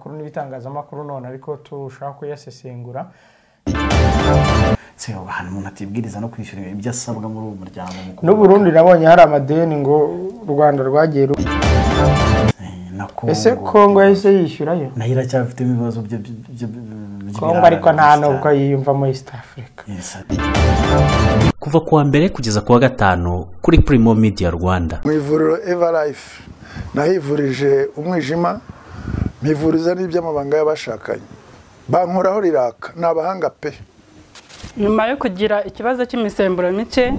binyamakuru n'ibitangazamakuru none ariko tushaka kuyasesengura. Se ahantu umuntu atibwiriza no kwishyura ibyo asabwa muri uwo muryango mukuru. N'u Burundi nabonye hari amadeni ngo u Rwanda rwagiye. Ese Kongo yahise yishyurayo? Nayo iracyafite ibibazo byo Kongo, ariko nta nubwo yiyumvamo East Africa. Kuva kuwa mbere kugeza kuwa gatanu kuri Primo Media Rwanda. Mu ivuriro Everlife nahivurije umwijima, mpivuriza n'iby'amabanga y'abashakanye. Bankoraho riraka, ni abahanga pe. Nyuma yo kugira ikibazo cy'imisemburo mike,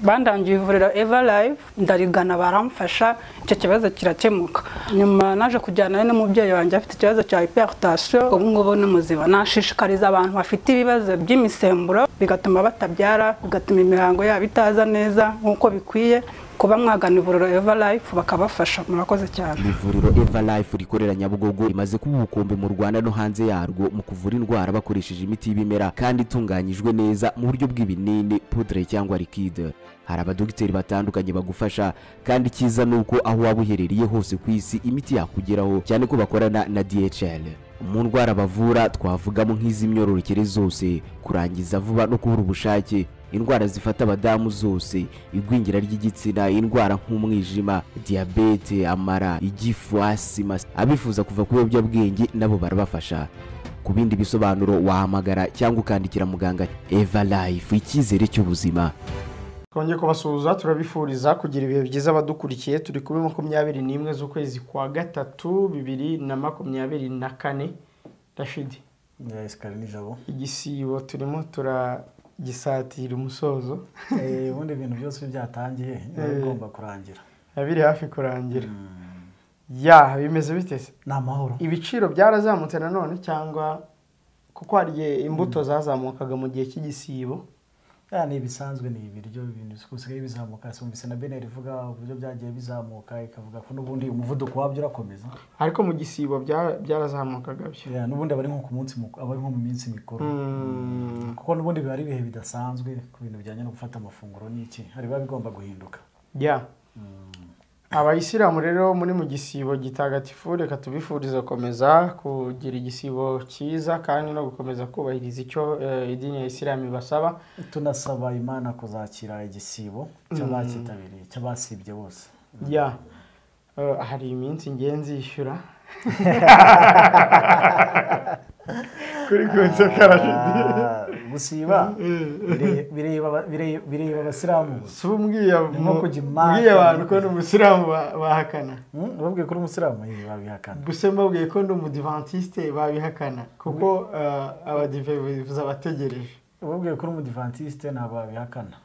bandangiye ivuriro Everlife, ndarigana baramfasha, icyo kibazo kirakemuka. Nyuma naje kujyana n'umubyeyi wanjye afite ikibazo cya hypertension, ubu ngubu ni muzima. Nashishikariza abantu bafite ibibazo by'imisemburo bigatuma batabyara, bigatuma imihango yabo itaza neza nk'uko bikwiye, kuba mwagana ivuriro Everlife bakabafasha. Murakoze cyane. Ivuriro Everlife rikorera Nyabugogo rimaze kuba ubukombe mu Rwanda no hanze yarwo mu kuvura indwara bakoresheje imiti y'ibimera kandi itunganyijwe neza mu buryo bw'ibinini, poudre cyangwa liquide. Hari abadogiteri batandukanye bagufasha, kandi cyiza nuko aho waba uherereye hose ku isi imiti yakugeraho, cyane ko bakorana na DHL. Mu ndwara bavura twavugamo nk'iz'imyororokere zose, kurangiza vuba no kubura ubushake, indwara zifata abadamu zose, igwingira ry'igitsina, indwara nk'umwijima, diyabete, amara, igifu, asima. Abifuza kuva ku biyobyabwenge nabo barabafasha. Ku bindi bisobanuro wahamagara cyangwa ukandikira muganga. Everlife, icyizere cy'ubuzima. Twongeye kubasuhuza, turabifuriza kugira ibihe byiza abadukurikiye. Turi kuri 21 z'ukwezi kwa gatatu 2024. Rashidi, igisibo turimo turagisatira umusozo. Ubundi ibintu byose byatangiye bigomba kurangira, biri hafi kurangira. Ya bimeze bite se? Ni amahoro. Ibiciro byarazamutse nanone cyangwa kuko hari imbuto zazamukaga mu gihe cy'igisibo? Ni ibisanzwe, ni ibiryo, ibintu bisigaye bizamuka. Sumvise na Beneri ivuga uburyo byagiye bizamuka, ikavuga ko n'ubundi umuvuduko wabyo urakomeza, ariko mu gisibo byarazamukaga byo. N'ubundi abari nko ku munsi, abari nko mu minsi mikuru, kuko n'ubundi biba ari ibihe bidasanzwe ku bintu bijyanye no gufata amafunguro n'iki, hari biba bigomba guhinduka. Abayisilamu rero muri mu gisibo gitagatifu, reka tubifuriza gukomeza kugira igisibo cyiza kandi no gukomeza kubahiriza icyo idini ya Isilamu ibasaba. Tunasaba Imana kuzakira igisibo cy'abakitabiriye, cy'abasibye bose. Hari iminsi ngenzi yishyura kuri konsekarashidi gusiba bireba abasilamu. Si umbwiye abantu ko ndi umusilamu bahakana. Babwiye ko uri umusilamu babihakana. Gusa mbabwiye ko ndi umudivantiste babihakana, kuko abadive bivuze abategereje. Babwiye ko uri umudivantiste ntabwo babihakana.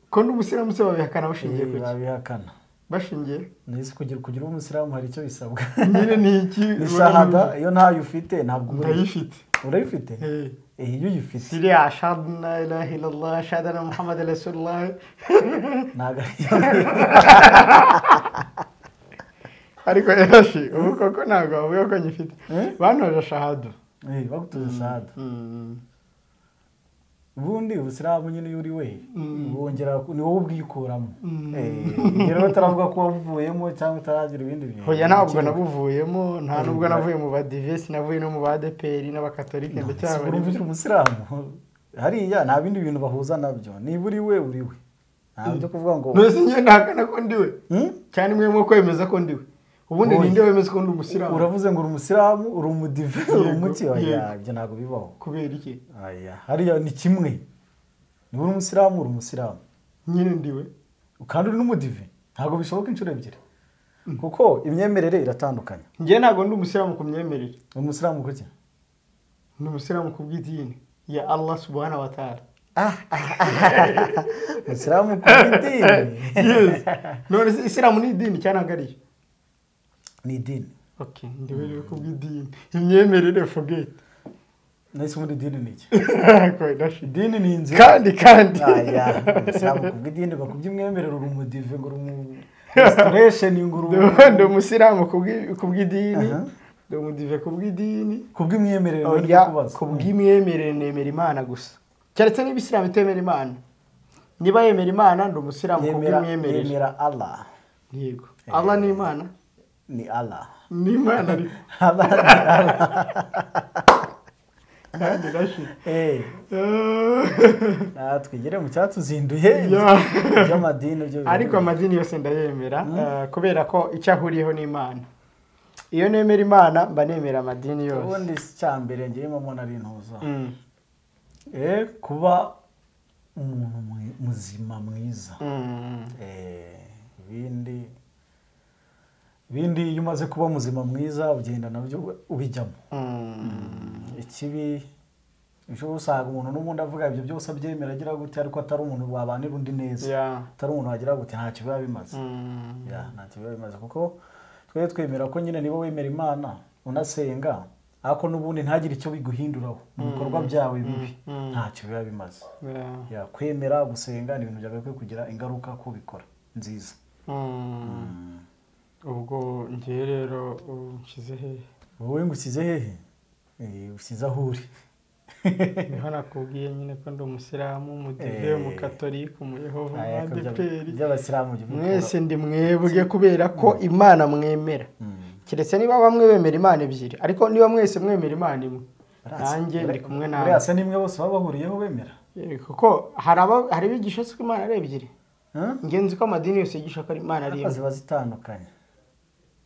Ko ndi umusilamu se babihakana bashingiye kuki? Babihakana bashingiye nese kugira umusilamu hari icyo bisabwa. Nyine ni iki? Ni shahada, iyo ntayo ufite ntabwo urayifite. Urayifite? Iyo uyifite. Siriya ashhadu an la ilaha illallah ashhadu anna Muhammadan rasulullah. Ntabwo ariko yarashi ubu koko ntabwo bavuga ko nyifite. Bantoje shahada. Bagutoje shahada. Ubundi ubusilamu nyine iyo uri we wongera ni wowe ubwikuramo. Rero bataravuga ko wavuyemo cyangwa utaragira ibindi bintu. Hoya ntabwo nabuvuyemo, nta nubwo navuye mu badivesi, navuye no mu badeperi n'abakatolike ndacyabari. Urumva uri umusilamu hariya nta bindi bintu bahuza nabyo, niba uri we uri we, nta byo kuvuga ngo none se njye ndahakana ko ndi we cyane mwe mwo kwemeza ko ndi we. Ubundi ninde wemeza ko ndi umusilamu? Uravuze ngo uri umusilamu, uri umudive, uri umuki? Oya, ibyo ntabwo bibaho. Kubera iki? Aya, hariya ni kimwe. Niba uri umusilamu uri umusilamu nyine ndiwe, kandi uri n'umudive, ntabwo bishoboka inshuro ebyiri, kuko imyemerere iratandukanye. Njye ntabwo ndi umusilamu ku myemerere. Umusilamu kuki? Ndi umusilamu ku bw'idini ya Allah subhanahu wa ta'ala. Umusilamu ku bw'idini? Yes. None se isilamu ni idini cyangwa ntabwo ariyo? Ni idini. Okay, ndiwe rero ku bw'idini. Imyemerere forget. Nahise muri idini ni iki? Idini ni inzira. Kandi. Aya, umusilamu ku bw'idini bakubyimwemerera uri umudive ngo uri umu restoration ngo uri. Ndi umusilamu ku bw'idini. Ndi umudive ku bw'idini. Ku bw'imyemerere ndi kubaza. Ku bw'imyemerere nemera Imana gusa. Keretse niba isilamu itemera Imana. Niba yemera Imana ndi umusilamu ku bw'imyemerere. Yemera Allah. Yego. Allah ni Imana. Ni Allah. Ni Imana ariko. Kandi Rashid. Twigire mu cyatuzinduye by'amadini byo. Ariko amadini yose ndayemera kubera ko icyo ahuriyeho n'Imana. Iyo nemera Imana mba nemera amadini yose. Ubundi cyambere ngiye mbona ari intuza. Kuba umuntu muzima mwiza. Ibindi iyo umaze kuba muzima mwiza ugenda nabyo ubijyamo. Ikibi ushobora usanga umuntu n'ubundi avuga ibyo byose abyemera agira gute ariko atari umuntu wabanira undi neza. Atari umuntu wagira gute ntacyo biba bimaze. Ntacyo biba bimaze kuko twe twemera ko nyine niba wemera Imana unasenga ariko n'ubundi ntagire icyo biguhinduraho mu bikorwa byawe bibi ntacyo biba bimaze. Kwemera gusenga ni ibintu byagakwiye kugira ingaruka ko bikora nziza. Ubwo ngiye rero nshyize hehe? Wowe ngushyize hehe? Ushyize aho uri. Niho nakubwiye nyine ko ndi umusilamu, umudive, umukatolika, umuyehova, umwadeperi. Mwese ndi mwebwe kubera ko Imana mwemera. Keretse niba bamwe bemera Imana ebyiri, ariko niba mwese mwemera Imana imwe, nanjye ndi kumwe nawe. Buriya se nimwe bose baba bahuriyeho bemera? Kuko hari abigisha ko Imana ari ebyiri. Ngenzi ko amadini yose yigisha ko Imana ari imwe. Ziba zitandukanye.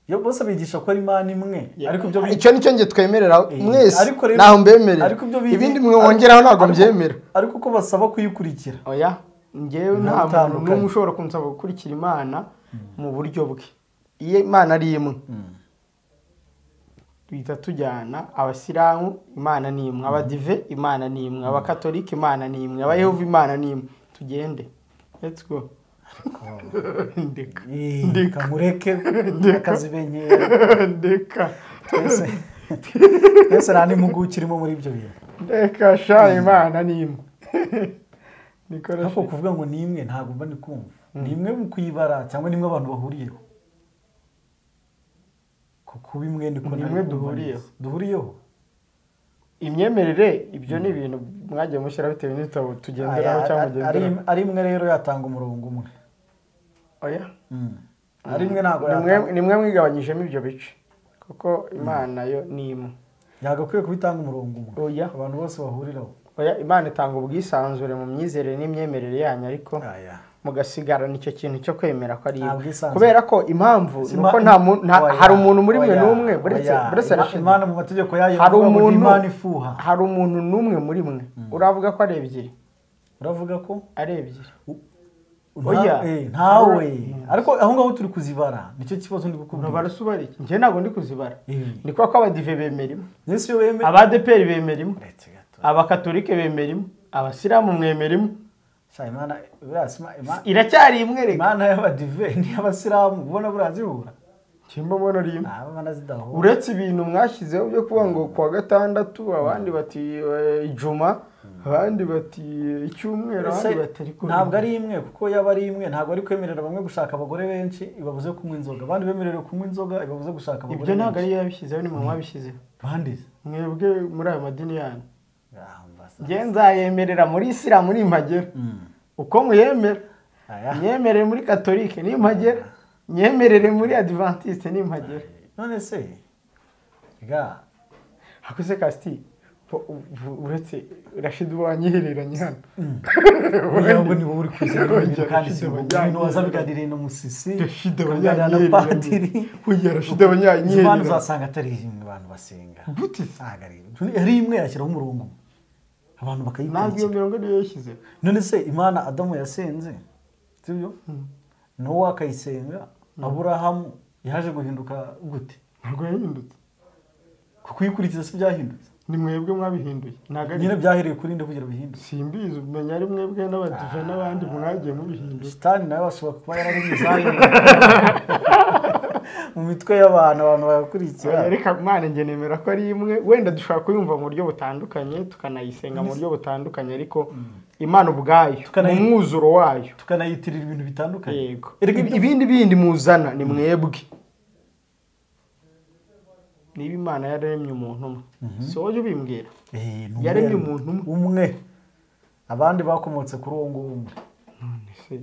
Yo bose bigisha ko ari Imana imwe, ariko ibyo icyo nicyo nge twemerera mwese naho mbemerera. Ibindi mwe wongeraho ntabwo mbyemera. Ariko ko basaba kuyikurikira. Oya, ngewe nta muntu n'umwe ushobora kunsaba gukurikira Imana mu buryo bwe. Iyo Imana ari imwe, duhita tujyana abasilamu Imana ni imwe, abadive Imana ni imwe, abakatolika Imana ni imwe, abayehova Imana ni imwe. Tugende. Let's go. Ndeka. Ndeka mureke akazibenyera. Ndeka. Twese nta n'impuguke irimo muri ibyo bintu. Ndeka sha Imana ni imwe. Ariko kuvuga ngo ni imwe ntabwo mba ndi kumva. Ni imwe mu kuyibara cyangwa ni imwe abantu bahuriyeho. Kuko imwe niko ni imwe duhuriyeho. Duhuriyeho. Imyemerere ibyo ni ibintu mwagiye mushyira bitewe n'ibitabo tugenderaho cyangwa mugenderaho. Ari imwe rero yatanga umurongo umwe. Oya. Ari imwe ntabwo yatanga. Ni mwe mwigabanyijemo ibyo bice. Kuko Imana yo ni imwe. Yagakwiye kubitanga umurongo umwe. Oya. Abantu bose bahuriraho. Oya, Imana itanga ubwisanzure mu myizerere n'imyemerere yanyu ariko mugasigarana icyo kintu cyo kwemera ko ari imwe. Kubera ko impamvu nuko nta hari umuntu muri mwe n'umwe buretse Imana mu mategeko yayo ivuga ngo Imana ifuha. Hari umuntu n'umwe muri mwe uravuga ko ari ebyiri. Uravuga ko ari ebyiri. Oya, ntawe. Ariko aho ngaho turi kuzibara nicyo kibazo ndi kukubwira. Barasubara iki? Njye ntabwo ndi kuzibara. Ni kwa ko abadive bemera imwe. Nese yo bemera. Abadeperi bemera imwe. Abakatolike bemera imwe. Abasilamu mwemera imwe. Imana iracyari imwe reka. Imana y'abadive ni abasilamu ubona burazihura. Kimba mbona ari imwe. Uretse ibintu mwashyizeho byo kuvuga ngo kuwa gatandatu abandi bati ijuma abandi bati icyumweru abandi bati ariko ntabwo ari imwe kuko yaba ari imwe ntabwo ari kwemerera bamwe gushaka abagore benshi ibabuze kunywa inzoga abandi bemerewe kunywa inzoga ibabuze gushaka abagore. Ibyo ntabwo ari yabishyizeho ni mwe mwabishyizeho. Bandi mwebwe muri ayo madini yanyu. Njye nzayemerera muri Isilamu nimpagera. Uko muyemera nyemerere muri Katolike nimpagera, nyemerere muri Adventiste nimpagera. None se ga hakuze kasti uretse Rashid wanyihereranye hano. Oya ni wowe uri kuzana ibintu kandi si ibintu wazabiganiriye no Musisi. Rashid na Padiri. Oya Rashid abanyanyihereranye. Imana uzasanga atari imwe abantu basenga. Gute? Ari imwe yashyiraho umurongo. Abantu bakayikurikira. Ntabwo iyo mirongo niyo yashyize. None se Imana Adamu yasenze, sibyo? Nowa akayisenga, Aburahamu yaje guhinduka gute? Ntabwo yahindutse. Kuko kuyikurikiza si byahindutse. Ni mwebwe mwabihinduye. Ntabwo ari nyine byahereye kuri nde kugira bihinduke. Simbizi umenya ari mwebwe n'abadive n'abandi mwagiye mubihindura. Shitani nawe ashobora kuba yarari mu mitwe y'abantu abantu bagakurikira. Reka Imana njye nemera ko ari imwe, wenda dushobora kuyumva mu buryo butandukanye tukanayisenga mu buryo butandukanye ariko Imana ubwayo mu mwuzuro wayo tukanayitirira ibintu bitandukanye. Yego. Ibindi bindi muzana ni mwebwe. Niba Imana yaremye umuntu umwe, si wowe ubimbwira. Yaremye umuntu umwe. Abandi bakomotse kuri uwo nguwo umwe. None se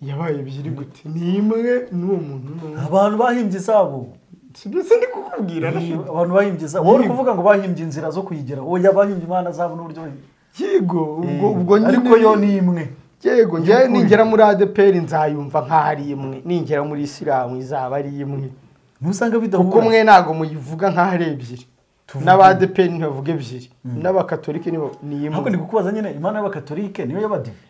yabaye ebyiri gute? Ni imwe n'uwo muntu umwe. Abantu bahimbye izabo. Sibyo sindi kukubwira abantu bahimbye za wowe uri kuvuga ngo bahimbye inzira zo kuyigera oya bahimbye imana zabo n'uburyo yego ubwo nyine ariko yo ni imwe yego njye ningera muri ADPR nzayumva nkaho ari imwe ningera muri Islam izaba ari imwe ntusanga bidahura kuko mwe ntago muyivuga nkaho ari ebyiri n'aba ADPR ntibavuga ebyiri n'abakatolike ni imwe ahubwo ndi kukubaza nyine imana y'abakatolike niyo y'abadive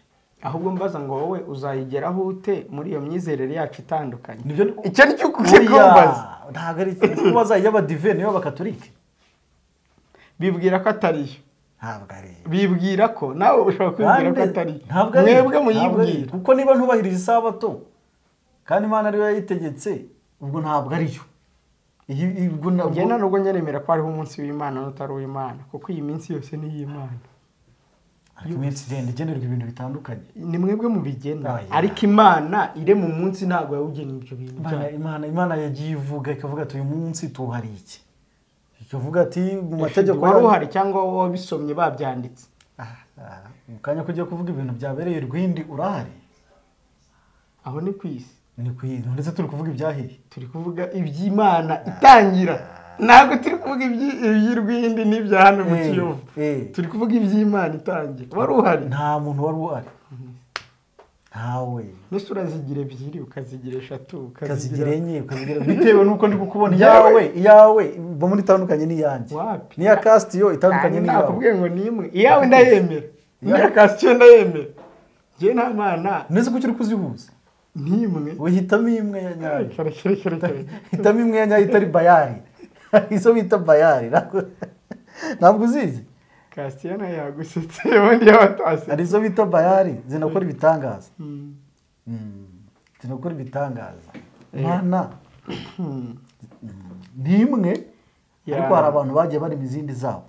ahubwo mbaza ngo wowe uzayigeraho ute muri iyo myizerere yacu itandukanye icyo ni cyo kukumbaza ntabwo ari kubaza iy'abadive niyo y'abakatolike bibwira ko atariyo ntabwo ari bibwira ko nawe ushobora kwibwira ko atariyo mwebwe muyibwira kuko niba ntubahiriza isabato kandi imana ariyo yayitegetse ubwo ntabwo ariyo njye nta nubwo nyemera ko hariho umunsi w'imana n'utari uw'imana kuko iyi minsi yose ni iy'imana iminsi igenda igenerwa ibintu bitandukanye ni mwebwe mubigena ariko imana irema umunsi ntabwo yawugeneye ibyo bintu imana yagiye ivuga ikavuga ati uyu munsi tuhari iki ikavuga ati mu mategeko wari uhari cyangwa wowe wabisomye babyanditse mu kanya ko ugiye kuvuga ibintu byabereye rwindi urahari aho ni ku isi ni ku isi ndetse turi kuvuga ibyahiye turi kuvuga iby'imana itangira ntabwo turi kuvuga iby'irwindi n'ibya hano mu Kiyovu turi kuvuga iby'imana itangira wari uhari nta muntu wari uhari ntawe mbese urazigira ebyiri ukazigira eshatu ukazigira enye ukazigira bitewe n'uko ndi kukubona iyawe iyawe muri itandukanye n'iyanjye n'iya Kasitiyo itandukanye n'iyawe nakubwiye ngo ni imwe iyawe ndayemera n'iya Kasitiyo ndayemera njye nta mana neza kuki uri kuzihuza n'imwe uhitamo imwe ya nyayo hitamo imwe ya nyayo itari bayari izo bita bayari ntabwo uzizi Kasitiyo nayo yagusetse ubundi yabatase hari izo bita bayari zinakora ibitangaza zinakora ibitangaza mana ni imwe ariko hari abantu bagiye barema izindi zabo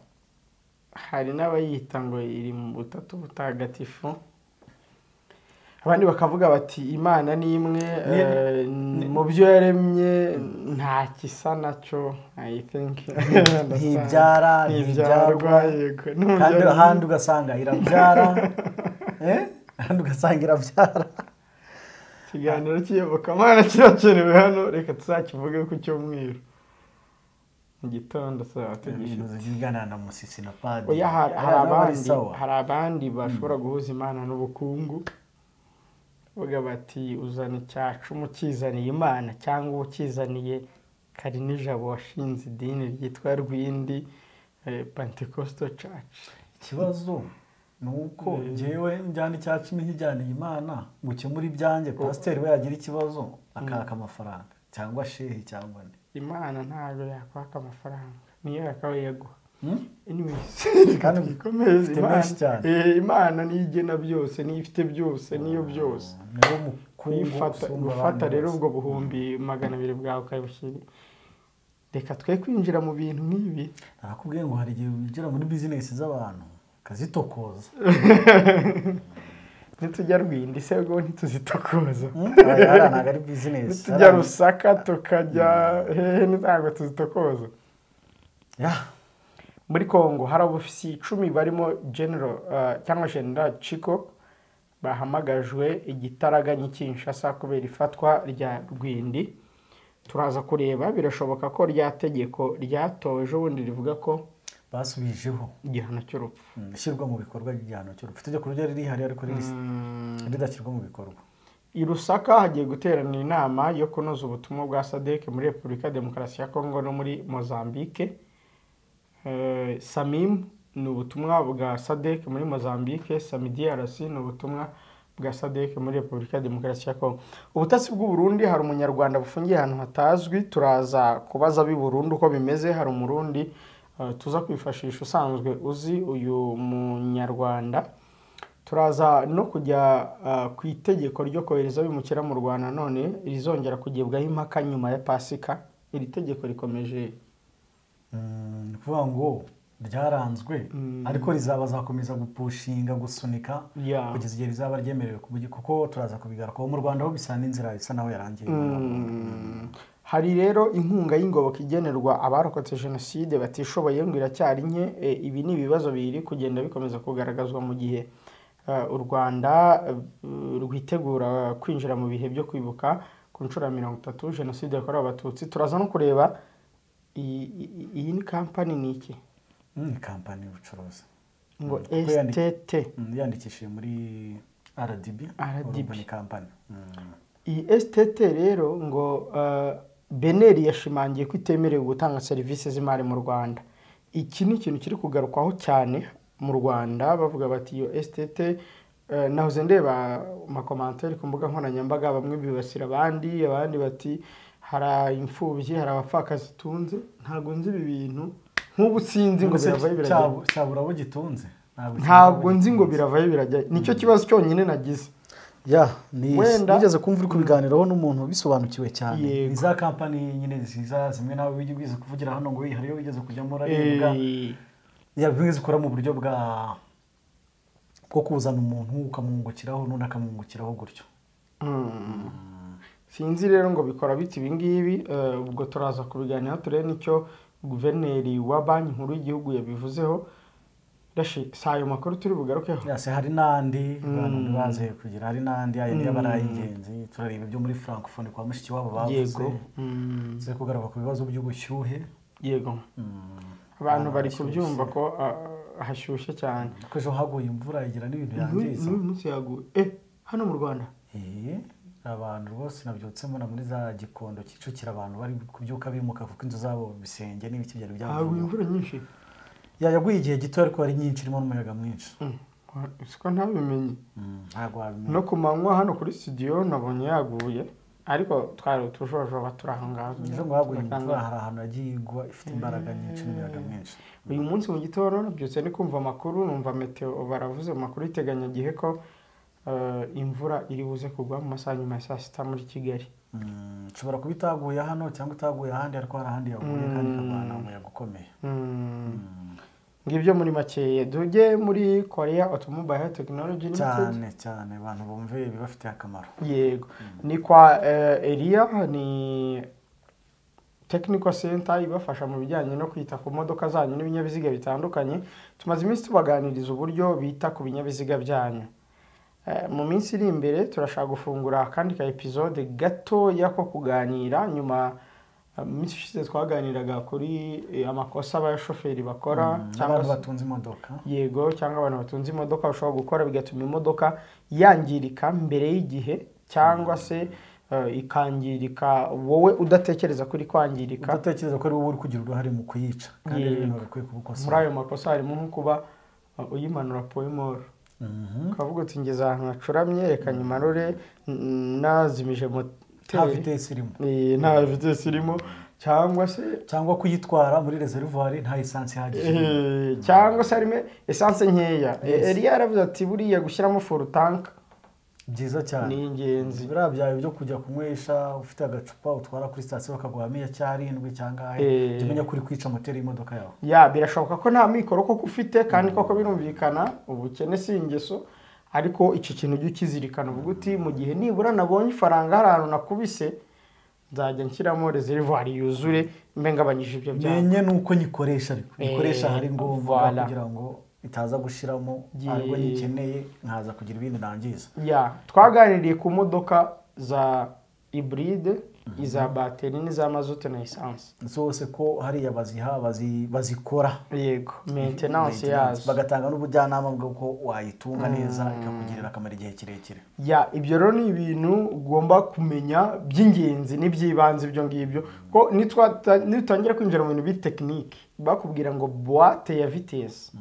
hari n'abayita ngo iri mu butatu butagatifu abandi bakavuga bati imana ni imwe mu byo yaremye nta kisa nacyo I think ntibyara ntibyarwa kandi ahandi ugasanga irabyara ahandi ugasanga irabyara ikiganiro cy'iyobokamana kirakenewe hano reka tuzakivuge ku cyumweru mu gitondo saa tuganira na Musisi na Padiri hari abandi bashobora guhuza imana n'ubukungu bavuga bati uzana icyacumu ukizaniye imana cyangwa ukizaniye Karinijabo washinze idini ryitwa Rwindi Pentecostal Church ikibazo ni uko njyewe njyana icyacumi nkijyaniye imana ngo ukemure ibyanjye pasiteri we yagira ikibazo akaka amafaranga cyangwa shehi cyangwa nde imana ntabwo yakwaka amafaranga niyo yakabaye yaguha imana niyo igena byose niyo ifite byose niyo byose gufata rero ubwo 200,000 bwawe ukabushyira reka twe kwinjira mu bintu nk'ibi narakubwiye ngo hari igihe winjira muri bizinesi z'abantu ukazitokoza nitujya Rwindi se ubwo ntituzitokoza ntabwo ari bizinesi nitujya Rusaka tukajya hehe ntabwo tuzitokoza muri Kongo hari abofisiye 10 barimo General cyangwa General Chiko bahamagajwe igitaraganya Kinshasa kubera ifatwa rya Rwindi turaza kureba birashoboka ko rya tegeko ryatowe ejo bundi rivuga ko basubijeho igihano cy'urupfu ishyirwa mu bikorwa ry'igihano cy'urupfu itegeko ryari rihari ariko ridashyirwa mu bikorwa I Lusaka hagiye guteranira inama yo kunoza ubutumwa bwa SADC muri Repubulika Demokarasi ya Kongo no muri Mozambique. Samim ni ubutumwa bwa SADC muri Mozambique, SAMIDRC ni ubutumwa bwa SADC muri Repubulika Demokarasi ya Kongo. Ubutasi bw'u Burundi hari umunyarwanda bufungiye ahantu hatazwi, turaza kubaza b'i Burundi uko bimeze. Hari umurundi tuza kwifashisha usanzwe uzi uyu munyarwanda. Turaza no kujya ku itegeko ryo kohereza abimukira mu Rwanda none rizongera kugibwaho impaka nyuma ya Pasika. Iri tegeko rikomeje kuvuga ngo ryaranzwe ariko rizabazakomeza gupushinga gusunika kugeza igihe rizaba ryemerewe, kuko turaza kubigarukaho mu Rwanda aho bisa n'inzira isa naho yarangiye. Hari rero inkunga y'ingoboka igenerwa abarokotse jenoside batishoboye ngo iracyari nke. Ibi ni ibibazo biri kugenda bikomeza kugaragazwa mu gihe u Rwanda rwitegura kwinjira mu bihe byo kwibuka ku nshuro ya 30 jenoside yakorewe Abatutsi. Turaza no kureba iyi ni kampani ni iki? Ni kampani y'ubucuruzi ngo STT yandikishije muri RDB. Ni kampani iyi STT rero ngo BNR yashimangiye ko itemerewe gutanga serivisi z'imari mu Rwanda. Iki ni ikintu kiri kugarukwaho cyane mu Rwanda, bavuga bati iyo STT. Nahoze ndeba amakomantere ku mbuga nkoranyambaga, bamwe bibasira abandi, abandi bati hari imfubyi, hari abapfakazi tunze. Ntabwo nzi ibi bintu nk'ubu, sinzi ngo biravayo birajya, cyabura abo gitunze, ntabwo nzi ngo biravayo birajya. Nicyo kibazo cyonyine nagize. Ya, nigeze kumva uri kubiganiraho n'umuntu bisobanukiwe cyane. Ni za kampani nyine ziza zimwe nawe wigeze kuvugira hano ngo hariyo wigeze kujyamo uraribwa, ya bimwe zikora mu buryo bwo kuzana umuntu ukamwungukiraho n'undi akamwungukiraho gutyo. Sinzi rero ngo bikora biti ibi ngibi. Ubwo turaza kubiganiraho turebe nicyo guverineri wa Banki Nkuru y'Igihugu yabivuzeho. Si ayo makuru turi bugarukeho. Yase hari n'andi abantu baze kugira, hari n'andi ayo niyo baraye ingenzi. Turareba ibyo muri Francophonie kwa mushiki wabo bavuze. Yego. Kugaruka ku bibazo by'ubushyuhe. Yego. Abantu bari kubyumva ko hashyushye cyane. Kuko ejo haguye imvura igira n'ibintu yangiza. N'uyu munsi yaguye. Hano mu Rwanda. Abantu rwose nabyutse mbona muri za Gikondo Kicukiro abantu bari kubyuka bimuka kuko inzu zabo bisenge n'ibiki byari byavuye. Haguye imvura nyinshi. Yaguye igihe gito ariko ari nyinshi, irimo n'umuyaga mwinshi. Siko ntabimenye. Ntabwo wabimenye. No ku manywa hano kuri studio nabonye yaguye, ariko twari utujojoba turi aho ngaho. Ejo ngo haguye imvura, hari ahantu yagiye igwa ifite imbaraga nyinshi n'umuyaga mwinshi. Uyu munsi mu gitondo nabyutse ni kumva amakuru, numva meteo baravuze mu makuru y'iteganyagihe ko imvura iri buze kugwa mu masaha nyuma ya saa sita muri Kigali. Nshobora kuba itaguye hano cyangwa itaguye ahandi, ariko hari ahandi yaguye kandi ikagwana umuyaga ukomeye. Ngibyo muri make. Tujye muri Korea Automobile Technology Limited. Cyane cyane abantu bumve bibafitiye akamaro. Yego. Ni kwa Elia, ni technical center ibafasha mu bijyanye no kwita ku modoka zanyu n'ibinyabiziga bitandukanye. Tumaze iminsi tubaganiriza uburyo bita ku binyabiziga byanyu. Mu minsi iri imbere turashaka gufungura akandi ka episode gatoya ko kuganira. Nyuma minsi ishize twaganiraga kuri amakosa abashoferi bakora cyangwa abantu batunze imodoka. Yego, cyangwa abantu batunze imodoka bashobora gukora bigatuma imodoka yangirika mbere y'igihe, cyangwa se ikangirika wowe udatekereza kuri kwangirika, udatekereza ko ari wowe uri kugira uruhare mu kuyica, kandi ari ibintu bikwiye kubukosora. Muri ayo makosa harimo nko kuba uyimanura poemor, ukavuga uti ngeze ahantu hacuramye reka nyimanure nazimije moteri, nta vitesse irimo, cyangwa se cyangwa kuyitwara muri reservoir nta essence ihagije, cyangwa se harimo essence nkeya. Elia yaravuze ati buriya gushyiramo full tank byiza cyane ni ingenzi. Biriya byawe byo kujya kunywesha ufite agacupa utwara kuri sitasiyo bakaguha 107 cyangwa jya umenya ko uri kwica moteri y'imodoka yawe. Ya, birashoboka ko nta mikoro koko ufite, kandi koko birumvikana ubukene si ingeso, ariko iki kintu ujye ukizirikana uvuga uti mu gihe nibura nabonye ifaranga hari ahantu nakubise nzajya nshyiramo reservoir yuzure mbe ngabanyije ibyo byago. Menye nuko nyikoresha, ariko nyikoresha hari ngombwa kugira ngo itaza gushiramo ariko nyikeneye nkaza kugira ibindi nangiza. Ya, twaganiriye ku modoka za hybride, iza bateri n'iza mazote na essence zose ko hariya baziha bazikora. Yego, maintenance yazo bagatanga n'ubujyanama bw'uko wayitunga neza ikakugirira akamaro igihe kirekire. Ya, ibyo rero ni ibintu ugomba kumenya by'ingenzi n'iby'ibanze ibyo ngibyo, ko nitutangira kwinjira mu bintu bitekinike bakubwira ngo boîte ya vitesse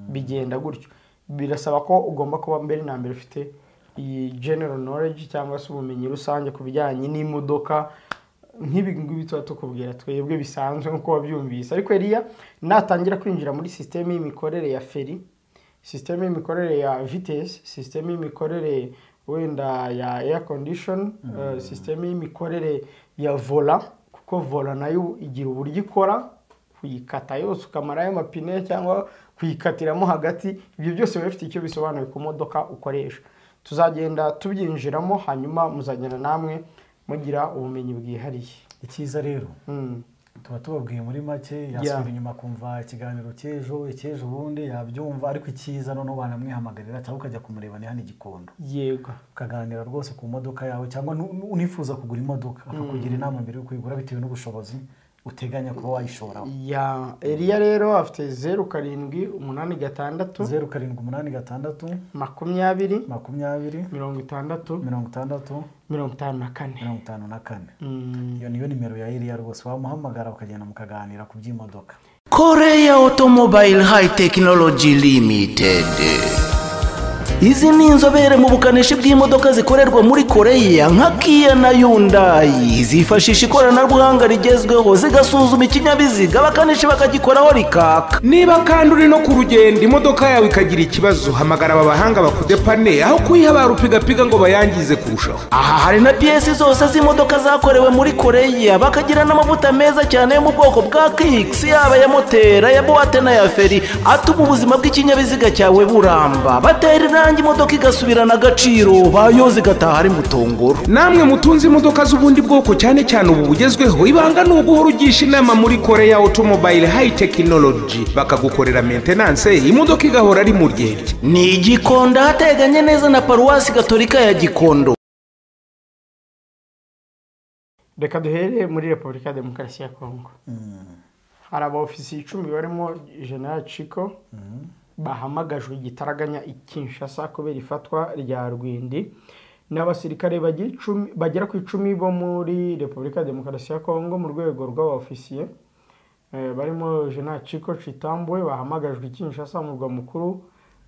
bigenda gutyo, birasaba ko ugomba kuba mbere na mbere ufite iyi general knowledge cyangwa se ubumenyi rusange ku bijyanye n'imodoka nk'ibi ngibi tuba tukubwira twebwe bisanzwe nk'uko wabyumvise. Ariko Elia natangira kwinjira muri systeme y'imikorere ya feri, systeme y'imikorere ya vitesse, systeme y'imikorere wenda ya air condition, systeme y'imikorere ya vola, kuko vola nayo igira uburyo ikora, kuyikata yose ukamara ayo mapine cyangwa kuyikatiramo hagati, ibyo byose biba bifite icyo bisobanuye ku modoka ukoresha. Tuzagenda tubyinjiramo hanyuma muzagenda namwe mugira ubumenyi bwihariye. Icyiza rero Tuba tubabwiye muri make, yasubira inyuma kumva ikiganiro cy'ejo, icy'ejo ubundi yabyumva, ariko icyiza noneho banamwihamagarira cyangwa ukajya kumureba ni hano i Gikondo. Yego. Ukaganira rwose ku modoka yawe, cyangwa unifuza kugura imodoka akakugira inama mbere yo kuyigura bitewe n'ubushobozi uteganya kuba wayishoraho. Ya Eliya rero afite 0786 0786 20 20 60 60 54 54. Iyo niyo nimero ya Eliya rwose, wamuhamagara ukagenda mukaganira ku by'imodoka. Korea Automobile High Technology Limited. Izi ni inzobere mu bukanishi bw'imodoka zikorerwa muri Korea nka Kia na Hyundai. Zifashisha ikoranabuhanga rigezweho, zigasuzuma ikinyabiziga, abakanishi bakagikoraho rikaka. Niba kandi uri no ku rugendo imodoka yawe ikagira ikibazo, hamagara aba bahanga bakudepane, aho kuyihabara upigapiga ngo bayangize kurushaho. Aha hari na piyesi zose z'imodoka zakorewe muri Korea, bakagira n'amavuta meza cyane yo mu bwoko bwa Kix, yaba ya moteri, ya buwate na ya feri, atuma ubuzima bw'ikinyabiziga cyawe buramba. Batera irangi imodoka igasubirana agaciro, bayoza igataha ari mutongoro. Namwe mutunze imodoka z'ubundi bwoko cyane cyane ubu bugezweho, ibanga ni uguhora ugisha inama muri Korea Automobile High Technology, bakagukorera maintenance, imodoka igahora ari mu ryerye. Ni Gikondo hateganye neza na Paruwasi Gatolika ya Gikondo. Reka duhere muri Repubulika ya Demokarasi ya Kongo. Hari abaofisiye 10 barimo General Chiko bahamagajwe igitaraganya i Kinshasa kubera ifatwa rya Rwindi, n'abasirikare bagera ku 10 bo muri Repubulika ya Demokarasi ya Kongo mu rwego rw'abaofisiye barimo General Chiko Chitambwe bahamagajwe i Kinshasa mu murwa mukuru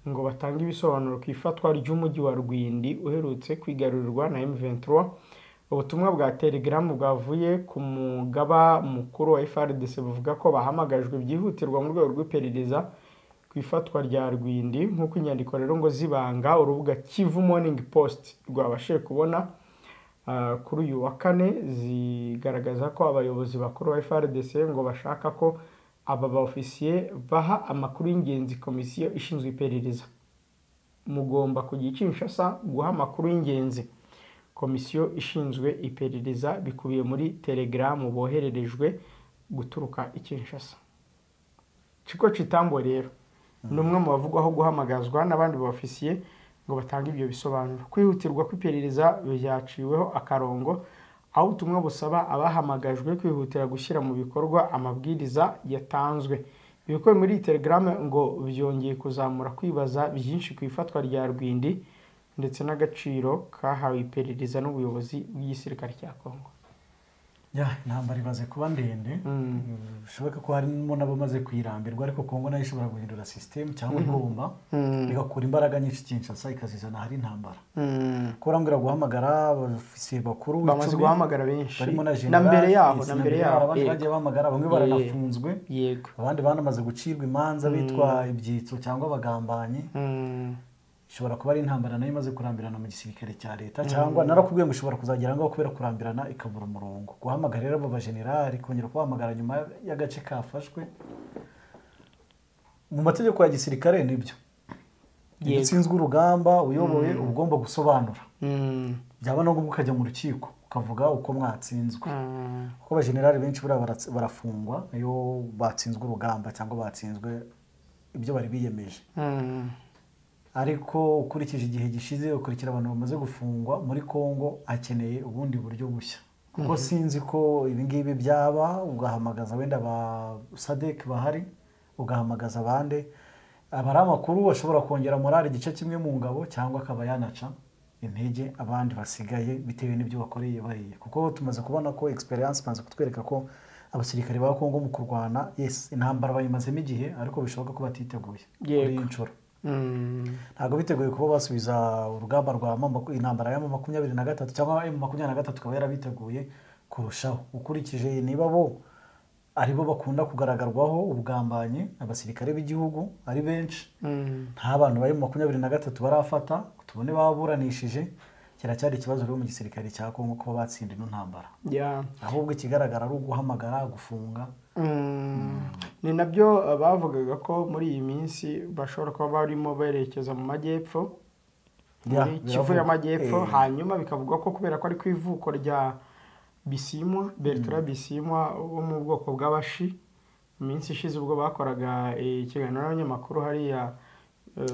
ngo batange ibisobanuro ku ifatwa ry'umujyi wa Rwindi uherutse kwigarurirwa na M23. Ubutumwa bwa Telegram bwavuye ku mugaba mukuru wa FARDC buvuga ko bahamagajwe byihutirwa mu rwego rw'iperereza ku ifatwa rya Rwindi, nk'uko inyandiko rero ngo zibanga urubuga Kivu Morning Post rwabashije kubona kuri uyu wa kane, zigaragaza ko abayobozi bakuru ba FARDC ngo bashaka ko aba baofisiye baha amakuru y'ingenzi komisiyo ishinzwe iperereza. Mugomba kujya i Kinshasa guha amakuru y'ingenzi komisiyo ishinzwe iperereza, bikubiye muri Telegram bohererejwe guturuka i Kinshasa. Chiko Chitambwe rero ni umwe mu bavugwaho guhamagazwa n'abandi baofisiye ngo batange ibyo bisobanuro. Kwihutirwa kw'iperereza byaciweho akarongo, aho ubutumwa busaba abahamagajwe kwihutira gushyira mu bikorwa amabwiriza yatanzwe. Ibikubiye muri Telegram ngo byongeye kuzamura kwibaza byinshi ku ifatwa rya Rwindi ndetse n'agaciro kahawe iperereza n'ubuyobozi bw'igisirikare cya Kongo. Ya, intambara imaze kuba ndende, bishoboka ko harimo n'abamaze kuyirambirwa, ariko Kongo nayo ishobora guhindura system cyangwa igomba igakura imbaraga nyinshi Kinshasa ikazizana hari intambara. Kurambwira guhamagara abofisiye bakuru bamaze guhamagara benshi barimo na na mbere yaho, na mbere yaho abandi bagiye bahamagara, bamwe baranafunzwe, yego, abandi banamaze gucirwa imanza bitwa ibyitso cyangwa abagambanyi. Ishobora kuba ari intambara nayo imaze kurambirana mu gisirikare cya leta, cyangwa narakubwiye ngo ishobora kuzagera ngaho kubera kurambirana ikabura umurongo. Guhamagara rero abo bajenerali, kongera kubahamagara nyuma y'agace kafashwe mu mategeko ya gisirikare nibyo. Iyo utsinzwe urugamba uyoboye uba ugomba gusobanura, byaba na ngombwa ukajya mu rukiko ukavuga uko mwatsinzwe, kuko abajenerali benshi buriya barafungwa iyo batsinzwe urugamba cyangwa batsinzwe ibyo bari biyemeje. Ariko ukurikije igihe gishize, ukurikira abantu bamaze gufungwa muri Kongo, akeneye ubundi buryo bushya, kuko sinzi ko ibi ngibi byaba ugahamagaza wenda ba SADC bahari, ugahamagaza abandi abari amakuru bashobora kongera morale igice kimwe mu ngabo, cyangwa akaba yanaca intege abandi basigaye bitewe n'ibyo bakoreye bariye. Kuko tumaze kubona ko experience imaze kutwereka ko abasirikare ba Kongo mu kurwana, yes, intambara bayimazemo igihe, ariko bishoboka ko batiteguye kuri iyi nshuro. Ntabwo biteguye kuba basubiza urugamba rwa intambara ya 23 cyangwa M23 ikaba yarabiteguye kurushaho. Ukurikije niba bo aribo bakunda kugaragarwaho ubugambanyi, abasirikare b'igihugu ari benshi, nta bantu bari mu 23 barafata tubone baburanishije, kiracyari ikibazo rero mu gisirikare cya Kongo kuba batsinda ino ntambara. Ahubwo ikigaragara ari uguhamagara, gufunga. Ni nabyo bavugaga ko muri iyi minsi bashobora kuba barimo berekeza mu majyepfo, muri Kivu y'amajyepfo, hanyuma bikavugwa ko kubera ko ari ku ivuko rya Bisimwa, Bertrand Bisimwa wo mu bwoko bw'abashi, iminsi ishize ubwo bakoraga ikiganiro n'abanyamakuru hariya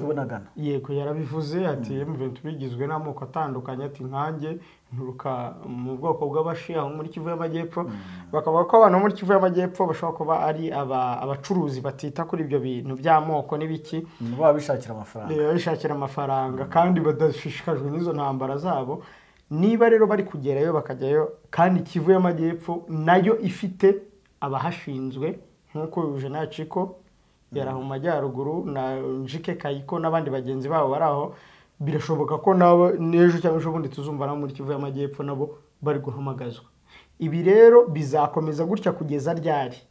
Bunagana, yego yarabivuze ati M23 igizwe n'amoko atandukanye, ati nkanjye nturuka mu bwoko bw'abashi aho muri Kivu y'Amajyepfo. Bakavuga ko abantu muri Kivu y'Amajyepfo bashobora kuba ari abacuruzi batita kuri ibyo bintu by'amoko n'ibiki, baba bishakira amafaranga, bishakira amafaranga kandi badashishikajwe n'izo ntambara zabo. Niba rero bari kugerayo bakajyayo, kandi Kivu y'Amajyepfo nayo ifite abahashinzwe nk'uko Jean Chiko yari aho mu majyaruguru na Njike Kayiko n'abandi bagenzi babo bari aho, birashoboka ko nabo n'ejo cyangwa ejo bundi tuzumva nabo muri Kivu y'Amajyepfo nabo bari guhamagazwa. Ibi rero bizakomeza gutya kugeza ryari?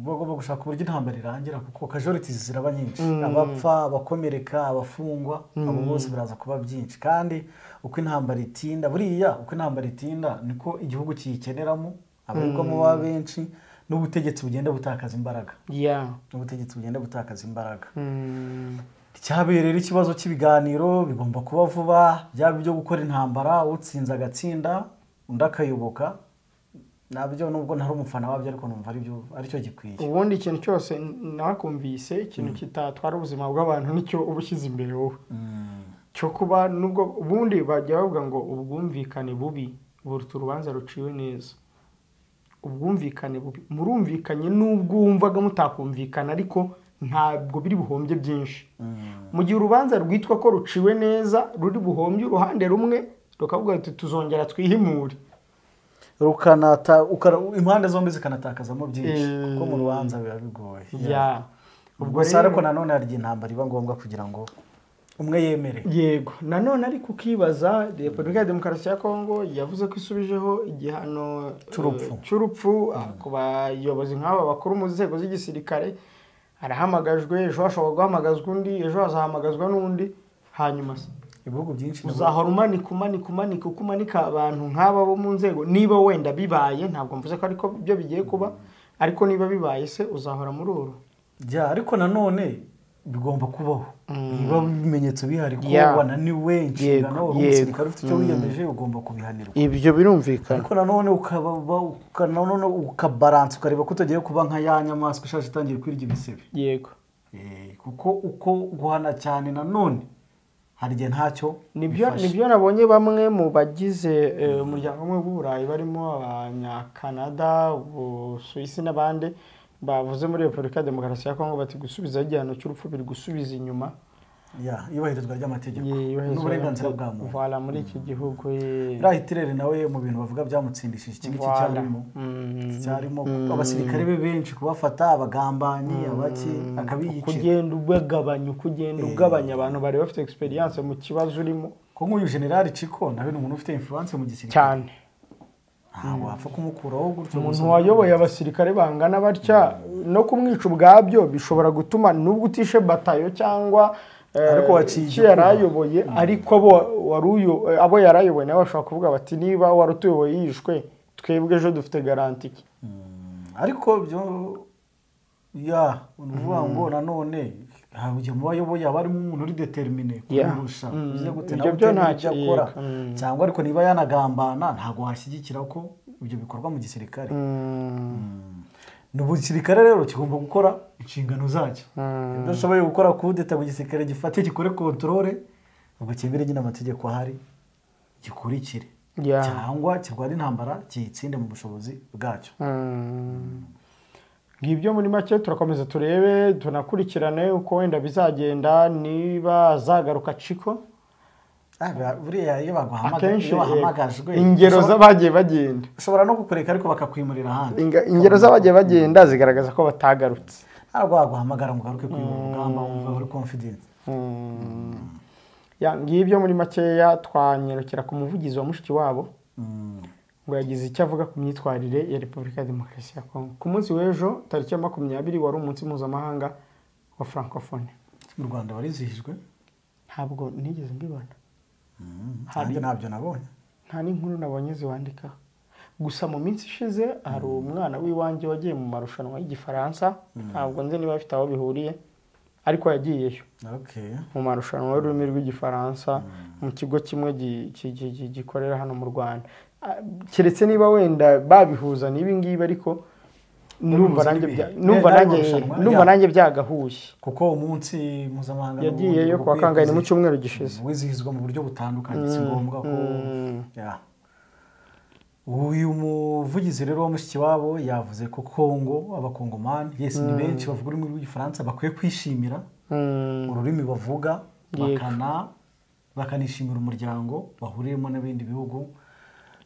Bagomba gushaka uburyo intambara irangira, kuko casualties ziraba nyinshi, abapfa, abakomereka, abafungwa, abo bose biraza kuba byinshi. Kandi uko intambara itinda, buriya uko intambara itinda niko igihugu kiyikeneramo, abarirwamo baba benshi, n'ubutegetsi bugenda butakaza imbaraga. N'ubutegetsi bugenda butakaza imbaraga. Cyabereye rero ikibazo cy'ibiganiro bigomba kuba vuba, byaba ibyo gukora intambara, utsinze agatsinda undi akayoboka, nabyo nubwo ntari umufana wabyo ariko numva aribyo aricyo gikwiye. Ubundi ikintu cyose nakumvise ikintu kitatwara ubuzima bw'abantu nicyo uba ushyize imbere wowe, cyo kuba nubwo ubundi bajya bavuga ngo ubwumvikane bubi buruta urubanza ruciwe neza. Ubwumvikane bubi, murumvikanye nubwo wumvaga mutakumvikana ariko ntabwo biri buhombye byinshi. Mu gihe urubanza rwitwa ko ruciwe neza ruri buhombye uruhande rumwe rukavuga ati tuzongera twihimure, rukanata impande zombi zikanatakazamo byinshi, kuko mu rubanza biba bigoye. Ubwo ariko nanone hari intambara iba ngombwa kugira ngo umwe yemere. Yego, nanone ariko ukibaza Repubulika ya Demokarasi ya Kongo yavuze ko isubijeho igihano cy'urupfu ku bayobozi nk'aba bakuru mu nzego z'igisirikare, arahamagajwe ejo hashobora guhamagazwa undi, ejo hazahamagazwa n'undi, hanyuma se ibihugu byinshi uzahora umanika uko umanika abantu nk'aba bo mu nzego. Niba wenda bibaye, ntabwo mvuze ko ariko byo bigiye kuba, ariko niba bibaye se uzahora muri uru. Ariko nanone bigomba kubaho niba ibimenyetso bihari ko wananiwe inshingano, uri umusirikare ufite icyo wiyemeje ugomba kubihanirwa, ibyo birumvikana. Ariko nanone ukabaransa ukareba ko utagiye kuba nka ya nyamaswa ishaje itangiye kwirya ibisebe. Yego, kuko uko guhana cyane nanone hari igihe ntacyo. Nibyo nabonye bamwe mu bagize umuryango umwe w'Uburayi barimo Abanyakanada, Ubusuwisi n'abandi bavuze muri Repubulika ya Demokarasi ya Kongo bati gusubiza igihano cy'urupfu biri gusubiza inyuma iyubahirizwa ry'amategeko n'uburenganzira bwa muntu voilà muri iki gihugu. Hitler nawe mu bintu bavuga byamutsindishije iki ngiki cyarimo abasirikare be benshi kubafata abagambanyi abaki akabiyicira, kugenda ubagabanya, kugenda ugabanya abantu bari bafite experience mu kibazo urimo. Ko nk'uyu General Chiko nawe ni umuntu ufite influence mu gisirikare cyane, wapfa kumukuraho gutyo. Umuntu wayoboye abasirikare bangana batya no kumwica ubwabyo bishobora gutuma nubwo utishe batayo cyangwa ariko waciye yarayoboye, ariko abo yarayoboye nabo bashobora kuvuga bati niba warutuyoboye yishwe twebwe ejo dufite garanti. Ariko byo uvuga ngo nanone ujya mu bayoboye aba arimo umuntu uri determine kurusha uze gute nawe ibyo ntacyo akora, cyangwa ariko niba yanagambana ntago washyigikira ko ibyo bikorwa mu gisirikare. N'ubusirikare rero kigomba gukora inshingano zacyo. Ibyo ushoboye gukora kudeta mu gisirikare gifate gikore controle, ubwo cyemere nyine amategeko ahari gikurikire, cyangwa kirwana intambara kiyitsinde mu bushobozi bwacyo. Ngibyo muri make turakomeza turebe tunakurikirane uko wenda bizagenda, niba azagaruka Chiko. Buriya iyo bahamagajwe ingero z'abagiye bagenda ushobora no kukureka ariko bakakwimurira ahandi. Ingero z'abagiye bagenda zigaragaza ko batagarutse. Ntabwo baguhamagara ngo ugaruke kuri urugamba wumva uri confident. Ngibyo muri makeya twanyerukira ku muvugizi wa mushiki wabo ngo yagize icyo avuga ku myitwarire ya Repubulika ya Demokarasi ya Kongo. Ku munsi w'ejo tariki ya 20 wari umunsi mpuzamahanga wa Francophonie. Mu Rwanda warizihijwe? Ntabwo nigeze mbibona. Nanjye ntabyo nabonye. Nta n'inkuru nabonye ziwandikaho. Gusa mu minsi ishize hari umwana w'iwanjye wagiye mu marushanwa y'Igifaransa, ntabwo nzi niba afite aho bihuriye, ariko yagiyeyo. Mu marushanwa y'ururimi rw'Igifaransa mu kigo kimwe gikorera hano mu Rwanda. Keretse niba wenda babihuza n'ibi ngibi, ariko numva nanjye byagahuye, kuko umunsi mpuzamahanga yagiyeyo kuwa kangahe ni mu cyumweru gishize, wizihizwa mu buryo butandukanye, si ngombwa ko uyu muvugizi rero wa Mushikiwabo yavuze ko Kongo, abakongomani yes ni benshi bavuga ururimi rw'Igifaransa, bakwiye kwishimira ururimi bavuga, bakanishimira umuryango bahuriyemo n'ibindi bihugu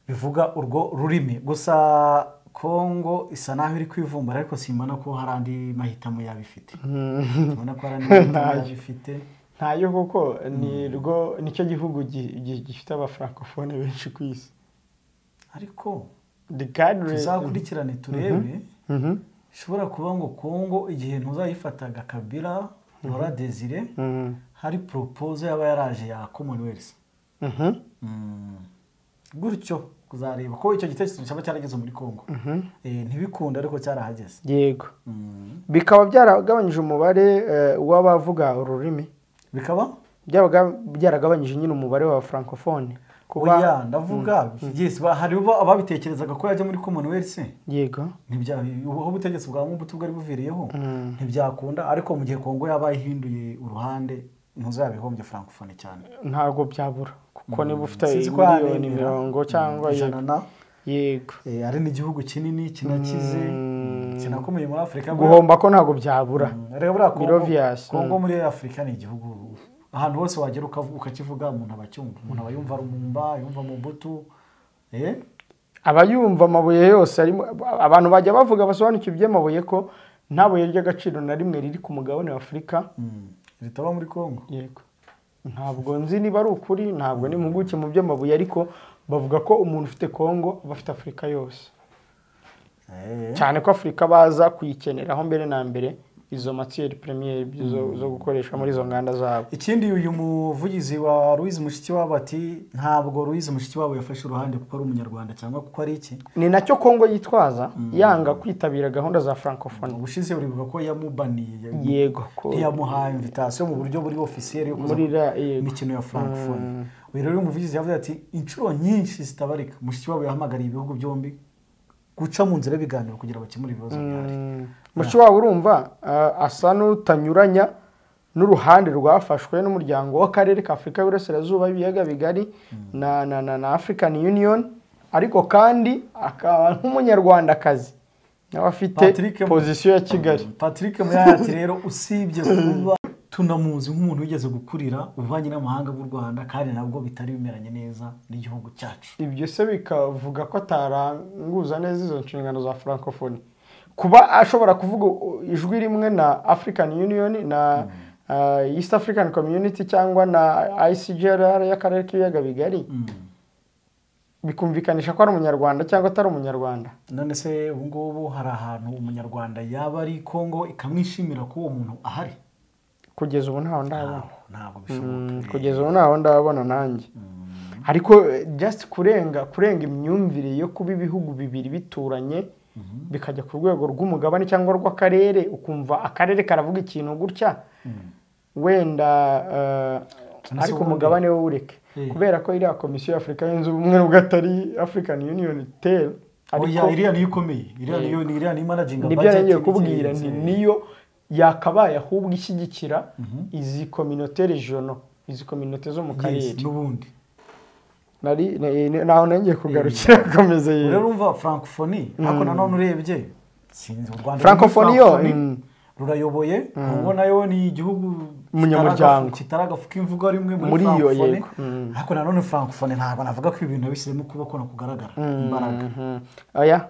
bivuga urwo rurimi. Gusa Kongo isa naho iri kwivumbura, ariko simbona ko hari andi mahitamo yabifite. Mbona ko hari andi mahitamo yabifite ntayo, kuko ni rwo nicyo gihugu gifite abafrancophone benshi ku isi. Ariko tuzakurikirane turebe, ishobora kuba ngo Kongo igihe ntuzayifataga Kabila Laurent Desire, hari propose yaba yaraje ya Commonwealth gutyo, kuzareba ko icyo gitekerezo cyaba cyarageze muri Kongo. Ntibikunda ariko cyarahageze. Yego. Bikaba byaragabanyije umubare w'abavuga ururimi, bikaba byaragabanyije nyine umubare wa francophone. Kuba ndavuga yes, hari ababitekerezaga ko yajya muri Commonwealth. Yego. Ntibya aho ubutegetsi bwa Mobutu bwari buviriyeho ntibyakunda, ariko mu gihe Kongo yabaye ihinduye uruhande ntuzabihombye francophone cyane, ntago byabura, kuko niba ufite miliyoni 40 cyangwa 100. Yego. Ari n'igihugu kinini kinakize kinakomeye muri Afrika, guhomba ko ntago byabura. Rero Kongo muri Afrika ni igihugu ahantu hose wagera ukakivuga umuntu abacyumva, umuntu abayumva Rumumba, yumva Mobutu, abayumva amabuye yose arimo. Abantu bajya bavuga basobanukiwe iby'amabuye ko nta buye ry'agaciro na rimwe riri ku mugabane wa Afurika ritaba muri Kongo. Yego. Ntabwo nzi niba ari ukuri, ntabwo ni impuguke mu by'amabuye, ariko bavuga ko umuntu ufite Kongo aba afite Afurika yose. Cyane ko Afurika baza kuyikeneraho mbere na mbere izo matière première zo gukoresha muri izo nganda zabo. Ikindi uyu muvugizi wa Louise Mushikiwabo ati ntabwo Louise Mushikiwabo yafashe uruhande kuko ari umunyarwanda cyangwa kuko ari iki, ni nacyo Kongo yitwaza yanga kwitabira gahunda za francophone. Ubushize uribuka ko yamubaniye, yego, ntiyamuhaye invitation mu buryo buri officiel yo kuza imikino ya francophone. Uyu rero umuvugizi yavuze ati inshuro nyinshi zitabarika Mushikiwabo yahamagariye ibihugu byombi guca mu nzira biganiro kugira bakemure ibibazo bihari. Mushikiwabo urumva asa n'utanyuranya n'uruhande rwafashwe n'umuryango w'akarere ka Afurika y'Iburasirazuba ibiyaga bigari na na na African Union, ariko kandi akaba nk'umunyarwandakazi nawe afite position ya Kigali. Patrick Muyaya ati rero usibye kuba tunamuzi nk'umuntu wigeze gukurira ububanyi n'amahanga bw'u Rwanda kandi nabwo bitari bimeranye neza n'igihugu cyacu. Ibyo se bikavuga ko ataranguza neza izo nshingano za francophone, kuba ashobora kuvuga ijwi rimwe na African Union na East African Community cyangwa na ICGLR y'akarere k'ibiyaga bigari, bikumvikanisha ko ari umunyarwanda cyangwa atari umunyarwanda. None se ubu ngubu hari ahantu umunyarwanda yaba ari Kongo ikamwishimira ko uwo muntu ahari? Kugeza ubu ntaho ndabona. Ntabwo bishoboka. Kugeza ubu ntaho ndabona nanjye. Ariko just kurenga imyumvire yo kuba ibihugu bibiri bituranye bikajya ku rwego rw'umugabane cyangwa rw'akarere, ukumva akarere karavuga ikintu gutya wenda, ariko umugabane wo ureke, kubera ko iriya komisiyo y'Afurika yunze ubumwe nubwo atari African Union tel, ariko iriya niyo ikomeye, iriya ni managing budget. Nibyo nagiye kubwira nti niyo yakabaye ahubwo ishyigikira izi communauté regional, izi communauté zo mu karere n'ubundi. Nari naho ngiye kugarukira komeze yero. Rero urumva francophonie, ariko nanone urebye sinzi u Rwanda francophonie yo rurayoboye, Kongo nayo ni igihugu umunyamuryango kitaragafuka imvugo rimwe muri francophonie, ariko nanone francophonie ntabwo navuga ko ibintu bishyiremo kuboko no kugaragara imbaraga. Oya,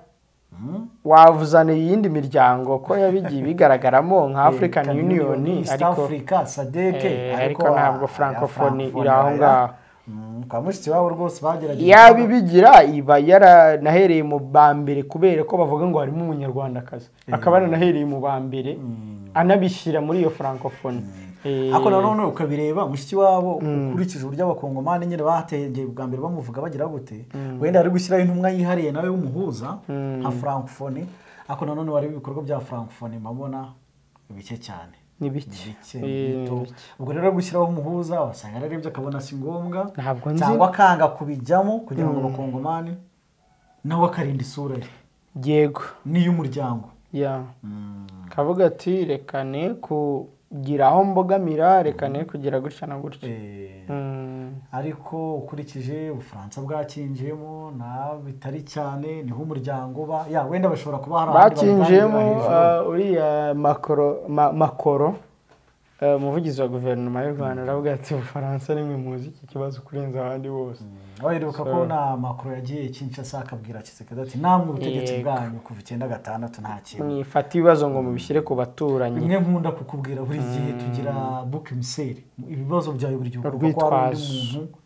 wavuzana iyindi miryango ko yabigiye bigaragaramo nka African Union, East Africa, SADC, ariko ntabwo francophonie iri aho ngaho. Kwa Mushikiwabo rwose bagerageje yabibigira iba yaranahereye mu ba mbere, kubera ko bavuga ngo harimo umunyarwandakazi, akaba yaranahereye mu ba mbere anabishyira muri iyo francophonie. Ariko nanone ukabireba Mushikiwabo ukurikije uburyo abakongomani nyine bategeye bwa mbere bamuvuga bagira gute, wenda ari gushyiraho intumwa yihariye nawe w'umuhuza nka francophonie, ariko nanone wareba ibikorwa bya francophonie mabona bike cyane. Ni bike. Ubwo rero gushyiraho umuhuza wasanga ararebye akabona si ngombwa, cyangwa akanga kubijyamo kugira ngo abakongomani Nawe akarinda isura ye. Yego. N'iy'umuryango. Kavuga ati reka ne kugira aho mbogamira, reka ne kugira gutya na gutya. Ariko ukurikije Ubufaransa bwakinjiyemo na bitari cyane niho umuryango ba ya wenda bashobora kuba hari abandi bakinjiyemo. Uriya Makoro umuvugizi wa guverinoma y'u Rwanda aravuga ati Ubufaransa nimwe muzi iki kibazo kurenza abandi bose. Waheruka ko na Macron yagiye Kinshasa akabwira Tshisekedi ati namwe ubutegetsi bwanyu kuva 96 nta kintu mwifata ibibazo ngo mubishyire ku baturanyi. Bimwe nkunda kukubwira buri gihe tugira book emissaire, ibibazo byawe buri gihe uko hari undi muntu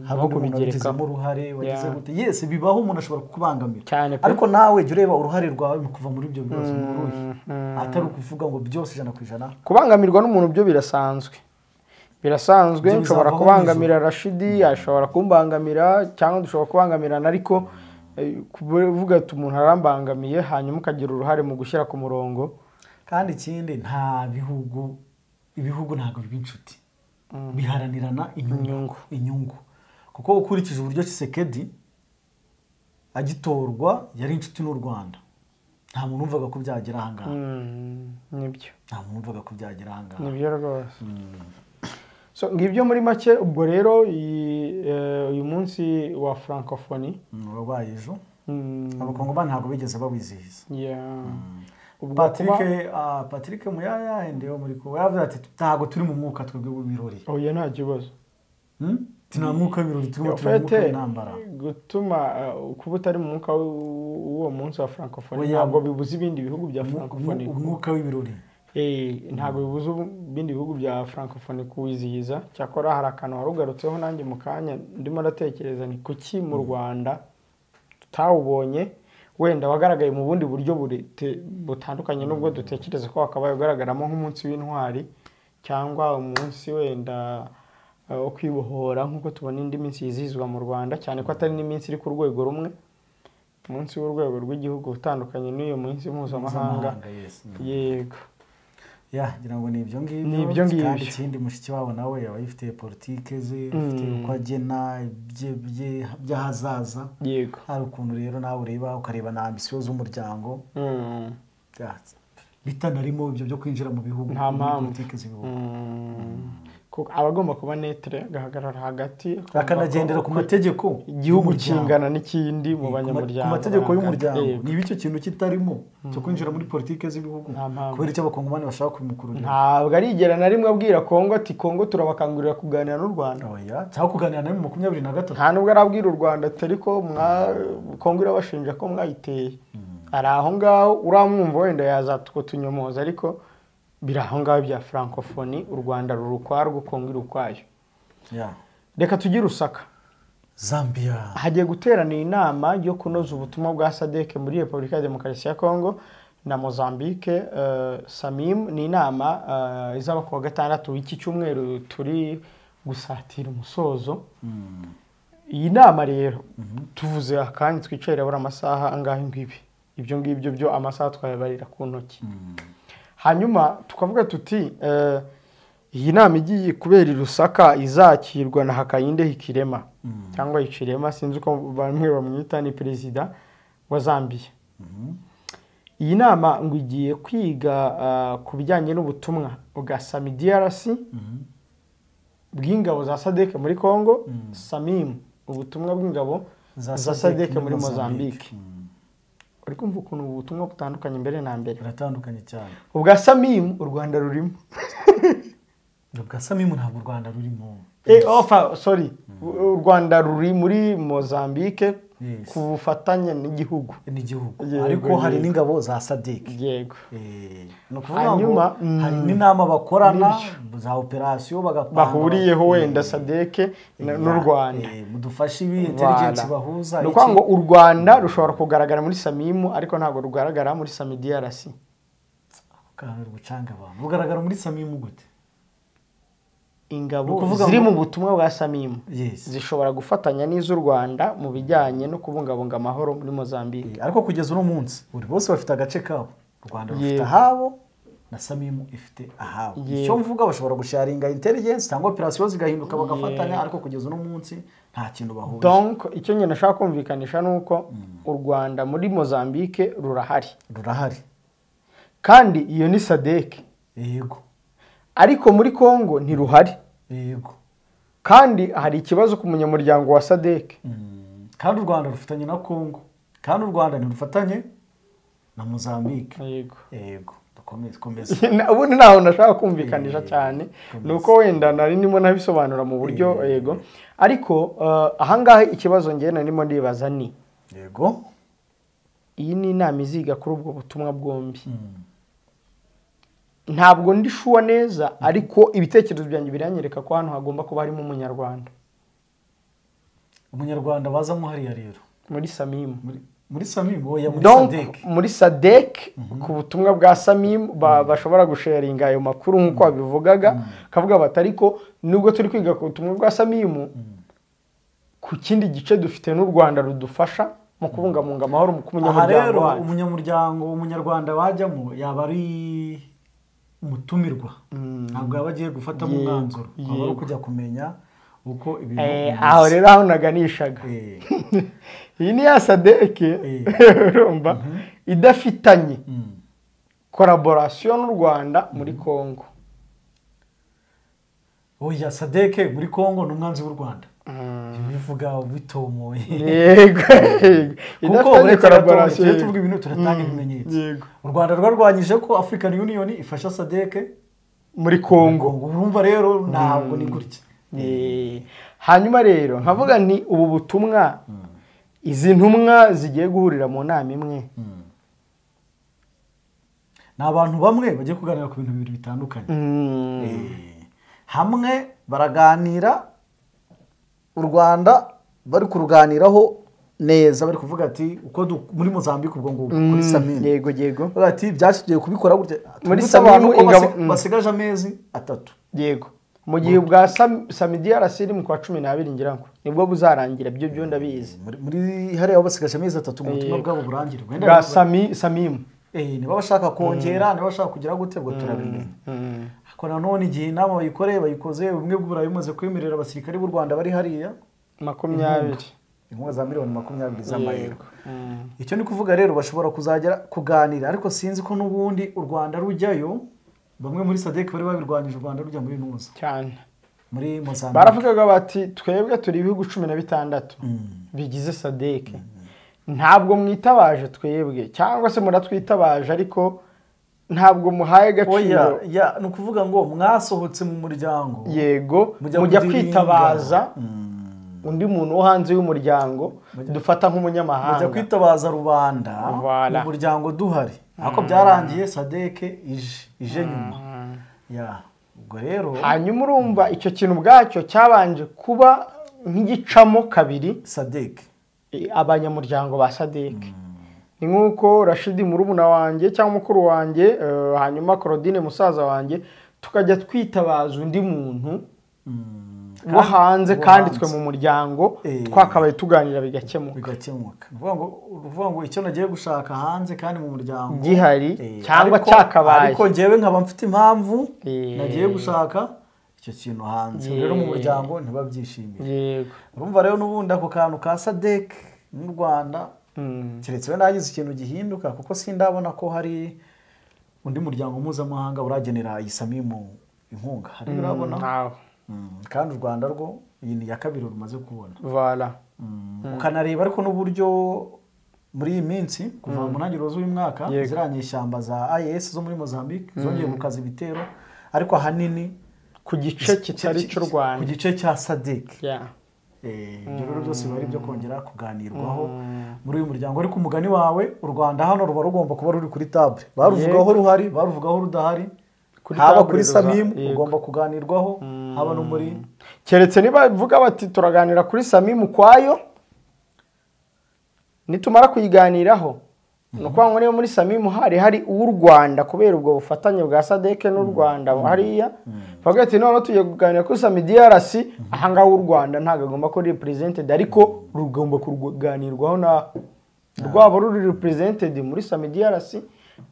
hari umuntu wabigizemo uruhare wagize gute. Yes, bibaho, umuntu ashobora kukubangamira ariko nawe jya ureba uruhare rwawe mu kuva muri ibyo bibazo n'uruhe, atari ukuvuga ngo byose 100%. Kubangamirwa n'umuntu byo birasanzwe, nshobora kubangamira Rashidi, ashobora kumbangamira cyangwa dushobora kubangamirana, ariko kuvuga ati umuntu arambangamiye hanyuma ukagira uruhare mu gushyira ku murongo. Kandi ikindi nta bihugu, ibihugu ntabwo biba inshuti, biharanirana inyungu. Kuko ukurikije uburyo Tshisekedi agitorwa yari inshuti n'u Rwanda, nta muntu umvaga ko byagera aha ngaha. Nibyo, nta muntu umvaga ko byagera aha ngaha. Nibyo rwose. So ngibyo muri make. Ubwo rero uyu munsi wa Francophonie wabaye ejo, Abakongomani ntabwo bigeze bawizihiza. Patrick Muyaya ndiyo muri ko yavuze ati ntago turi mu mwuka twebwe w'ibirori. Oya nta kibazo. Nta mwuka w'ibirori turimo, turi mu mwuka w'intambara. Gutuma kuba utari mu mwuka w'uwo munsi wa Francophonie ntabwo bibuza ibindi bihugu bya Francophonie. Umwuka w'ibirori ntabwo bibuza ibindi bihugu bya Francophonie kuwizihiza. Cyakora hari akantu warugarutseho nanjye mu kanya ndimo ndatekereza, ni kuki mu Rwanda tutawubonye? Wenda wagaragaye mu bundi buryo butandukanye nubwo dutekereza ko wakabaye ugaragaramo nk'umunsi w'intwari cyangwa umunsi wenda wo kwibohora nk'uko tubona indi minsi yizihizwa mu Rwanda, cyane ko atari n'iminsi iri ku rwego rumwe, umunsi w'urwego rw'igihugu utandukanye n'iyo munsi mpuzamahanga. Yego. Ya ngira ngo ni ibyo ngibyo. Kandi ikindi mushiki wabo nawe yaba yifitiye politike ze, afite uko agena ibye by'ahazaza. Yego. Hari ukuntu rero nawe ureba ukareba na ambisiyo z'umuryango. Bitanarimo ibyo byo kwinjira mu bihugu, politike z'ibihugu. Aba agomba kuba netre, agahagarara hagati, akanagendera ku mategeko igihugu kingana n'ikindi mu banyamuryango, ku mategeko y'umuryango. Niba icyo kintu kitarimo cyo kwinjira muri politike z'ibihugu, kubera icyo Abakongomani bashaka kubimukururira. Ntabwo arigera na rimwe abwira Kongo ati Kongo turabakangurira kuganira n'u Rwanda. Oya, cyangwa kuganira na 23. Nta nubwo arabwira u Rwanda ati ariko Kongo irabashinja ko mwayiteye. Ari aho ngaho uramwumva wenda yazatutunyomoza, ariko biri aho ngaho bya Francophonie, u Rwanda ruri ukwarwo, Kongo iri ukwayo. Reka tujye Lusaka, Zambia. Hagiye guteranira inama yo kunoza ubutumwa bwa SADC muri Repubulika ya Demokarasi ya Kongo na Mozambique. Samim ni inama izaba kuwa gatandatu w'iki cyumweru turi gusatira umusozo. Iyi nama rero tuvuze akanya twicarira buri amasaha angahe ngibi, ibyo ngibyo byo amasaha twayabarira ku ntoki. Hanyuma tukavuga tuti iyi nama igiye kubera i Lusaka izakirwa na Hakainde Hichilema cyangwa Hichilema, sinzi uko bamwe bamwita, ni perezida wa Zambia. Iyi nama ngo igiye kwiga ku bijyanye n'ubutumwa bwa SAMIDRC bw'ingabo za SADC muri Congo, SAMIM ubutumwa bw'ingabo za SADC muri Mozambique. Uri kumva ukuntu ubutumwa butandukanye mbere na mbere? Biratandukanye cyane. Ubwa SAMIM u Rwanda rurimo. Ubwa SAMIM ntabwo u Rwanda rurimo. Sorry. U Rwanda ruri muri Mozambique ku bufatanye n'igihugu. Ariko hari n'ingabo za SADC. Yego. No kuvuga ngo hari n'inama bakorana za operation bagapanga bahuriyeho wenda SADC n'u Rwanda. Mudufashe ibi intelligence bahuza. No kuvuga ngo u Rwanda rushobora kugaragara muri SAMIM ariko ntabwo rugaragara muri SAMIDRC. Kandi rugucanga abantu. Rugaragara muri SAMIM gute? Ingabo ziri mu butumwa bwa SAMIM zishobora gufatanya n'iz'u Rwanda mu bijyanye no kubungabunga amahoro muri Mozambique. Ariko kugeza uno munsi buri bose bafite agace kabo. U Rwanda rufite ahabo, Na Samimu ifite ahawe. Icyo mvuga, bashobora gusharinga intelligence cyangwa operation zigahinduka bagafatanya, ariko kugeza uno munsi nta kintu bahuje. Donc icyo nyine nashaka kumvikanisha ni uko u Rwanda muri Mozambique rurahari. Rurahari. Kandi iyo ni SADC. Yego. Ariko muri Congo ntiruhari. Yego. Kandi hari ikibazo ku munyamuryango wa SADC. Kandi u Rwanda rufatanye na Congo. Kandi u Rwanda ntirufatanye na Mozambique. Yego. Yego. Komeza. Ubundi ntaho nashaka kumvikanisha cyane, nuko wenda nari ndimo nabisobanura mu buryo yego. Ariko ahangaha ikibazo ngiye narimo ndibaza ni yego, iyi ni inama iziga kuri ubwo butumwa bwombi. Ntabwo ndi sure neza, ariko ibitekerezo byanjye biranyereka ko hano hagomba kuba harimo umunyarwanda. Umunyarwanda bazamo hariya rero muri Samimu. Muri Samimu, oya, muri SADC. Muri SADC ku butumwa bwa Samimu bashobora gusharinga ayo makuru nk'uko babivugaga, kavuga bati ariko nubwo turi kwiga ku butumwa bwa Samimu, ku kindi gice dufite n'u Rwanda rudufasha mu kubungabunga amahoro mu kumunyamuryango wacu. Umunyamuryango umunyarwanda wajyamo yaba ari umutumirwa, ntabwo yaba agiye gufata mu mwanzuro, aba ari kujya kumenya uko ibintu. Aho rero aho naganishaga, iyi ni ya SADC urumva idafitanye collaboration n'u Rwanda muri Congo. Oya, SADC muri Congo ni umwanzi w'u Rwanda. Bivuga bitomoye. Yego. Idafitanye collaboration, tuvuga ibintu turatanga ibimenyetso. U Rwanda rwarwanyije ko African Union ifasha SADC muri Congo. Urumva rero ntabwo ni gutya. Hanyuma rero nkavuga ni ubu butumwa, izi ntumwa zigiye guhurira mu nama imwe, ni abantu bamwe bagiye kuganira ku bintu bibiri bitandukanye. Hamwe baraganira u Rwanda bari kuruganiraho neza, bari kuvuga ati uko muri Mozambique ubwo ngo kuri Samimu. Yego yego. Bati byashigiye kubikora gutya muri Samimu ingabo basigaje amezi 3. Yego. Mu gihe bwa SAMIDRC iri mu kwa 12 ngira ngo nibwo buzarangira, byo byo ndabizi. Muri hariya aho basigaje amezi 3 mu butumwa bwabo burangire. Bwa Samimu. Niba bashaka kongera, niba bashaka kugira gute bwo turabimenya. Ariko nanone igihe inama bayikoreye bayikoze, ubumwe bw'Uburayi bumaze kwemerera abasirikari b'u Rwanda bari hariya 20 inkunga za miliyoni 20 z'amayero. Icyo ni kuvuga rero bashobora kuzagera kuganira, ariko sinzi ko n'ubundi u Rwanda rujyayo. Bamwe muri SADC bari babirwanyije u Rwanda rujya muri Nuza cyane muri Mozambique. Baravugaga bati twebwe turi ibihugu 16 bigize SADC, ntabwo mwitabaje twebwe cyangwa se muratwitabaje, ariko ntabwo muhaye agaciro. Oya, ni ukuvuga ngo mwasohotse mu muryango, yego, mujya kwitabaza undi muntu wo hanze y'umuryango dufata nk'umunyamahanga, mujya kwitabaza rubanda mu muryango duhari. Ariko byarangiye SADC ije nyuma. Ya, ubwo rero hanyuma urumva icyo kintu ubwacyo cyabanje kuba nk'igicamo kabiri SADC, abanyamuryango ba SADC. Ni nkuko Rashidi murumuna wanjye cyangwa mukuru wanjye, hanyuma Claudine musaza wanjye, tukajya twitabaza undi muntu wo hanze kandi twe mu muryango twakabaye tuganira bigakemuka. Bigakemuka. Uvuga ngo icyo nagiye gushaka hanze kandi mu muryango gihari cyangwa cyakabaye, ariko njyewe nkaba mfite impamvu nagiye gushaka icyo kintu hanze, rero mu muryango ntibabyishimiye. Yego. Urumva rero n'ubundi ako kantu ka SADC n'u Rwanda, keretse we nagize ikintu gihinduka, kuko sindabona ko hari undi muryango mpuzamahanga uragenera iyi Samimu inkunga. Hari urabona? Kandi u Rwanda rwo iyi ni ya kabiri rumaze kubona. Voilà. Ukanareba ariko n'uburyo muri iyi minsi kuva mu ntangiriro z'uyu mwaka ziranyeshyamba za IS zo muri Mozambique zongeye gukaza ibitero, ariko ahanini ku gice kitari cy'u Rwanda, ku gice cya SADC. Ibyo rero byose bari byo kongera kuganirwaho muri uyu muryango. Ariko umugani wawe u Rwanda hano ruba rugomba kuba ruri kuri table, baruvugaho ruhari, baruvugaho rudahari, haba kuri Samimu ugomba kuganirwaho, haba no muri keretse niba bavuga bati turaganira kuri Samimu kwayo, nitumara kuyiganiraho ni ukuvuga ngo niba muri Samimu hari uw'u Rwanda kubera ubwo bufatanye bwa SADC n'u Rwanda hariya, bavuga ati noneho tugiye kuganira kuri SAMIDRC, aha ngaha u Rwanda ntabwo agomba kuba represented, ariko rugomba kuganirwaho na rwaba ruri represented muri SAMIDRC,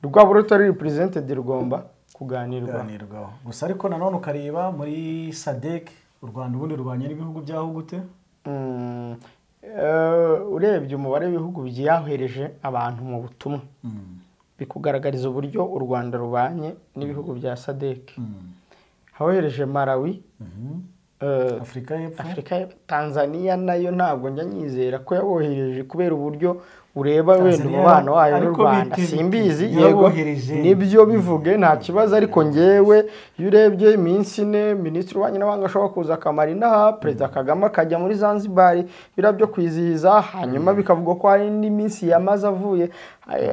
rwaba rutari represented rugomba kuganirwaho. Gusa ariko nanone ukareba muri SADC u Rwanda ubundi rubanye n'ibihugu byaho gute? Urebye umubare w'ibihugu byahereje abantu mu butumwa bikugaragariza uburyo u Rwanda rubanye n'ibihugu bya SADC. Hahereje Malawi, Afrika y'Epfo, Afrika, Tanzania nayo ntabwo njya nyizera ko yabohereje kubera uburyo ureba wenda umubano wayo n'u Rwanda. Simbizi, yego nibyo bivuge nta kibazo, ariko ngewe iyo urebye iminsi ine minisitiri w'ububanyi n'amahanga ashobora kuza akamara inaha, Perezida Kagame akajya muri Zanzibar biriya byo kwizihiza, hanyuma bikavugwa ko hari indi minsi yamaze avuye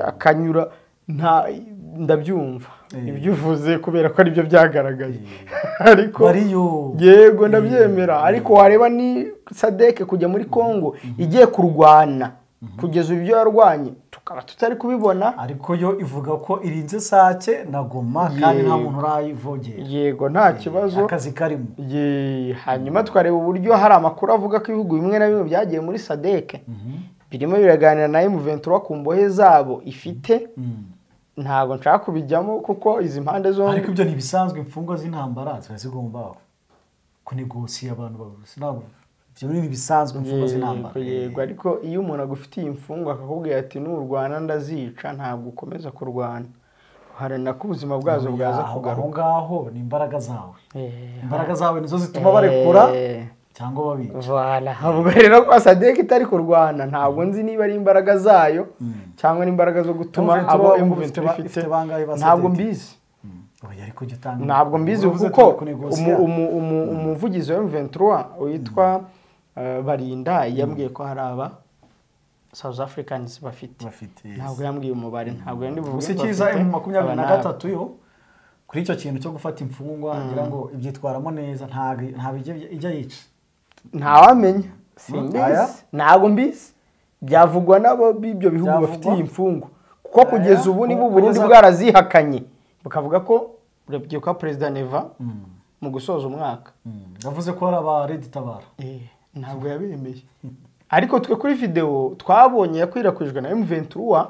akanyura, nta ndabyumva ibyo uvuze kubera ko aribyo byagaragaye ariko yego ndabyemera. Ariko wareba ni SADC kujya muri Congo igiye kurwana kugeza ibyo yarwanye tukaba tutari kubibona, ariko yo ivuga ko irinze Sake na Goma kandi nta muntu urayivogera. Yego nta kibazo, akazi karimo. Hanyuma twareba uburyo hari amakuru avuga ko ibihugu bimwe na bimwe byagiye muri SADC birimo biraganira na M23 ku mbohe zabo ifite. Ntabwo nshaka kubijyamo kuko izi mpande zombi, ariko ibyo ntibisanzwe, imfungwa z'intambara ziba zigomba kunegosiya abantu ntabwo ibyo ni bisanzwe, imfungwa z'intambara. Yego, ariko iyo umuntu agufitiye imfungwa akakubwira ati n'urwana ndazica, ntabwo ukomeza kurwana, uharanira ko ubuzima bwazo bwaza kugaruka. Aho ngaho ni imbaraga zawe, imbaraga zawe nizo zituma barekura cyangwa babica. Voilà, ubwo rero ko SADC itari kurwana ntabwo nzi niba ari imbaraga zayo cyangwa n'imbaraga zo gutuma abo M23 ifite, ntabwo mbizi. Ntabwo mbizi kuko umuvugizi wa M23 witwa Barinda yambwiye ko hari aba South Africans bafite, ntabwo yambwiye umubare, ntabwo yandi buvuge. Gusa icyiza M23 yo kuri icyo kintu cyo gufata imfungwa ngira ngo ibyitwaramo neza, nta ijya yica, ntawamenya, simbizi, ntabwo mbizi, byavugwa nabo b'ibyo bihugu bafitiye imfungwa, kuko kugeza ubu niba Burundi bwarazihakanye bukavuga ko urubyiruko Perezida Neva mu gusoza umwaka yavuze ko hari aba Red Tabara, ntabwo yabemeye. Ariko twe kuri video twabonye yakwirakwijwe na M23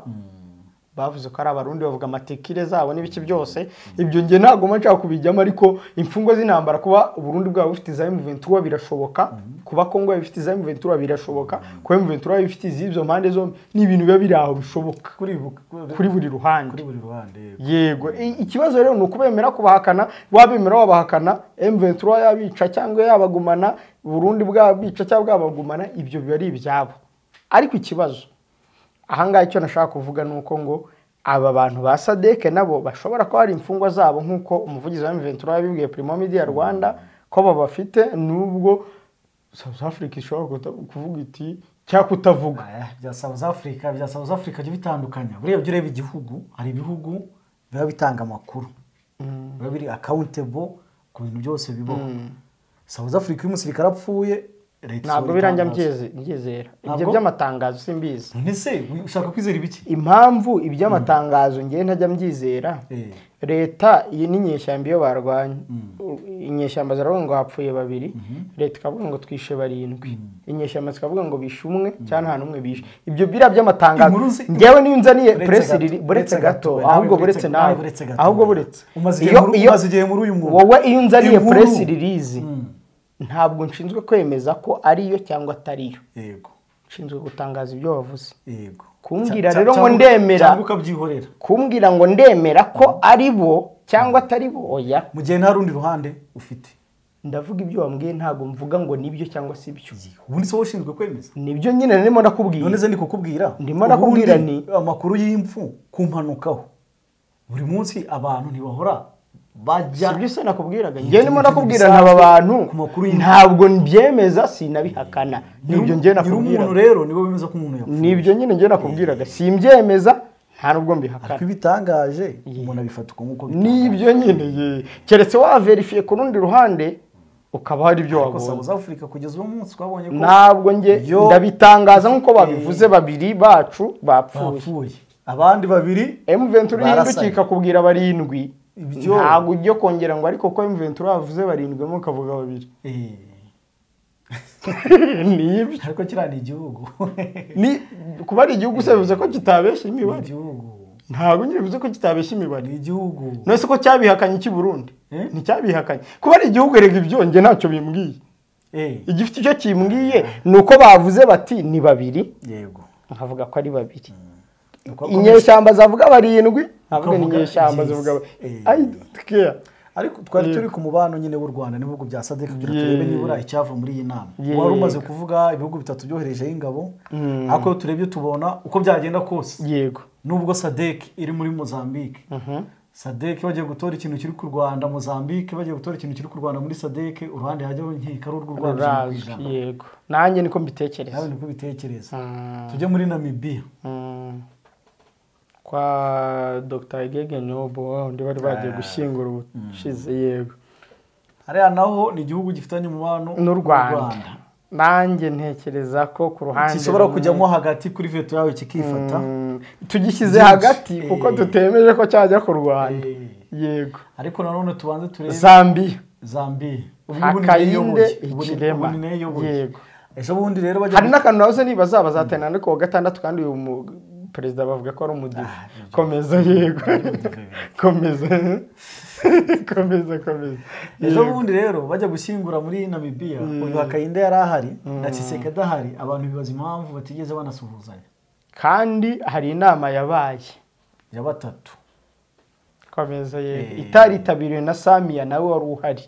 bavuze ko ari abarundi, bavuga amatekire zabo n'ibiki byose. Ibyo nge ntabwo nshaka kubijyamo, ariko imfungwa z'intambara kuba Burundi bwabo bufite za M23 birashoboka, kuba Kongo bifite za M23 birashoboka, kuba M23 bifite izibyo mpande zombi ni ibintu biba biri aho bishoboka kuri buri ruhande, Yego, ikibazo rero ni ukubemera kubahakana, wabemera wabahakana, M23 yabica cyangwa yabagumana, Burundi bwabica cyangwa bwabagumana, ibyo biba ari ibyabo. Ariko ikibazo ahangaha icyo nashaka kuvuga nuko ngo aba bantu ba SADC nabo bashobora ko hari imfungwa zabo nkuko umuvugizi wa M23 yabibwiye Primo Media Rwanda ko babafite, nubwo South Africa ishobora kuvuga iti cyangwa kutavuga. Bya South Africa, bya South Africa byo bitandukanya. Buriya byo ureba igihugu, hari ibihugu biba bitanga amakuru, biba biri accountable ku bintu byose bibaho. South Africa iyo umusirikare apfuye ntabwo biranjya mbyizera ibyo by'amatangazo, simbizi. Nese ushaka kwizera ibiki? Impamvu iby'amatangazo ngiye ntajya mbyizera, leta iyi n'inyeshyamba iyo barwanye, inyeshyamba ziravuga ngo hapfuye babiri, leta ikavuga ngo twishe barindwi, inyeshyamba zikavuga ngo bishe umwe cyangwa nta n'umwe bishe. Ibyo biriya by'amatangazo ngewe niyo nzaniye press buretse gato, ahubwo buretse nawe, ahubwo buretse umaze igihe muri uyu mwuga, wowe iyo unzaniye press release ntabwo nshinzwe kwemeza ko ariyo cyangwa atariyo. Yego, nshinzwe gutangaza ibyo wavuze. Yego, kumbwira rero ngo ndemera, kumbwira ngo ndemera ko ari bo cyangwa atari bo, oya, mu gihe nta rundi ruhande ufite. Ndavuga ibyo wambwiye, ntabwo mvuga ngo nibyo cyangwa si byo. Ubundi se wowe ushinzwe kwemeza? Nibyo nyine ndimo ndakubwira. None se ndi kukubwira, ndimo ndakubwira ni amakuru y'impfu ku mpanukaho buri munsi abantu ntibahora bajya. Sibyo se nakubwiraga, ngewe ndimo ndakubwira ntaba bantu ntabwo mbyemeza, sinabihakana, nibyo ngewe nakubwiraga. Umuntu rero nibo bemeza ko umuntu yapfuye, nibyo nyine ngewe nakubwiraga, simbyemeza nta nubwo mbihakana. Ariko ibitangaje umuntu abifata uko nguko bitangaje, nibyo nyine, keretse wa verifiye ku rundi ruhande ukaba hari ibyo wabonye. South Africa kugeza uwo munsi twabonye ko ntabwo nge ndabitangaza nkuko babivuze, babiri bacu bapfuye, abandi babiri M23 ihindukika kubwira barindwi, ntabwo ujye kongera ngo ariko ko M23 bavuze barindwi mo kavuga babiri. Nibyo, ariko kiriya ni igihugu, ni kuba ari igihugu se bivuze ko kitabeshya imibare. Igihugu Ntabwo nyine bivuze ko kitabeshya imibare. Ni igihugu. None se ko cyabihakanye cy'i Burundi? Nticyabihakanye. Kuba ari igihugu erega ibyo njye ntacyo bimbwiye. Igifite icyo kimbwiye ni uko bavuze bati ni babiri. Yego. Nkavuga ko ari babiri. Inyeshyamba zavuga barindwi, nkavuga ni inyeshyamba zivuga. I don't care. Ariko twari turi ku mubano nyine w'u Rwanda n'ibihugu bya SADC kugira turebe nibura icyava muri iyi nama. Wari umaze kuvuga ibihugu bitatu byoherejeho ingabo, ariko turebye tubona uko byagenda kose. Yego. Nubwo SADC iri muri Mozambique. SADC bagiye gutora ikintu kiri ku Rwanda, Mozambique bagiye gutora ikintu kiri ku Rwanda muri SADC, uruhande hajyaho inkiko ari urw'u Rwanda. Yego. Nanjye niko mbitekereza. Nawe niko bitekereza. Tujye muri Namibia. Kwa Dr. Gege Nyobo undi bari bagiye gushyingura ubushize. Yego. Hariya naho ni igihugu gifitanye umubano n'u Rwanda. Nanjye ntekereza ko ku ruhande gishobora kujyamo hagati kuri veto yawe kikifata. Tugishyize hagati kuko tutemeje ko cyajya ku Rwanda. Yego. Ariko nanone tubanze turebe Zambia. Hakainde Hichilema. Yego. Ejo bundi rero bajya hari n'akantu nawe niba bazatena ariko wa gatandatu kandi uyu perezida bavuga ko ari umudive. Komeza. Yego. Komeza. Komeza. Ejo bundi rero bajya gushyingura muri Namibia, uyu Hakainde yari ahari na Tshisekedi ahari, abantu bibaza impamvu batigeze banasuhuzanya. Kandi hari inama yabaye ya batatu. Komeza. Yego. Itaritabiriwe na Samia nawe wari uhari.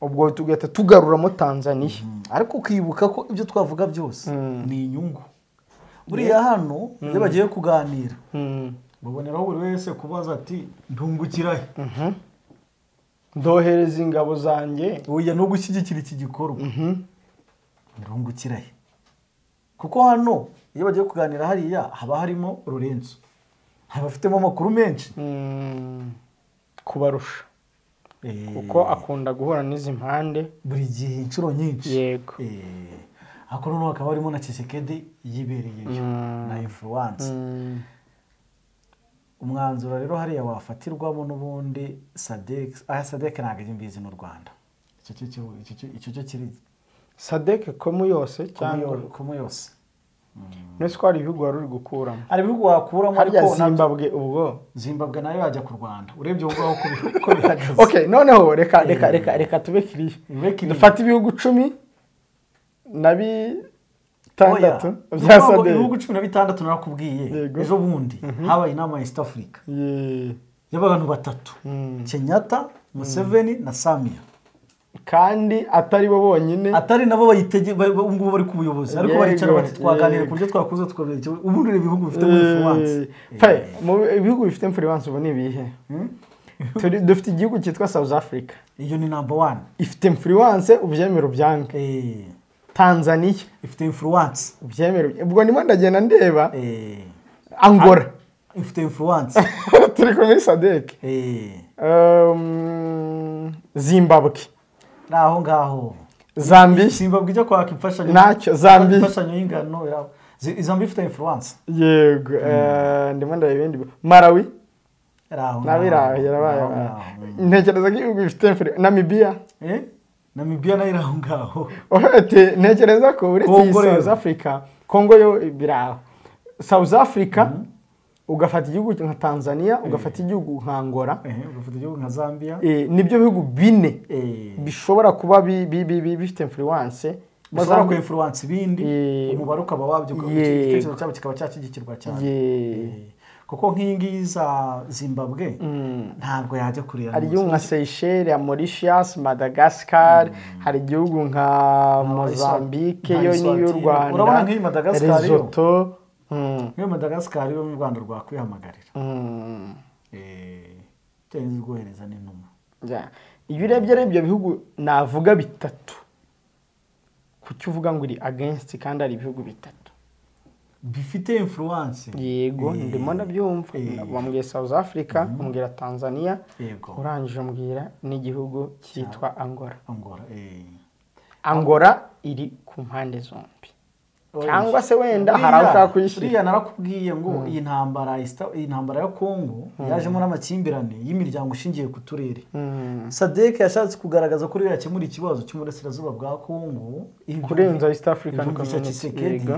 Ubwo tugahita tugaruramo Tanzania. Ariko ukibuka ko ibyo twavuga byose ni inyungu. Buriya hano iyo bagiye kuganira baboneraho buri wese kubaza ati ndungukirahe, ndohereza ingabo zanjye oya no gushyigikira iki gikorwa, ndungukirahe. Kuko hano iyo bagiye kuganira hariya haba harimo Lorenzo, abafitemo amakuru menshi kubarusha, kuko akunda guhura n'izi mpande buri gihe inshuro nyinshi. Yego. Ariko noneho hakaba harimo na Tshisekedi yibereyeyo na influence. Umwanzuro rero hariya wafatirwamo n'ubundi SADC, aya SADC ntabwo iri mbizi n'u Rwanda. Icyo cyo kiri SADC komu yose cyangwa komu yose. Nese ko hari ibihugu wari uri gukuramo. Hari ibihugu wakuramo ariko Zimbabwe ubwo Zimbabwe nayo yajya ku Rwanda. Urebye ubwo aho uko bihagaze. Okay, noneho reka reka reka reka tube kiriya. Dufate ibihugu 10 na bitandatu bya SADC. Ibihugu 16 narakubwiye ejo bundi habaye inama ya East Africa y'abantu batatu, Kenyatta, Museveni na Samia. Kandi atari bo bonyine, atari nabo bayitege ngubu bari ku buyobozi, ariko baricara bati twaganira ku buryo twakuza tukabereka ubundi ibihugu bifite influence. Ibihugu bifite influence ubu ni ibihe? Dufite igihugu cyitwa South Africa, iyo ni number 1 ifite influence ubyemero byange. Tanzania ifite influence ubyemero, ubwo ndimo ndagenda ndeba. Angola ifite influence, turi kumwe SADC. Zimbabwe naho ngaho, Zambia, Zimbabwe ijya kwaka imfashanyo ntacyo, Zambia imfashanyo y'ingano, Zambia ifite influence. Yego. Ndimo ndeba ibindi, Malawi raho yarabaye. Ntekereza ko ibihugu bifite influence, Namibia. Namibia nayo iraho ngaho. Ntekereza ko uretse South Africa, Congo yo biraho. South Africa ugafata igihugu nka Tanzania, ugafata igihugu nka Angola, ugafata igihugu nka Zambia, nibyo bihugu bine bishobora kuba bifite influence, bashobora ku influence ibindi, umubare ukaba wabyo, igitekerezo cyabo kikaba cyashyigikirwa cyane. Kuko nk'iyi ngiyi za Zimbabwe ntabwo yajya kurira. Hari igihugu nka Seychelles, Mauritius, Madagascar, hari igihugu nka Mozambique yo n'iy'u Rwanda. Urabona nk'iyi Madagascar yo, Lesotho. Nk'iyo Madagascar yo mu Rwanda rwakwihamagarira. Bitewe rwohereza n'intumwa. Iyo urebye rero ibyo bihugu navuga bitatu, kuki uvuga ngo iri against kandi ari ibihugu bitatu bifite influence? Yego, ndimo ndabyumva. Bambwiye South Africa, bambwira Tanzania, urangije mbwira n'igihugu cyitwa Angola. Angola, Angola iri ku mpande zombi. Cyangwa se wenda hari aho ushaka kuyishyira. Uriya narakubwiye ngo iyi ntambara ya Kongo yajemo n'amakimbirane y'imiryango ishingiye ku turere. SADC yashatse kugaragaza ko ariyo yakemura ikibazo cy'uburasirazuba bwa Kongo kurenza East African Community,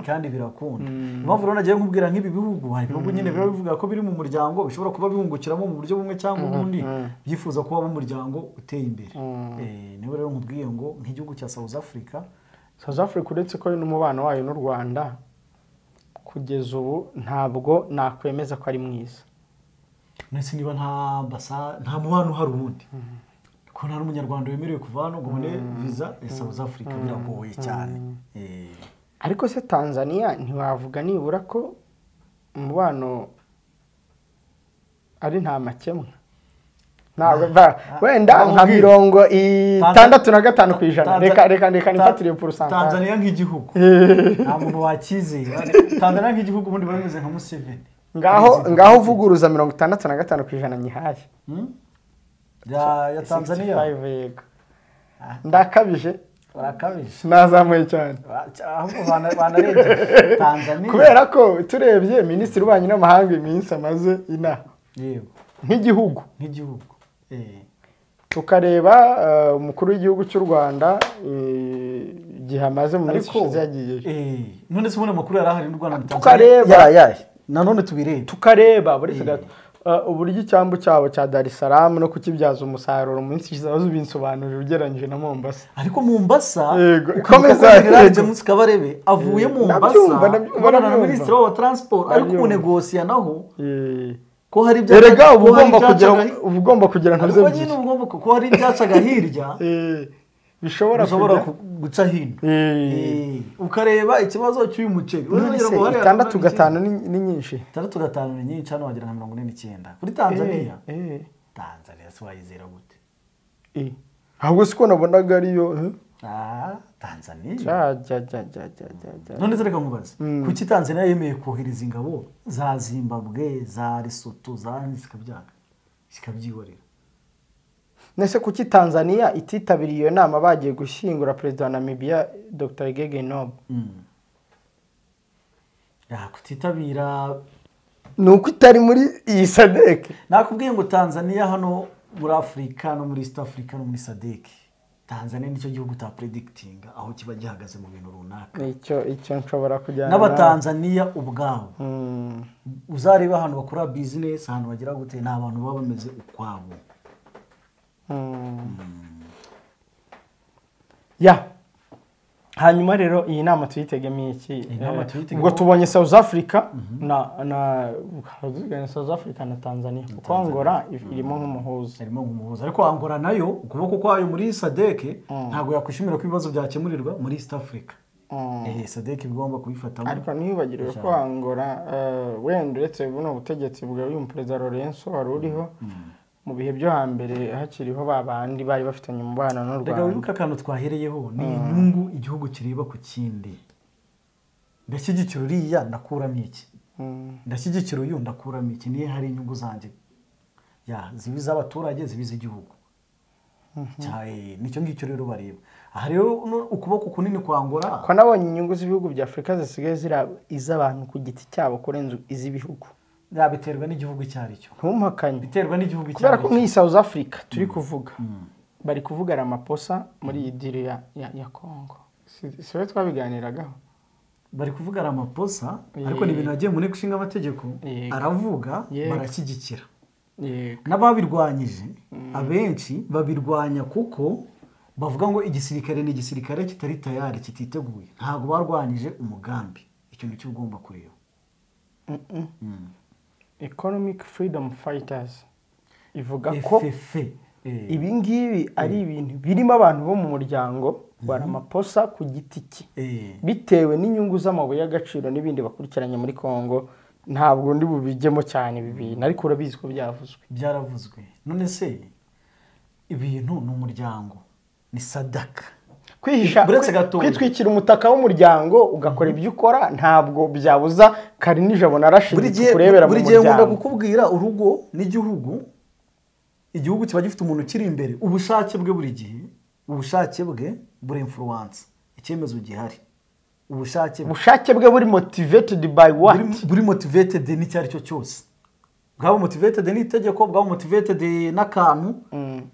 kandi birakunda. Impamvu rero nagiye nkubwira nk'ibi bihugu, hari ibihugu nyine biba bivuga ko biri mu muryango bishobora kuba bihungukiramo mu buryo bumwe cyangwa ubundi, byifuza kuba mu muryango uteye imbere. Niba rero nkubwiye ngo nk'igihugu cya South Africa, South Africa uretse ko n'umubano wayo n'u Rwanda kugeza ubu ntabwo nakwemeza ko ari mwiza. Nese niba nta mubano uhari ubundi, ko nta n'umunyarwanda wemerewe kuva hano ngo ubone visa ya South Africa, biragoye cyane. Ariko se Tanzania ntiwavuga nibura ko umubano ari nta makemwa? Wenda nka 65%. Reka nifatire pourcentage. Tanzania nk'igihugu nta muntu wakizera. Tanzania nk'igihugu ubundi bameze nka Museveni. Ngaho uvuguruza 65% nyihaye ya Tanzania. Ndakabije, urakabije, nazamuye cyane ahubwo banarengeje Tanzania, kubera ko turebye minisitiri w'ububanyi n'amahanga iminsi amaze inaha yego nk'igihugu tukareba umukuru w'igihugu cy'u Rwanda igihe amaze mu minsi ishize yagiye. None se ubona amakuru yarahari n'u Rwanda Tanzania nanone tubirebe, tukareba buri gato uburyo icyambu cyabo cya Dar es Salaam no kukibyaza umusaruro mu minsi ishize bazubisobanurira ugereranyije na Mombasa. Ariko Mombasa ukomeza General James Kabarebe avuye Mombasa na Minister wa Transport ari kunegosia naho ko hari ibyo erega ubugomba kugira ntuze byinshi, ariko nyine ubugomba ko hari ibyacaga hirya bishobora guca hino. Ukareba ikibazo cy'uyu muceri 6.5 ni nyinshi. 6.5 ni nyinshi, hano wagira nka 49 kuri Tanzania. Tanzania si wayizera gute? Ahubwo siko nabonaga ariyo Tanzania. Ja. None reka nkubaze, kuki Tanzania yemeye kohereza ingabo za Zimbabwe, za Lesotho, za zikabyanga zikabyihorera? Nese kuki Tanzania ititabiriye iyo nama bagiye gushyingura Perezida wa Namibia Dr. Geingob? Kutitabira nuko itari muri iyi SADC. Nakubwiye ngo Tanzania hano muri Afrika no muri East Africa no muri SADC, Tanzania nicyo gihugu ta predicting aho kiba gihagaze mu bintu runaka. Icyo nshobora kujyana n'abatanzania ubwabo. Uzareba ahantu bakora business, ahantu bagira gute, ni abantu baba bameze ukwabo. Ya hanyuma rero iyi nama tuyitegemo iki? Ubwo tubonye South Africa na South Africa na Tanzania, kuko Angola irimo nk'umuhuza, ariko Angola nayo ukuboko kwayo muri SADC ntago yakwishimira ko ibibazo byakemurirwa muri East Africa. SADC bigomba kubifatamo. Ariko ntibagirwe ko Angola wenda uretse buno butegetsi bwa uyu Perezida Lorenzo wari uriho mu bihe byo hambere hakiriho babandi bari bafitanye umubano n'u Rwanda. Rega wibuka akantu twahereyeho ni inyungu igihugu kireba ku kindi. Ndashyigikira uriya ndakuramo iki, ndashyigikira uyu ndakuramo iki, niyo hari inyungu zanjye ya zibi z'abaturage zibi z'igihugu. Nicyo ngicyo rero bareba. Aha rero ukuboko kunini kwa Angola, ko nabonye inyungu z'ibihugu bya Afurika zisigaye zira iz'abantu ku giti cyabo kurenza iz'ibihugu. Biterwa n'igihugu icyo ari cyo. Ntumpakanye. Biterwa n'igihugu icyo ari cyo. Kubera ko nk'iyi South Africa turi kuvuga, bari kuvuga Ramaphosa muri iyi deal ya Congo. Si we twabiganiragaho. Bari kuvuga Ramaphosa, ariko ni ibintu yagiye mu nteko ishinga amategeko, aravuga barashyigikira. N'ababirwanyije abenshi babirwanya kuko bavuga ngo igisirikare ni igisirikare kitari tayari, kititeguye. Ntabwo barwanyije umugambi. Icyo nicyo ugomba kureba. Economic Freedom Fighters ivuga ko ibi ngibi ari ibintu birimo abantu bo mu muryango wa Ramaphosa ku giti cye, bitewe n'inyungu z'amabuye y'agaciro n'ibindi bakurikiranye muri Congo. Ntabwo ndi bubijyemo cyane ibi bintu, ariko urabizi ko byavuzwe, byaravuzwe. None se ibintu ni umuryango, ni sadaka. Kwihisha, kwitwikira umutaka w'umuryango ugakora ibyo ukora ntabwo byabuza kari nijabo narashize kurebera mu muryango. Buri gihe nkunda kukubwira urugo n'igihugu, igihugu kiba gifite umuntu kiri imbere, ubushake bwe buri gihe, ubushake bwe buri influence icyemezo gihari. Ubushake bwe buri motivated by what? Buri motivated n'icyo ari cyo cyose. Bwaba motivated n'itegeko, bwaba motivated n'akantu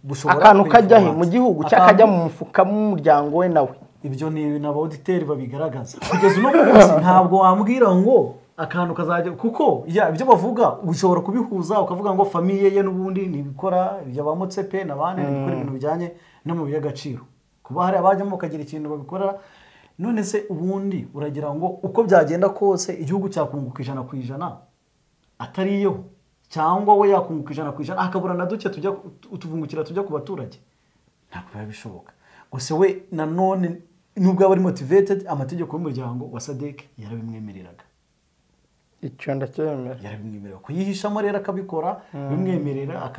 bushobora akantu kajya he mu gihugu cyakajya mu mufuka mu muryango we nawe. Ibyo ni n'aba auditeur babigaragaza. Kugeza uno munsi ntabwo wambwira ngo akantu kazajya kuko ibyo bavuga ushobora kubihuza ukavuga ngo famille ye n'ubundi nibikora ibyo ba Motsepe n'abandi nibikora ibintu bijyanye no mu by'agaciro. Kuba hari abajyamo bakagira ikintu babikora. None se ubundi uragira ngo uko byagenda kose igihugu cyakunguka 100% atariyo cyangwa we yakunguka 100% akabura na duke tujya utuvungukira tujya ku baturage? Ntabwo biba bishoboka. Gusa we nanone nubwo aba ari motivated, amategeko y'umuryango wa SADC yarabimwemereraga. Icyo ndacyemera. Yarabimwemerera kuyihishamo rero akabikora bimwemerera.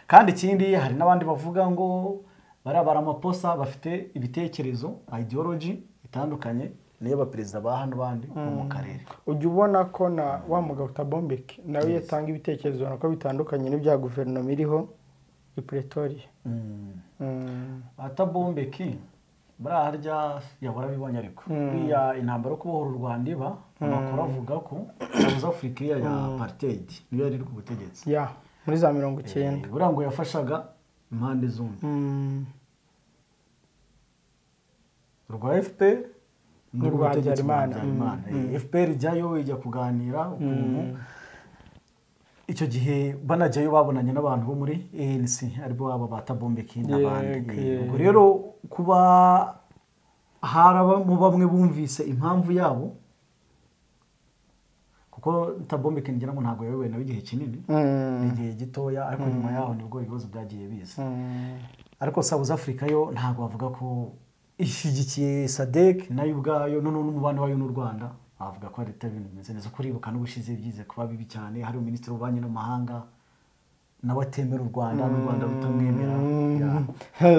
Kandi ikindi hari n'abandi bavuga ngo barabara amaposa bafite ibitekerezo ideology itandukanye niyo ba president ba hano bandi mu karere. Ujya ubona ko na wa mugabo Tabombeki nawe yatanga ibitekerezo nako bitandukanye n'ibya guverinoma iriho i Pretoria. Tabombeki baraharya yahora bibonye ariko buriya intambara yo kubohora u Rwanda iba amakuru avuga ko South Africa ya apartheid niyo yari ku butegetsi ya muri za 90. Buriya ngo yafashaga impande zombi, rwa FPR n'urwa Habyarimana. FPR ijyayo ijya kuganira ukuntu icyo gihe banajyayo babonanye n'abantu bo muri ANC aribo aba ba Tabombeki n'abandi. Ubwo rero kuba haraba mu bamwe bumvise impamvu yabo, kuko Tabombeki ngira ngo ntabwo yayobowe nawe igihe kinini, ni igihe gitoya, ariko nyuma yaho nibwo ibibazo byagiye biza. Ariko South Africa yo ntabwo bavuga ko ishyigikiye SADC nayo ubwayo none n'umubano wayo n'u Rwanda avuga ko ari ibintu bimeze neza. Kuribuka n'ubushize byize kuba bibi cyane, hari minisitiri w'ububanyi n'amahanga nawe atemera u Rwanda n'u Rwanda rutamwemera.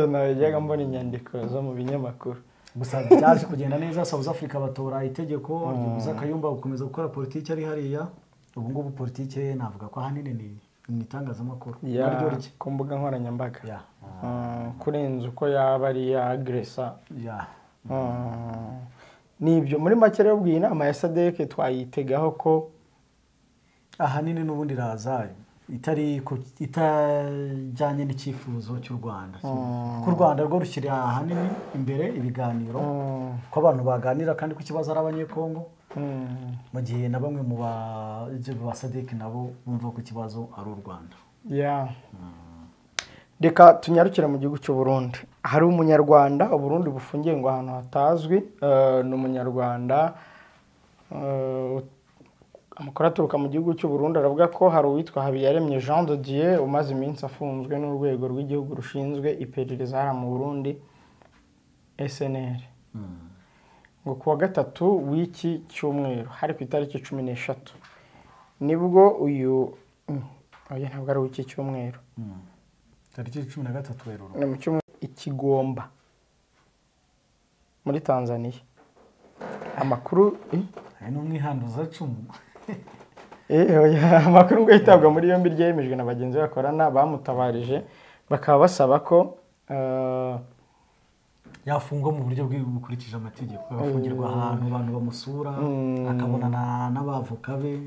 Najyaga mbona inyandiko zo mu binyamakuru. Gusa byaje kugenda neza, South Africa batora itegeko ribuza Kayumba gukomeza gukora politiki ari hariya. Ubu ngubu politiki navuga ko ahanini ni itangazamakuru naryo rye ku mbuga nkoranyambaga kurenza uko yaba ari agressor. Nibyo muri make rero bwiye inama ya SADC twayitegaho ko ahanini n'ubundi raza itari itajyanye n'icyifuzo cy'u Rwanda. Ku Rwanda rwo rushyira ahanini imbere ibiganiro ko abantu baganira kandi ku kibazo ari abanyekongo, mu gihe na bamwe mu ba SADC nabo bumva ko ikibazo ari u Rwanda. Reka tunyarukira mu gihugu cy'u Burundi. Hari umunyarwanda Burundi bufungiye ngo ahantu hatazwi, ni umunyarwanda. Amakuru aturuka mu gihugu cy'u Burundi aravuga ko hari uwitwa Habiyaremye Jean de Dieu umaze iminsi afunzwe n'urwego rw'igihugu rushinzwe iperereza hariya mu Burundi SNR. Ngo kuwa gatatu w'iki cyumweru hari ku itariki 13 nibwo uyu oya ntabwo ari w'iki cyumweru, tariki 13 Werurwe, ni mu cyumweru Ikigomba muri Tanzania. Amakuru hari n'umwihanduza cumu amakuru ngo yitabwa muri yombi ryemejwe na bagenzi bakorana bamutabarije, bakaba basaba ko yafungwa mu buryo bukurikije amategeko, agafungirwa ahantu abantu bamusura, akabonana n'abavoka be.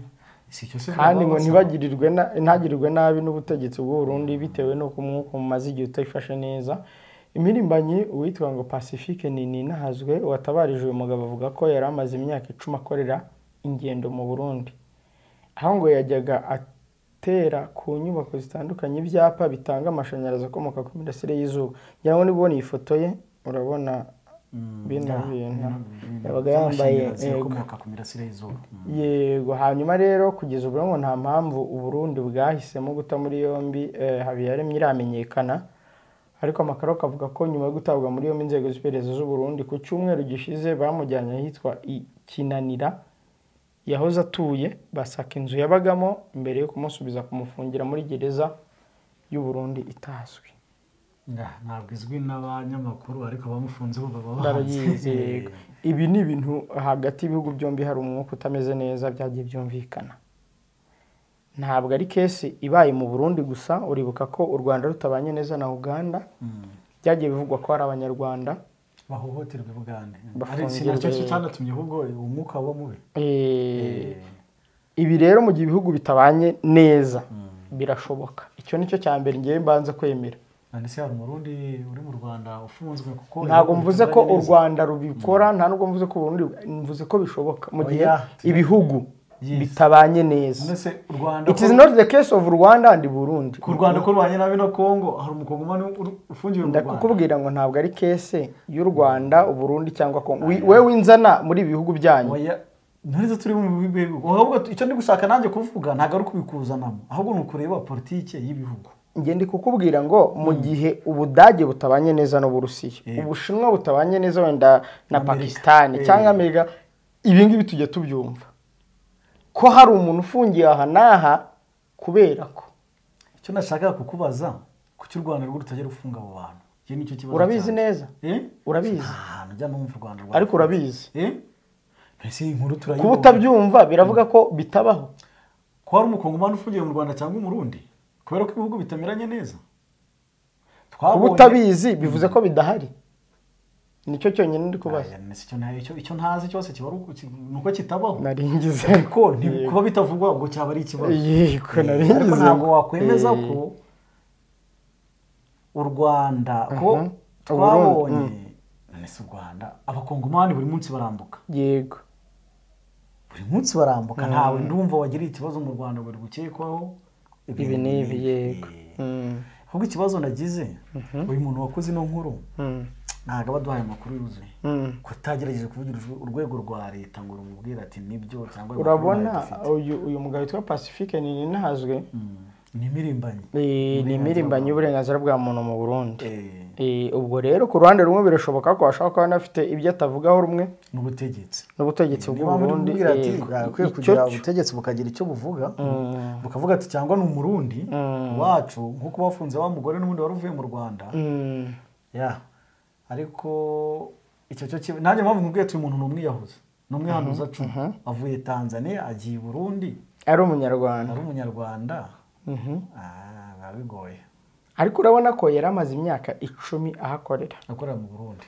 Kandi ngo ntibagirirwe ntagirirwe nabi n'ubutegetsi bw'u Burundi bitewe n'uko umwuka umaze igihe utayifashe neza. Imirimbanyi uwitwa ngo Pacifique Nininahazwe watabarije uyu mugabo avuga ko yari amaze imyaka 10 akorera ingendo mu Burundi, aho ngo yajyaga atera ku nyubako zitandukanye ibyapa bitanga amashanyarazi akomoka ku mirasire y'izuba. Ngira ngo nibona iyi foto ye urabona bino bintu yabaga yambaye akomoka ku mirasire y'izuba. Yego. Hanyuma rero kugeza ubu ngo nta mpamvu u Burundi bwahisemo guta muri yombi Habiyaremye iramenyekana, ariko amakaro kavuga ko nyuma yo gutabwa muri yombi inzego z'iperereza z'u Burundi ku cyumweru gishize bamujyanye ahitwa Ikinanira yahoze atuye, basaka inzu yabagamo mbere yo kumusubiza kumufungira muri gereza y'u Burundi itazwi. Ntabwo izwi n'abanyamakuru ariko abamufunze bo baba barayizi. Ibi ni ibintu hagati y'ibihugu byombi hari umwuka utameze neza byagiye byumvikana. Ntabwo ari kesi ibaye mu Burundi gusa, uribuka ko u Rwanda rutabanye neza na Uganda, byagiye bivugwa ko hari abanyarwanda Bahohoterwa i Bugande. Ariko cyo cyanatumye ahubwo umwuka waba mubi. Ibi rero mu gihe ibihugu bitabanye neza birashoboka. Icyo nicyo cya mbere ngiye mbanza kwemera. None se hari Umurundi uri mu Rwanda ufunzwe kuko ntabwo mvuze ko u Rwanda rubikora, nta nubwo mvuze ko Burundi, mvuze ko bishoboka mu gihe ibihugu bitabanye neza. It is not the case of Rwanda and Burundi. Ku Rwanda ko rubanye nabi na Kongo, hari umukongomani ufungiwe mu Rwanda. Ndakukubwira ngo ntabwo ari case y'u Rwanda, Burundi cyangwa Kongo. Wewe winzana muri ibihugu byanyu. Nurize turi mu bihugu. Ahubwo icyo ndi gushaka nanjye kuvuga ntabwo ari kubikuzanamo, ahubwo ni ukureba politike y'ibihugu. Nge ndi kukubwira ngo mu gihe Ubudage butabanye neza n'Uburusiya, Ubushinwa butabanye neza wenda na Pakistan cyangwa Amerika, ibi ngibi tujya tubyumva ko hari umuntu ufungiye aha n'aha kubera ko. Icyo nashakaga kukubaza, kuki u Rwanda rwo rutajya rufunga abo bantu? Iki nicyo kibazo. Urabizi neza? Urabizi. Njya numva u Rwanda. Ariko urabizi. Mbese inkuru turayibona. Kuba utabyumva biravuga ko bitabaho. Ko hari umukongomani ufungiye mu Rwanda cyangwa Umurundi? Kubera ko ibihugu bitameranye neza. Kuba utabizi bivuze ko bidahari. Nicyo cyonyine ndi kubaza. Icyo ntazi cyose kiba nuko kitabaho. Naringize ko kuba bitavugwa ubwo cyaba ari ikibazo. Yego naringize. Ariko ntabwo wakwemeza ko u Rwanda ko twabonye nese u Rwanda abakongomani buri munsi barambuka. Yego. Buri munsi barambuka, ntawe ndumva wagiriye ikibazo mu Rwanda bari gukekwaho ibi n'ibi. Yego. Ahubwo ikibazo nagize, uyu muntu wakoze ino nkuru ntabwo aba aduhaye amakuru yuzuye, ko atagerageje kuvugira urwego rwa leta ngo rumubwire ati nibyo cyangwa. Urabona uyu mugabo witwa Pacifique Nininahazwe ni imirimbanyi, ni imirimbanyi y'uburenganzira bwa muntu mu Burundi. Ubwo rero ku ruhande rumwe birashoboka ko ashobora kuba anafite ibyo atavugaho rumwe n'ubutegetsi bw'u Burundi. Akwiye kugira ubutegetsi bukagira icyo buvuga, bukavuga ati cyangwa ni Umurundi wacu nk'uko bafunze wa mugore n'ubundi wari uvuye mu Rwanda. Ariko icyo cyo nanjye mpamvu nkubwiye ati uyu muntu ni umwiyahuzi, ni umwihanduza cumu, avuye Tanzania agiye i Burundi ari umunyarwanda, ari umunyarwanda. Biba bigoye. Ariko urabona ko yari amaze imyaka 10 ahakorera, akorera mu Burundi.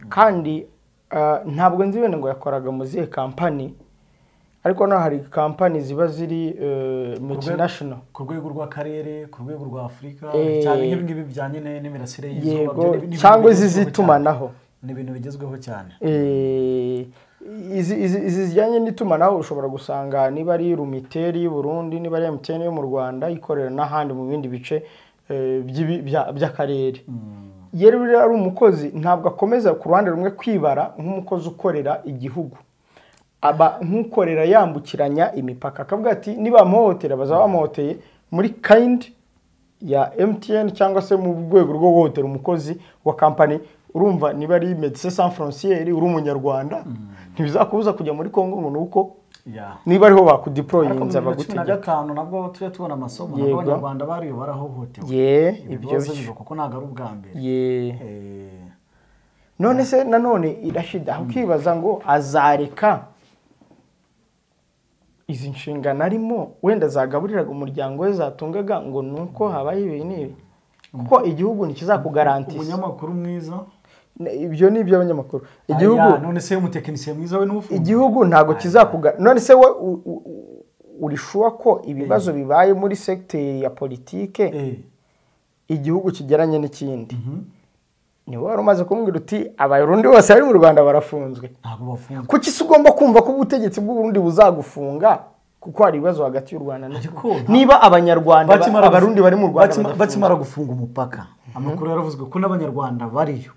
Kandi ntabwo nzi wenda ngo yakoraga mu zihe kampani, ariko no hari kampani ziba ziri multinational ku rwego rw'akarere, ku rwego rwa Afurika, cyane nk'ibi ngibi bijyanye n'imirasire y'izuba cyangwa izi zitumanaho, ni ibintu bigezweho cyane. Izi zijyanye n'itumanaho ushobora gusanga niba ari Lumitel y'u Burundi, niba ari MTN yo mu Rwanda ikorera n'ahandi mu bindi bice by'akarere. Yari ari umukozi, ntabwo akomeza ku ruhande rumwe kwibara nk'umukozi ukorera igihugu, aba nk'ukorera yambukiranya imipaka, akavuga ati niba bamuhotera bazaba bamuhoteye muri kind ya MTN cyangwa se mu rwego rwo guhotera umukozi wa kampani. Urumva niba ari Médecins Sans Frontières uri umunyarwanda ntibizakubuza kujya muri Kongo ngo nuko niba ariho bakudeployinze bagutegeka. Ariko nabwo tujya tubona amasomo nabwo abanyarwanda bariyo barahohotewe. Ibyo kuko ntabwo ari ubwa mbere. None se nanone irashida ukibaza ngo azareka izi nshingano arimo wenda zagaburiraga umuryango we zatungaga ngo nuko habaye ibi n'ibi, kuko igihugu ntikizakugarantisa. Umunyamakuru mwiza ibyo ni iby'abanyamakuru. Igihugu none se umutekinisiye mwiza we n'ufunze igihugu ntago kizakugarantisa. None se we urishuwa ko ibibazo bibaye muri secteur ya politike igihugu kigeranye n'ikindi? Ni wari umaze kumbwira uti abarundi bose bari mu Rwanda barafunzwe. Ntabwo bafunzwe. Kuki se ugomba kumva ko ubutegetsi bw'u Burundi buzagufunga kuko hari ibibazo hagati y'u Rwanda niba abanyarwanda abarundi bari mu Rwanda bakimara gufunga umupaka? Amakuru yaravuzwe ko n'abanyarwanda bariyo.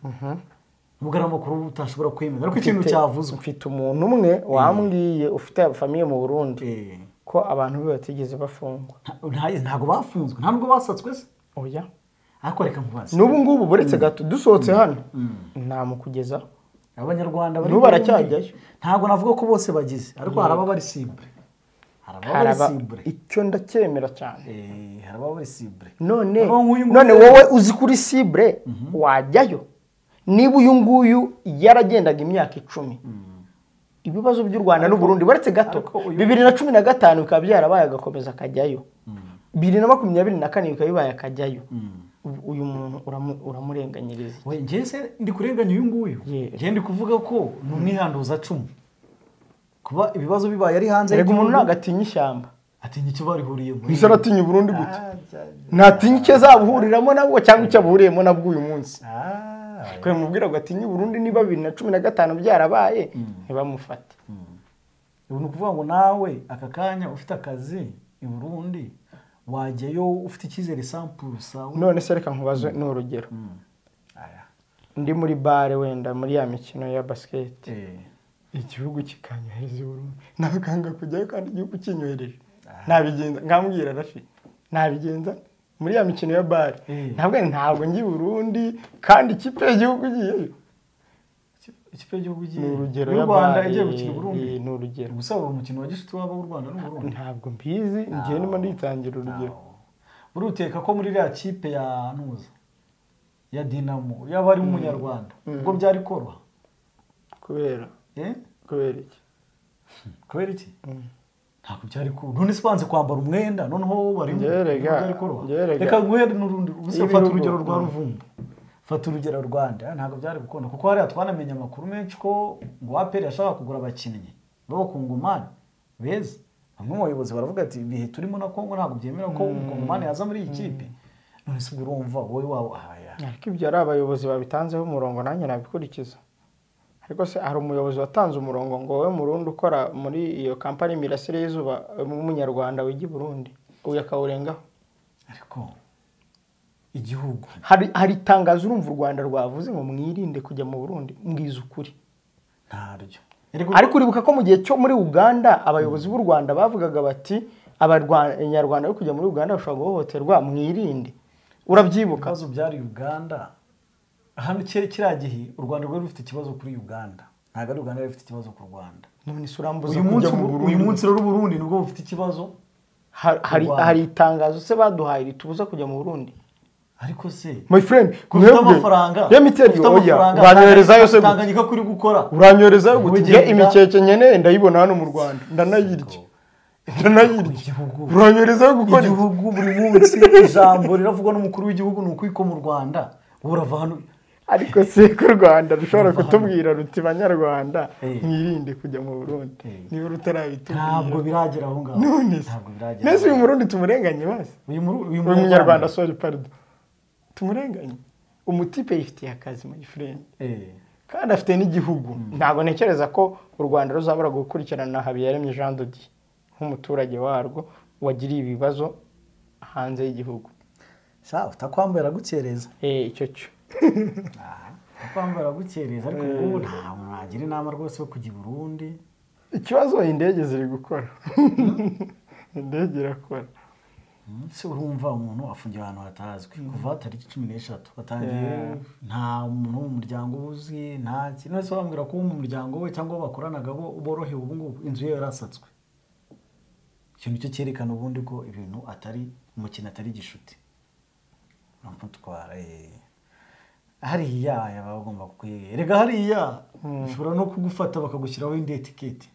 Ubwo ari amakuru utashobora kwemeza, ariko ikintu cyavuzwe. Mfite umuntu umwe wambwiye ufite famille mu Burundi ko abantu be batigeze bafungwa. Ntabwo bafunzwe, nta nubwo basatswe se. Oya. Ariko reka nkubaze. N'ubu ngubu buretse gato dusohotse hano ntamukugeza abanyarwanda bari baracyajyayo. Ntabwo navuga ko bose bagize, ariko hari ababa bari simbre. Icyo ndacyemera cyane. Hari ababa bari simbre. None wowe uzi kuri sibre wajyayo? Niba uyu nguyu yaragendaga imyaka 10 ibibazo by'u Rwanda n'u Burundi baretse gato 2015 bikaba byarabaye agakomeza akajyayo, 2024 bikaba bibaye akajyayo, uyu muntu uramurenganyiriza. We njye se ndi kurenganya uyu nguyu? Njye ndi kuvuga ko ni umwihanduza cumu kuba ibibazo bibaye ari hanze. Erega umuntu ntabwo atinya ishyamba, atinya icyo barihuriyemo. Ese aratinya Burundi gute? Ntatinya icyo azabuhuriramo nabwo cyangwa icyo abuhuriyemo nabwo uyu munsi. Kwe mubwira ngo atinye Burundi niba 2015 byarabaye ntibamufate. Ubu ni ukuvuga ngo nawe aka kanya ufite akazi i Burundi wajyayo ufite icyizere 100%. None se reka nkubaze ni urugero. Ndi muri bare wenda muri ya mikino ya basket. Igihugu kikanyohereza i Burundi. Nakanga kujyayo kandi igihugu kinyohereje. Nabigenza ngambwira Rafi. Nabigenza muri ya mikino ya bare. Ntabwo ngi Burundi kandi ikipe y'igihugu igiyeyo. Ikipe y'igihugu igiye. Ni urugero ya Rwanda igiye gukina Burundi. Ni urugero. Gusa uwo mukino wa gishuti waba w'u Rwanda n'u Burundi. Ntabwo mbizi, ngiye ndimo nditangira urugero. Buruteka ko muri iriya kipe ya Ntuza ya Dinamo yaba ari umunyarwanda. Ubwo byari koroha. Kubera kubera iki? Kubera iki? Ntabwo byari koroha. None se banze kwambara umwenda noneho barimo byari koroha. Reka nguhere n'urundi ubuse fata urugero rwa Ruvumbu. Fata urugero Rwanda ntabwo byari gukunda kuko hariya twanamenye amakuru menshi ko ngo APR yashaka kugura abakinnyi b'abakongomani beza. Bamwe mu bayobozi baravuga ati ibihe turimo na Kongo ntabwo byemera ko umukongomani yaza muri iyi kipe. None se urumva wowe wawe aya. Ariko ibyo ari abayobozi babitanzeho umurongo nanjye nabikurikiza. Ariko se hari umuyobozi watanze umurongo ngo wowe Murundi ukora muri iyo kampani Mirasire y'Izuba umunyarwanda wiga i Burundi uyu akawurengaho? Ariko igihugu hari itangazo urumva u Rwanda rwavuze ngo mwirinde kujya mu Burundi, mbwiza ukuri ntaryo. Ariko uribuka ko mu gihe cyo muri Uganda abayobozi b'u Rwanda bavugaga bati abanyarwanda bari kujya muri Uganda bashobora guhohoterwa, mwirinde. Urabyibuka? Ibibazo byari Uganda hano kiriya gihe u Rwanda rwari rufite ikibazo kuri Uganda, ntabwo ari Uganda yari ifite ikibazo ku Rwanda. None se urambuza kujya mu Burundi? Uyu munsi rero Burundi nibwo bufite ikibazo. Hari itangazo se baduhaye ritubuza kujya mu Burundi? Ariko se my friend, ufite amafaranga, uranyoherezayo se Tanganyika kuri gukora, uranyoherezayo gute? Imikeke nyene ndayibona hano mu Rwanda ndanayirya. Uranyoherezayo gukora igihugu buri munsi ijambo riravugwa n'umukuru w'igihugu ni ukwiko mu Rwanda urava hano. Ariko se ko Rwanda rushobora kutubwira ruti banyarwanda mwirinde kujya mu Burundi niba rutarabitubwira? Ntabwo biragera aho ngaho. Ntabwo biragera. Nese uyu Murundi tumurenganye basi? Uyu Munyarwanda sorry pardon. Tumurenganye. Umutipe yifitiye akazi my friend. Kandi afite n'igihugu. Ntabwo ntekereza ko u Rwanda ruzabura gukurikirana Habiyaremye Jean de Dieu nk'umuturage warwo wagiriye ibibazo hanze y'igihugu. Sawa, utakwambara gukereza. Icyo cyo. Utakwambara gukereza ariko ubu nta muntu wagira inama rwose yo kujya i Burundi. Ikibazo indege ziri gukora. Indege irakora. Se urumva umuntu afungiye ahantu hatazwi kuva tariki 13 batangiye, nta muntu wo mu muryango uzi, nta kintu wese bambwira ko mu muryango we cyangwa bakoranaga bo borohewe ubu ngubu inzu ye yarasatswe. Ikintu cyo cyerekana ubundi ko ibintu atari umukino atari gishuti. Namutwara hariya yaba bagomba kukwiye. Rega hariya ushobora no kugufata bakagushyiraho indi etiketi.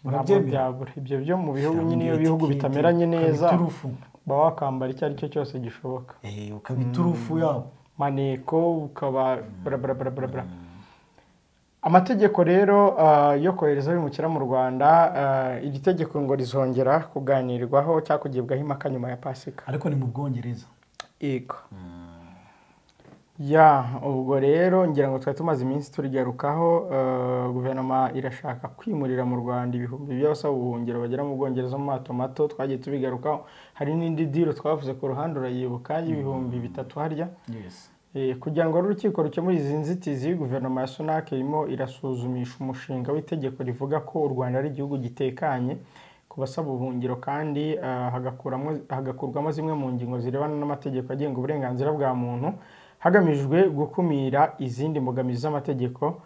Urabyemera? Ibyo byo mu bihugu nyine iyo bihugu bitameranye neza baba wakambara icyo ari cyo cyose gishoboka. Ukaba iturufu yabo. Maneko ukaba bra bra bra bra bra. Amategeko rero yo kohereza abimukira mu Rwanda, iri tegeko ngo rizongera kuganirwaho cyangwa kugibwaho impaka nyuma ya Pasika. Ariko ni mu Bwongereza. Yego. Ya, ubwo rero ngira ngo twari tumaze iminsi turigarukaho. Guverinoma irashaka kwimurira mu Rwanda ibihumbi by'abasaba ubuhungiro bagera mu Bwongereza mu mato mato, twagiye tubigarukaho. Hari n'indi deal twavuze ku ruhande urayibuka y'ibihumbi 3 harya. Yes. Kugira ngo urukiko rukemure izi nzitizi, guverinoma ya Sunak irimo irasuzumisha umushinga w'itegeko rivuga ko u Rwanda ari igihugu gitekanye ku basaba ubuhungiro, kandi hagakurwamo zimwe mu ngingo zirebana n'amategeko agenga uburenganzira bwa muntu hagamijwe gukumira izindi mbogamizi z'amategeko.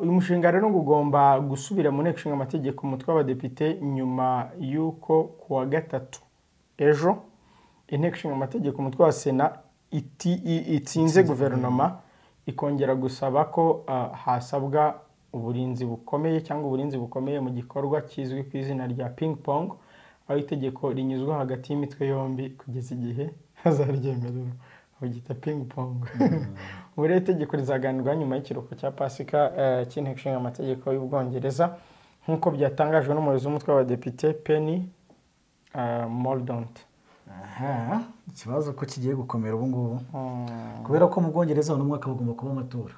Uyu mushinga rero ngo ugomba gusubira mu nteko ishinga amategeko umutwe w'abadepite nyuma y'uko kuwa gatatu ejo inteko ishinga amategeko umutwe wa Sena itsinze guverinoma ikongera gusaba ko hasabwa uburinzi bukomeye cyangwa uburinzi bukomeye mu gikorwa kizwi ku izina rya ping pong, aho itegeko rinyuzwa hagati y'imitwe yombi kugeza igihe hazaryemerera. Bagita ping pong. Ubu rero itegeko rizaganirwa nyuma y'ikiruhuko cya Pasika cy'inteko ishinga amategeko y'Ubwongereza, nk'uko byatangajwe n'umuyobozi w'umutwe w'abadepite Penny Mordaunt. Aha, ikibazo ko kigiye gukomera ubu ngubu, kubera ko mu Bwongereza uno mwaka bagomba kuba amatora.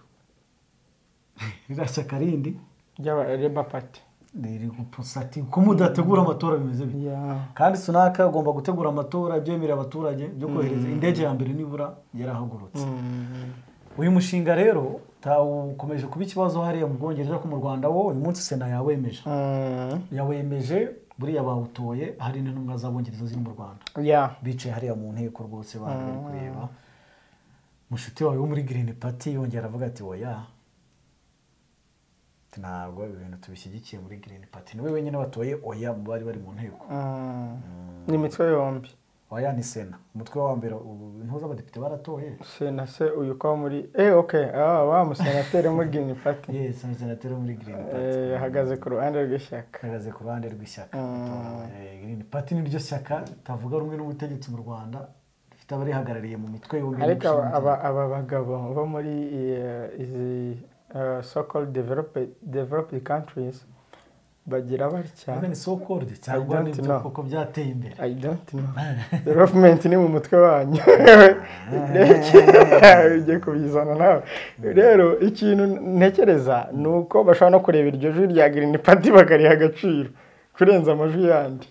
Ririya shyaka rindi ry'aba Labour Party riri gupusa ati ko mudategura amatora bimeze bite? Kandi Sunaka agomba gutegura amatora ibyemerera abaturage byo kohereza indege ya mbere nibura yarahagurutse. Uyu mushinga rero ukomeje kuba ikibazo hariya mu Bwongereza, ko mu Rwanda wo uyu munsi Sena yawemeje. Yawemeje buriya bawutoye, hari n'intumwa z'Abongereza ziri mu Rwanda. Bicaye hariya mu nteko rwose bantu bari kureba. Mushuti wawe wo muri Green Party yongera avuga ati oya, ntabwo ibi bintu tubishyigikiye muri Green Party. Niwe wenyine watoye oya mu bari bari mu nteko. Ni imitwe yombi. Oya ni Sena. Umutwe wa mbere intuza abadepite baratoye. Sena se uyu kwa muri okay, wa musenateri muri Green Party. Yes, umusenateri muri Green Party. Ahagaze ku ruhande rw'ishyaka. Ahagaze ku ruhande rw'ishyaka. Green Party ni ryo shyaka tavuga rumwe n'ubutegetsi mu Rwanda, rifite abarihagarariye mu mitwe yombi. Ariko aba bagabo bo muri izi so-called developed countries bagira batya. Ni so-called cyangwa ni byo koko byateye imbere? I don't know. Development ni mu mutwe wanyu. Ugiye kubizana nawe. Rero ikintu ntekereza ni uko bashobora no kureba iryo jwi rya Green Party bakariha agaciro kurenza amajwi yandi.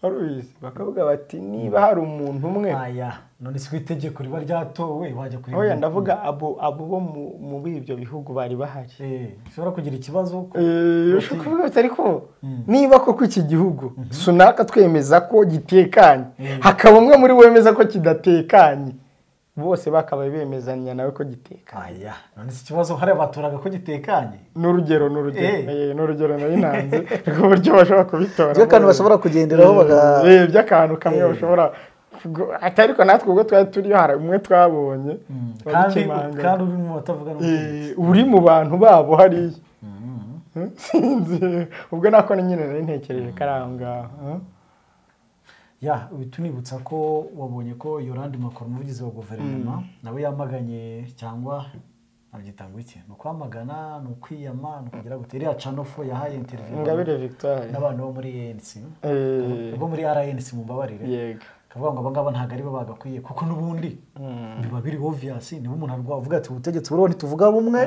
Arubizi bakavuga bati niba hari umuntu umwe. Aya, none si itegeko riba ryatowe wajya kuri. Oya, ndavuga abo bo mu ibyo bihugu bari bahari. Ushobora kugira ikibazo ko ushobora kuvuga ati ariko niba koko iki gihugu Sunaka twemeza ko gitekanye, hakaba umwe muri wemeza ko kidatekanye, bose bakabaye bemezanya nawe ko gitekanye. Aya, none si ikibazo hari abaturaga ko gitekanye. N'urugero n'urugero nari nanze ku buryo bashobora kubitora. By'akantu bashobora kugenderaho baga by'akantu kamwe bashobora ariko natwe ubwo twari turiyo hari umwe twabonye kandi uri mu batavuga n'ubutegetsi, uri mu bantu babo hariya. Sinzi ubwo nako nyine nari ntekereje ko ari aho ngaho. Ya, tunibutsa ko wabonye ko Yolande Makoro umuvugizi wa guverinoma nawe yamaganye, cyangwa abyita ngo iki? Ni ukwamagana, ni ukwiyama, ni ukugira gute? Iriya Chanofo yahaye interview Ingabire Victoire n'abantu bo muri ANC, bo muri RNC mumbabarire. Yego. Kavuga ngo abangaba ntago ari bo bagakwiye, kuko n'ubundi biba biri obvious, niba umuntu avuga ati ubutegetsi buriho ntituvuga bumwe,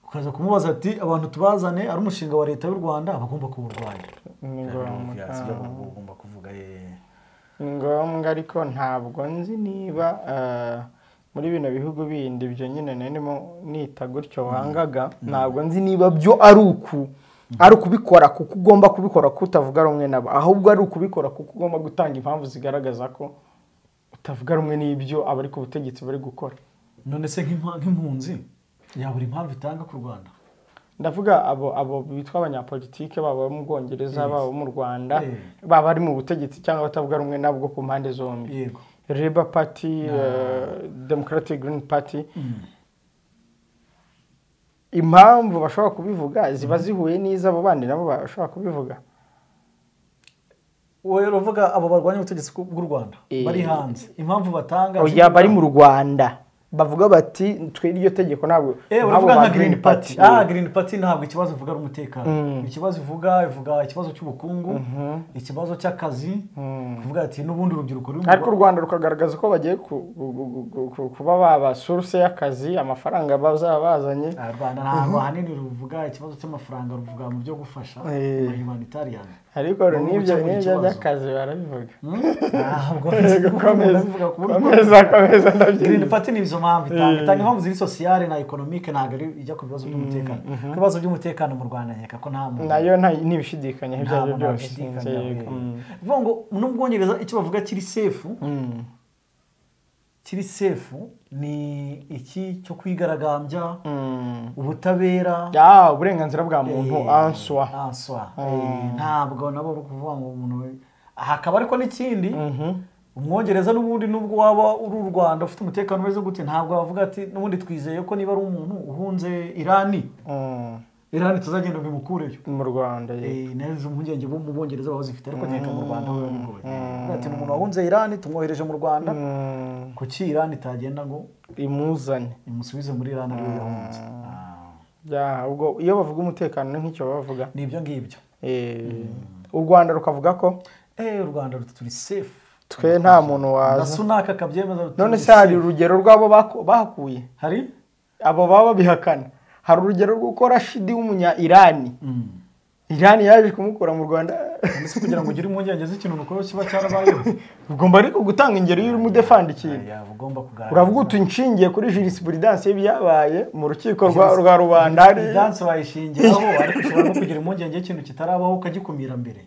ukaza kumubaza ati abantu tubazane ari umushinga wa leta y'u Rwanda bagomba kuwurwanya. Ugomba kuvuga ni ngombwa, ariko ntabwo nzi niba muri bino bihugu bindi ibyo nyine narimo nita gutyo wangaga, ntabwo nzi niba byo ari uku ari ukubikora kuko ugomba kubikora kuko utavuga rumwe nabo, ahubwo ari ukubikora kuko ugomba gutanga impamvu zigaragaza ko utavuga rumwe n'ibyo abari ku butegetsi bari gukora. None se nk'impunzi yabura impamvu itanga ku Rwanda? Ndavuga abo bitwa abanyapolitike baba mu Bwongereza, baba mu Rwanda, baba ari mu butegetsi cyangwa batavuga rumwe nabwo ku mpande zombi. Yego. Labour Party, Democratic Green Party. Impamvu bashobora kubivuga ziba zihuye n'izabo bandi nabo bashobora kubivuga. Wowe uravuga abo barwanya ubutegetsi bw'u Rwanda bari hanze, impamvu batanga? Oya, bari mu Rwanda bavuga bati twe iryo tegeko ntabwo. Uravuga nka Green Party. Green Party ntabwo ikibazo ivuga ari umutekano. Ikibazo ivuga ikibazo cy'ubukungu, ikibazo cy'akazi, kuvuga ati n'ubundi urubyiruko ruri. Ariko u Rwanda rukagaragaza ko bagiye kuba baba source y'akazi, amafaranga bazaba bazanye. Rwanda ntabwo ahanini ruvuga ikibazo cy'amafaranga, ruvuga mu byo gufasha humanitarian. Ariko n'ibyo by'akazi barabivuga. Ntabwo komeza ndabyibuka. Green Party ni izo mpamvu itanga impamvu ziri sociale na economique, ntabwo ari ijya ku bibazo by'umutekano. Ku bibazo by'umutekano mu Rwanda nkeka ko nta muntu nayo ntibishidikanya ibyo ari byo byose. Bivuga ngo n'Ubwongereza icyo bavuga kiri safe, kiri safe ni iki cyo kwigaragambya, ubutabera, uburenganzira bwa muntu answa. Ntabwo nabo uri kuvuga ngo umuntu hakaba ariko n'ikindi Umwongereza n'ubundi nubwo waba uri u Rwanda ufite umutekano umeze gute, ntabwo bavuga ati n'ubundi twizeye ko niba ari umuntu uhunze Irani Iran tuzagenda ngo imukureyo mu Rwanda. Neza impungenge bo mu Bongereza baba zifite, ariko nkeka mu Rwanda ho bigoye. Ati umuntu wahunze Iran tumwohereje mu Rwanda, kuki Iran itagenda ngo imuzane imusubize muri Iran ariyo yahunze? Ya, ubwo iyo bavuga umutekano nk'icyo bavuga ni ibyo ngibyo. U Rwanda rukavuga ko u Rwanda turi safe, twe nta muntu waza. Sunaka akabyemeza. None se hari urugero rwabo bahakuye? Hari abo baba bihakana. Hari urugero rw'uko Rashidi w'umunya Irani Irani yaje kumukura mu Rwanda. Ndetse kugira ngo ugire impungenge z'ikintu nuko kiba cyarabayeho, ugomba ariko gutanga ingero y'uri mudefanda ikintu. Ugomba kugaragaza, uravuga uti nshingiye kuri jurisprudence y'ibyabaye mu rukiko rwa rubanda, hari jurisprudence bayishingiraho, ariko ushobora no kugira impungenge y'ikintu kitarabaho ukagikumira mbere.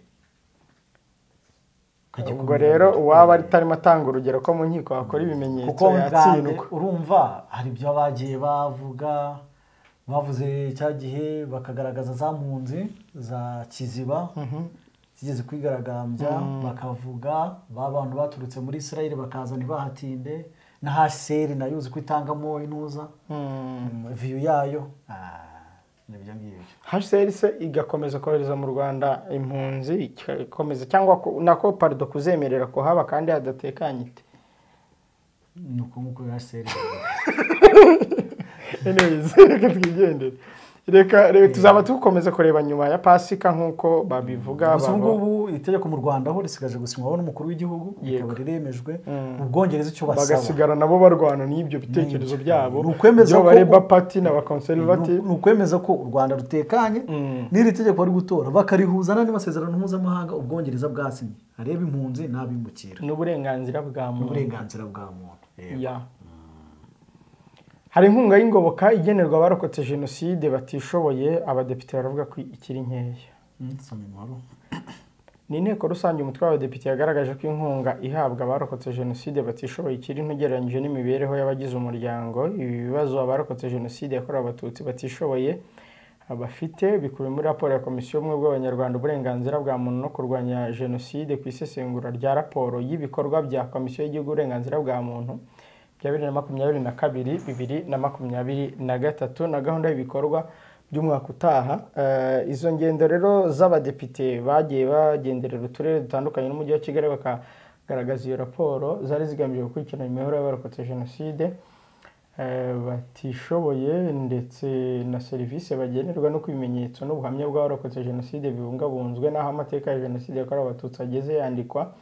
Ubwo rero uwaba atarimo atanga urugero ko mu nkiko hakora ibimenyetso yatsindwa. Urumva hari ibyo bagiye bavuga, bavuze cya gihe bakagaragaza za mpunzi za Kiziba zigeze kwigaragambya, bakavuga ba bantu baturutse muri Israel bakaza ntibahatinde, na HCR nayo uzi kwitangamo inuza view yayo. Nibyo ngibyo. HCR se igakomeza kohereza mu Rwanda impunzi ikomeza cyangwa nako pardon kuzemerera ko haba kandi hadatekanye ite? Nuko nkuko HCR. Anyways, reka twigendere. Reka tuzaba tukomeza kureba nyuma ya Pasika nkuko babivuga. Gusa ngubu itegeko mu Rwanda aho risigaje gusinywaho n'umukuru w'igihugu rikaba riremejwe. Mu Bwongereza icyo basaba bagasigara nabo barwana n'ibyo bitekerezo byabo, ni ukwemeza ko Labour Party n'aba Conservative, ni ukwemeza ko u Rwanda rutekanye n'iri tegeko bari gutora bakarihuza n'andi masezerano mpuzamahanga Ubwongereza bwasinye areba impunzi n'abimukira n'uburenganzira bwa muntu, n'uburenganzira bwa muntu. Hari inkunga y'ingoboka igenerwa abarokotse jenoside batishoboye, abadepite baravuga ko ikiri nkeya. Ni inteko rusange umutwe w'abadepite yagaragaje ko inkunga ihabwa abarokotse jenoside batishoboye ikiri nto ugereranyije n'imibereho y'abagize umuryango. Ibi bibazo abarokotse jenoside yakorewe Abatutsi batishoboye bafite bikubiye muri raporo ya Komisiyo y'Ubumwe bw'Abanyarwanda, uburenganzira bwa muntu no kurwanya jenoside ku isesengura rya raporo y'ibikorwa bya Komisiyo y'Igihugu uburenganzira bwa muntu bya 2022 2023 na gahunda y'ibikorwa by'umwaka utaha. Izo ngendo rero z'abadepite bagiye bagenderera uturere dutandukanye n'umujyi wa Kigali bakagaragaza iyo raporo zari zigamije gukurikirana imibereho y'abarokotse jenoside batishoboye ndetse na serivisi bagenerwa no kubimenyetso n'ubuhamya bw'abarokotse jenoside bibungabunzwe n'aho amateka ya jenoside yakorewe Abatutsi ageze yandikwa,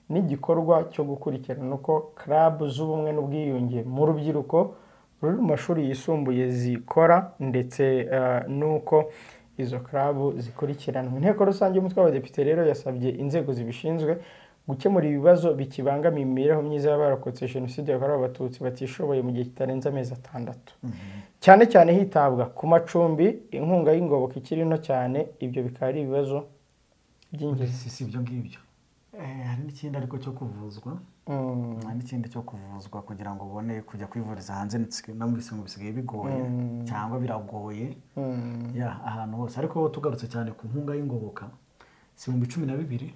n'igikorwa cyo gukurikirana uko club z'ubumwe n'ubwiyunge mu rubyiruko ruri mu mashuri yisumbuye zikora ndetse n'uko izo club zikurikiranwa. Inteko rusange y'umutwe w'abadepite rero yasabye inzego zibishinzwe gukemura ibibazo bikibangamiye imibereho myiza y'abarokotse jenoside yakorewe Abatutsi batishoboye mu gihe kitarenze amezi 6, cyane cyane hitabwa ku macumbi, inkunga y'ingoboka ikiri nto cyane. Ibyo bikaba ari ibibazo by'ingenzi. Si ibyo ngibyo. Hari n'ikindi ariko cyo kuvuzwa, hari n'ikindi cyo kuvuzwa kugira ngo ubone kujya kwivuriza hanze namubise ngo bisigaye bigoye cyangwa biragoye ya ahantu hose. Ariko tugarutse cyane ku nkunga y'ingoboka si 12,000,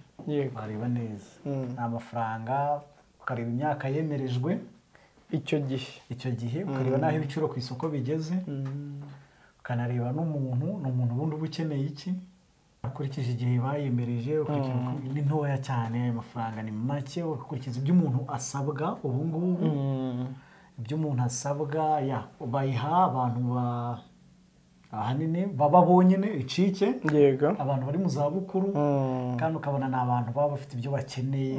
bareba neza amafaranga, ukareba imyaka yemerejwe icyo gihe, ukareba n'aho ibiciro ku isoko bigeze, ukanareba n'umuntu ni umuntu ubundi uba ukeneye iki ukurikije igihe bayemereje, ni ntoya cyane, amafaranga ni make, ukurikiza ibyo umuntu asabwa ubu ngubu, ibyo umuntu asabwa ya bayiha abantu ba ahanini baba bonyine icike, yego, abantu bari mu zabukuru, kandi ukabona ni abantu baba bafite ibyo bakeneye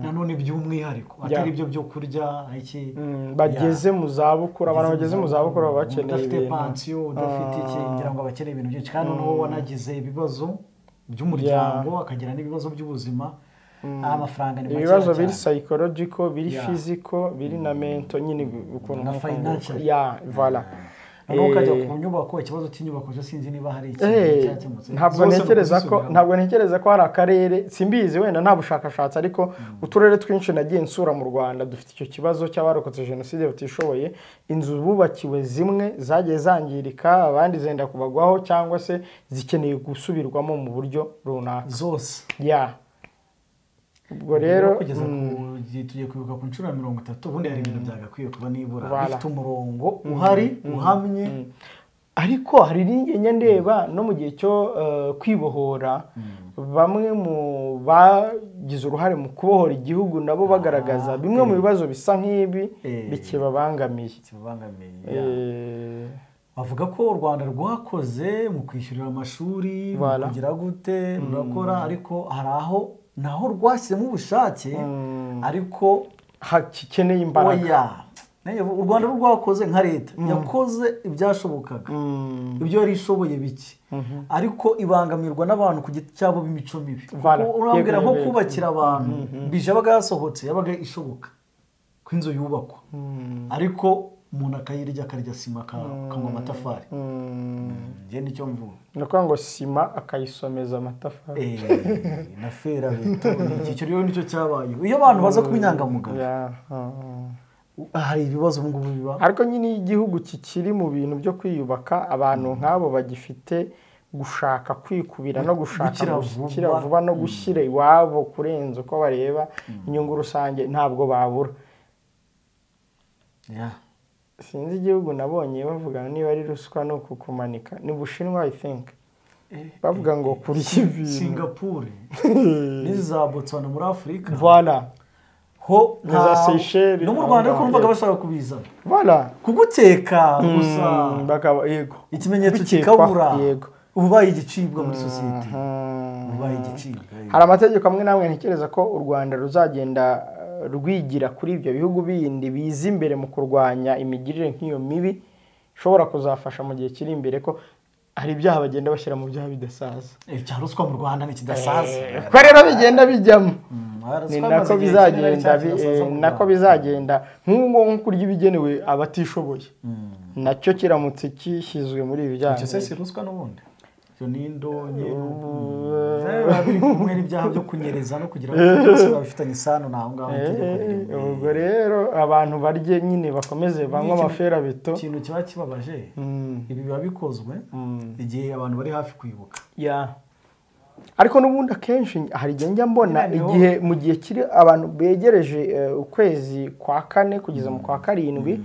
nanone by'umwihariko atari ibyo byo kurya iki, bageze mu zabukuru, abantu bageze mu zabukuru baba bakeneye udafite pansiyo, udafite iki, ngira ngo abakeneye ibintu byinshi, kandi noneho wanagize ibibazo by'umuryango akagira n'ibibazo by'ubuzima, amafaranga ni make, ibibazo biri psychological, biri physical, biri na mental nyine, ukuntu na financial ya voilà. Noneho ukajya ku nyubako, ikibazo cy'inyubako cyo sinzi niba hari ikintu cyakemutse. Ntabwo ntekereza ko hari akarere, simbizi wenda nta bushakashatsi, ariko uturere twinshi nagiye nsura mu Rwanda dufite icyo kibazo cy'abarokotse jenoside batishoboye. Inzu bubakiwe zimwe zagiye zangirika, abandi zenda kubagwaho cyangwa se zikeneye gusubirwamo mu buryo runaka zose. Ya ubwo rero kugeza ku tugiye kwibuka ku nshuro ya 30, ubundi hari ibintu byagakwiye kuba nibura bifite umurongo uhari uhamye. Ariko hari n'ingenye ndeba no mu gihe cyo kwibohora, bamwe mu bagize uruhare mu kubohora igihugu nabo bagaragaza bimwe mu bibazo bisa nk'ibi bikibabangamiye. Bavuga ko u Rwanda rwakoze mu kwishyurira amashuri, mu kugira gute, rurakora, ariko hari aho naho rwashyizemo ubushake, ariko hakeneye imbaraga. U Rwanda rwakoze nka leta yakoze ibyashobokaga, ibyo yari ishoboye bike, ariko ibangamirwa n'abantu ku giti cyabo b'imico mibi. Urambwira nko kubakira abantu bije yabaga yasohotse, yabaga ishoboka ko inzu yubakwa, ariko umuntu akayirya akarya sima akanywa amatafari. Njye nicyo mvuga, ni ukuvuga ngo sima akayisomeza amatafari na ferabeto. Icyo rero nicyo cyabaye iyo abantu baza kuba inyangamugayo hari ibibazo ubu ngubu biba. Ariko nyine igihugu kikiri mu bintu byo kwiyubaka, abantu nk'abo bagifite gushaka kwikubira no gushaka gukira vuba no gushyira iwabo kurenza uko bareba inyungu rusange, ntabwo babura. Sinzi igihugu nabonye bavuga niba ari ruswa no kukumanika, ni Bushinwa I think. Bavuga ngo kurya ibintu Singapore n'iza Botswana muri Afurika. Voilà. Ho za Seychelles no mu Rwanda ariko numvaga bashaka kubizana. Voilà. Kuguteka gusa bakaba yego ikimenyetso kikabura, yego ubaye igicibwa muri societe, ubaye igicibwa. Hari amategeko amwe namwe ntekereza ko u Rwanda ruzagenda rwigira kuri ibyo bihugu bindi biza imbere mu kurwanya imigirire nk'iyo mibi, ishobora kuzafasha mu gihe kiri imbere, ko hari ibyaha bagenda bashyira mu byaha bidasaza. Cya ruswa mu Rwanda ni kidasaza. Ko rero bigenda bijyamo ni nako bizagenda, nako bizagenda nk'ubu kurya ibigenewe abatishoboye nacyo kiramutse kishyizwe muri ibi byaha. Icyo se ruswa n'ubundi icyo ni indonke biri kumwe n'ibyaha byo kunyereza no kugira ngo byose babifitanye isano naho ngaho itegeko ririmo. Ubwo rero abantu barye nyine bakomeze banywe amaferabeto. Ikintu kiba kibabaje ibi biba bikozwe igihe abantu bari hafi kwibuka. Ariko n'ubundi akenshi hari igihe njya mbona igihe mu gihe kiri abantu begereje ukwezi kwa kane kugeza mu kwa karindwi,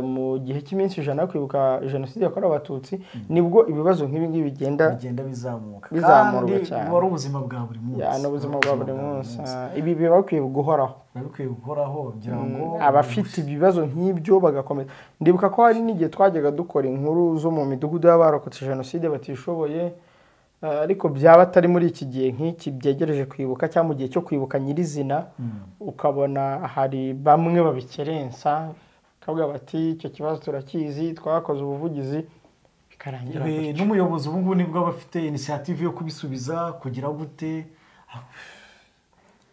mu gihe cy'iminsi 100 kwibuka jenoside yakorewe Abatutsi, nibwo ibibazo nk'ibi ngibi bigenda bizamuka bizamurwa cyane. Wari ubuzima bwa buri munsi, ni ubuzima bwa buri munsi. Ibi biba bikwiye guhoraho, bikwiye guhoraho ngira ngo abafite ibibazo nk'ibyo bagakomeza. Ndibuka ko hari n'igihe twajyaga dukora inkuru zo mu midugudu y'abarokotse jenoside batishoboye, ariko byaba atari muri iki gihe nk'iki byegereje kwibuka cyangwa mu gihe cyo kwibuka nyirizina, ukabona hari bamwe babikerensa bakavuga bati icyo kibazo turakizi, twakoze ubuvugizi, bikarangira. N'umuyobozi ubu ngubu nibwo aba afite inisiyative yo kubisubiza kugira gute.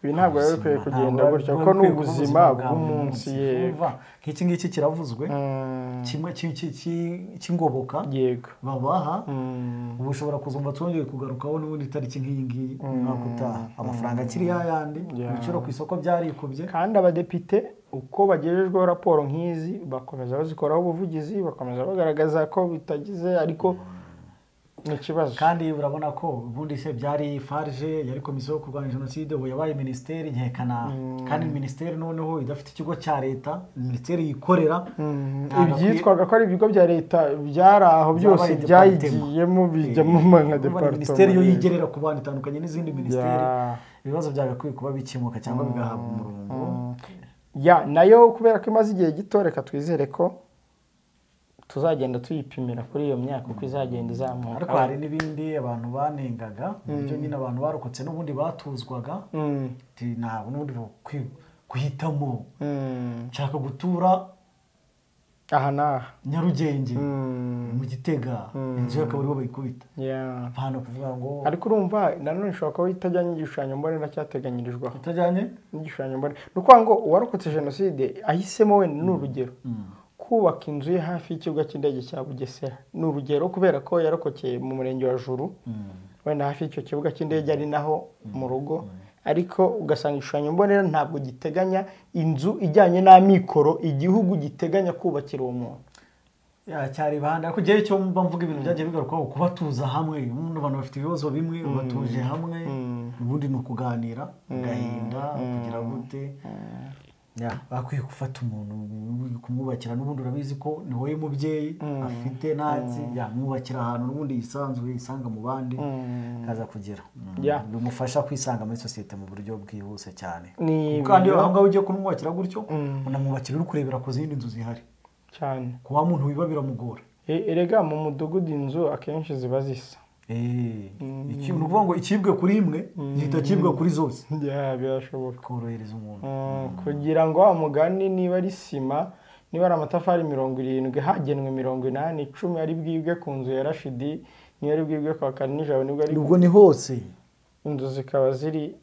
Ibi ntabwo biba bikwiye kugenda gutya kuko ni ubuzima bw'umunsi. Nk'iki ngiki kiravuzwe kimwe cy'ingoboka babaha, ubu ushobora kuzumva twongeye kugarukaho n'ubundi itariki nk'iyi ngiyi umwaka utaha, amafaranga akiri yayandi, ibiciro ku isoko byarikubye. Kandi abadepite uko bagejejweho raporo nk'izi bakomeza bazikoraho ubuvugizi, bakomeza bagaragaza ko bitagize, ariko ni ikibazo. Kandi urabona ko ubundi se byari farge, yari komisiyo yo kurwanya jenoside, ubu yabaye minisiteri nkekana, kandi minisiteri noneho idafite ikigo cya leta, minisiteri yikorera. Ibyitwaga ko ari ibigo bya leta byari aho byose byayigiyemo bijyamo nka departement. Minisiteri yo yigerera ku bantu itandukanye n'izindi minisiteri, ibibazo byagakwiye kuba bikemuka cyangwa bigahabwa umurongo. Nayo kubera ko imaze igihe gito, reka twizere ko tuzagenda tuyipimira kuri iyo myaka uko izagenda izamuka. Ariko hari n'ibindi abantu banengaga, ibyo nyine abantu barokotse n'ubundi batuzwaga, ntabwo n'ubundi guhitamo nshaka gutura aha n'aha Nyarugenge mu Gitega, inzu y'akaba ariho bayikubita. Hano kuvuga ngo ariko urumva nanone ishobora kuba itajyanye n'igishushanyo mbonera cyateganyirijweho. Itajyanye n'igishushanyo mbonera, ni ukuvuga ngo uwarokotse jenoside ahisemo wenda ni urugero kubaka inzu ye hafi y'ikibuga cy'indege cya Bugesera, ni urugero kubera ko yarokokeye mu murenge wa Juru, wenda hafi y'icyo kibuga cy'indege ari naho mu rugo, ariko ugasanga igishushanyo mbonera ntabwo giteganya inzu ijyanye n'amikoro igihugu giteganya kubakira uwo muntu. Cyari ibanda ariko gihe cyo mba mvuga ibintu byagiye bigarukaho kubatuza hamwe, abantu bafite ibibazo bimwe batuje hamwe, ubundi ni ukuganira gahinda kugira gute. Bakwiye gufata umuntu kumwubakira, n'ubundi urabizi ko ni wowe mubyeyi afite ntazi, yamwubakira ahantu n'ubundi yisanzuye yisanga mu bandi kaza kugera bimufasha kwisanga muri sosiyete mu buryo bwihuse cyane. Kandi aho ngaho ugiye kumwubakira gutyo unamwubakira uri kurebera ku zindi nzu zihari cyane, kuba muntu wiba biramugora. Erega mu mudugudu inzu akenshi ziba zisa. Ni ukuvuga ngo ikibwe kuri imwe gihita kibwa kuri zose. Birashoboka korohereza umuntu kugira ngo wa mugani niba ari sima, niba ari amatafari 70 hagenwe 80, 10 ari bwibwe ku nzu ya Rashidi, niba ari bwibwe kwa Karinijabo, nibwo ari ubwo ni hose inzu zikaba ziri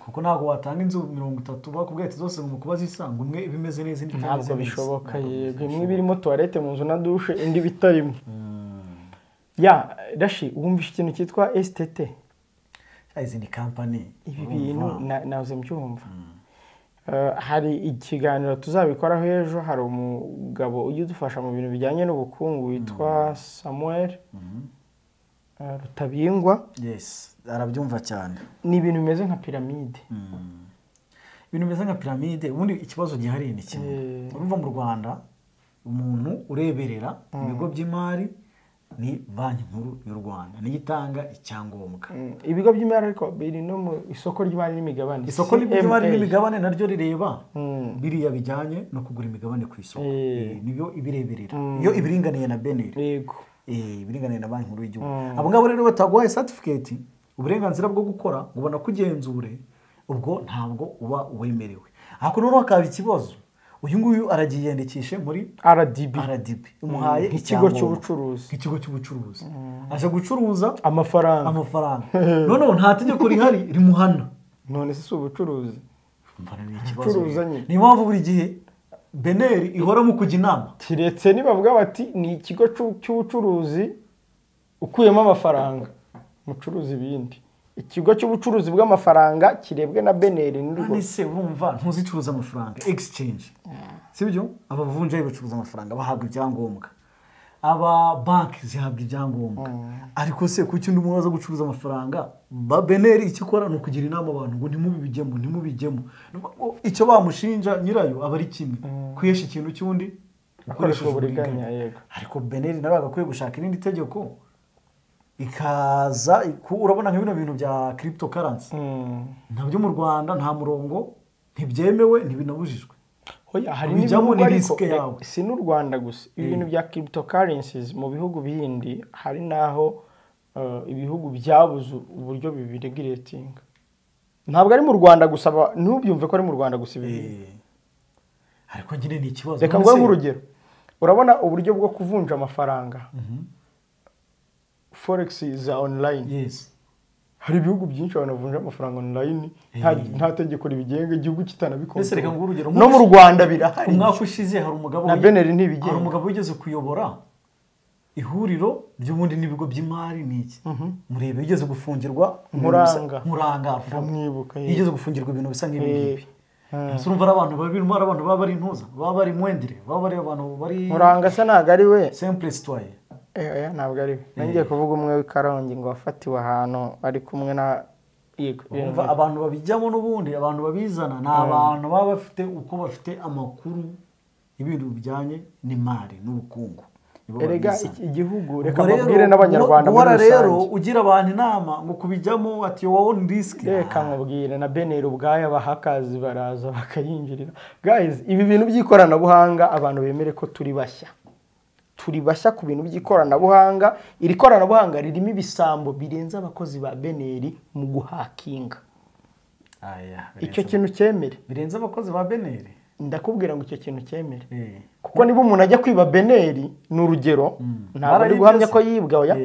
kuko ntabwo watanga inzu 30 bakubwiye ati zose mu kuba zisanga umwe ibimeze neza indi itameze neza, ntabwo bishoboka. Yego, imwe birimo toilette mu nzu na douche, indi bitarimo. Ya Rashi, wumvishe ikintu cyitwa STT? Izi ni company. Ibi bintu nahoze mbyumva. Hari ikiganiro tuzabikoraho ejo, hari umugabo ujya udufasha mu bintu bijyanye n'ubukungu witwa Samuel Rutabingwa. Yes, arabyumva cyane. Ni ibintu bimeze nka piramide. Ibintu bimeze nka piramide, ubundi ikibazo gihari ni kimwe. Urumva mu Rwanda umuntu ureberera ibigo by'imari ni Banki Nkuru y'u Rwanda, niyo itanga icyangombwa. Ibigo by'imari ariko biri no mu isoko ry'imari n'imigabane. Isoko ry'imari n'imigabane naryo rireba biriya bijyanye no kugura imigabane ku isoko, nibyo ibireberera. Iyo ibiringaniye na BNR. Yego. Ibiringaniye na Banki Nkuru y'Igihugu. Abo ngabo rero bataguhaye certificate, uburenganzira bwo gukora ngo banakugenzure, ubwo ntabwo uba wemerewe. Ariko noneho hakaba ikibazo, uyu nguyu aragiyandikishe muri RDB. Umuhaye ikigo cy'ubucuruzi. Ikigo cy'ubucuruzi. Aje gucuruza amafaranga. Noneho nta tegeko rihari rimuhana. None se si ubucuruzi? Ikibazo. Ni impamvu buri gihe BNR ihora mu kujya inama. Kiretse nibavuga bati ni ikigo cy'ubucuruzi ukuyemo amafaranga mucuruzi ibindi. Ikigo cy'ubucuruzi bw'amafaranga kirebwe na BNR n'urwo. None urumva ntuzicuruza amafaranga exchange. Sibyo? Abavunjayi bacuruza amafaranga bahabwa ibyangombwa. Aba banki zihabwa ibyangombwa. Ariko se kuki undi muntu aza gucuruza amafaranga? Ba BNR ikikora ni ukugira inama abantu ngo ntimubijyemo, ntimubijyemo. Icyo bamushinja nyirayo aba ari kimwe. Kwihesha ikintu cy'undi ukoresha uburiganya. Yego. Ariko BNR nawe agakwiye gushaka irindi tegeko ikaza. Urabona nka bino bintu bya cryptocurrency ntabyo mu Rwanda nta murongo, ntibyemewe, ntibinabujijwe. Hoya hari n'ibihugu ariko si n'u Rwanda gusa, ibintu bya cryptocurrencies mu bihugu bindi hari naho ibihugu byabuze uburyo bibiregulatinga. Ntabwo ari mu Rwanda gusa, ntubyumve ko ari mu Rwanda gusa ibi. Ariko nyine ni ikibazo. Reka nguhe nk'urugero. Urabona uburyo bwo kuvunja amafaranga. Forex is online. Yes. Hari ibihugu byinshi abantu bavunja amafaranga online, nta tegeko ribigenga, igihugu kitanabikora. Reka nguhe urugero. No mu Rwanda birahari. Umwaka ushize hari umugabo na BNR ntibigenga. Hari umugabo wigeze kuyobora ihuriro ry'ubundi n'ibigo by'imari niki. Murebe yigeze gufungirwa Muranga. Ndamwibuka. Yigeze gufungirwa ibintu bisa nk'ibi ngibi. Urumva ari abantu babiri, ari abantu baba bari intuza, baba bari mwendire, baba bari abantu bari Muranga se ntago ari we. Simple citoyen. Oya ntabwo ari we. Ngiye kuvuga umwe w'Ikarongi ngo wafatiwe ahantu ari kumwe na yego. Urumva abantu babijyamo n'ubundi abantu babizana ni abantu baba bafite uko bafite amakuru ibintu bijyanye n'imari n'ubukungu. Erega igihugu reka mbabwire n'abanyarwanda muri rusange. Rero ugira abantu inama ngo kubijyamo ati your own risk. Reka nkubwire na BNR ubwayo abahakazi baraza bakayinjirira. Guys, ibi bintu by'ikoranabuhanga abantu bemere ko turi bashya. Turi bashya ku bintu by'ikoranabuhanga. Iri koranabuhanga ririmo ibisambo birenze abakozi ba BNR mu guhakinga. Icyo kintu cyemere. Birenze abakozi ba BNR? Ndakubwira ngo icyo kintu cyemere. Kuko niba umuntu ajya kwiba BNR ni urugero, ntabwo ari guhamya ko yibwa oya,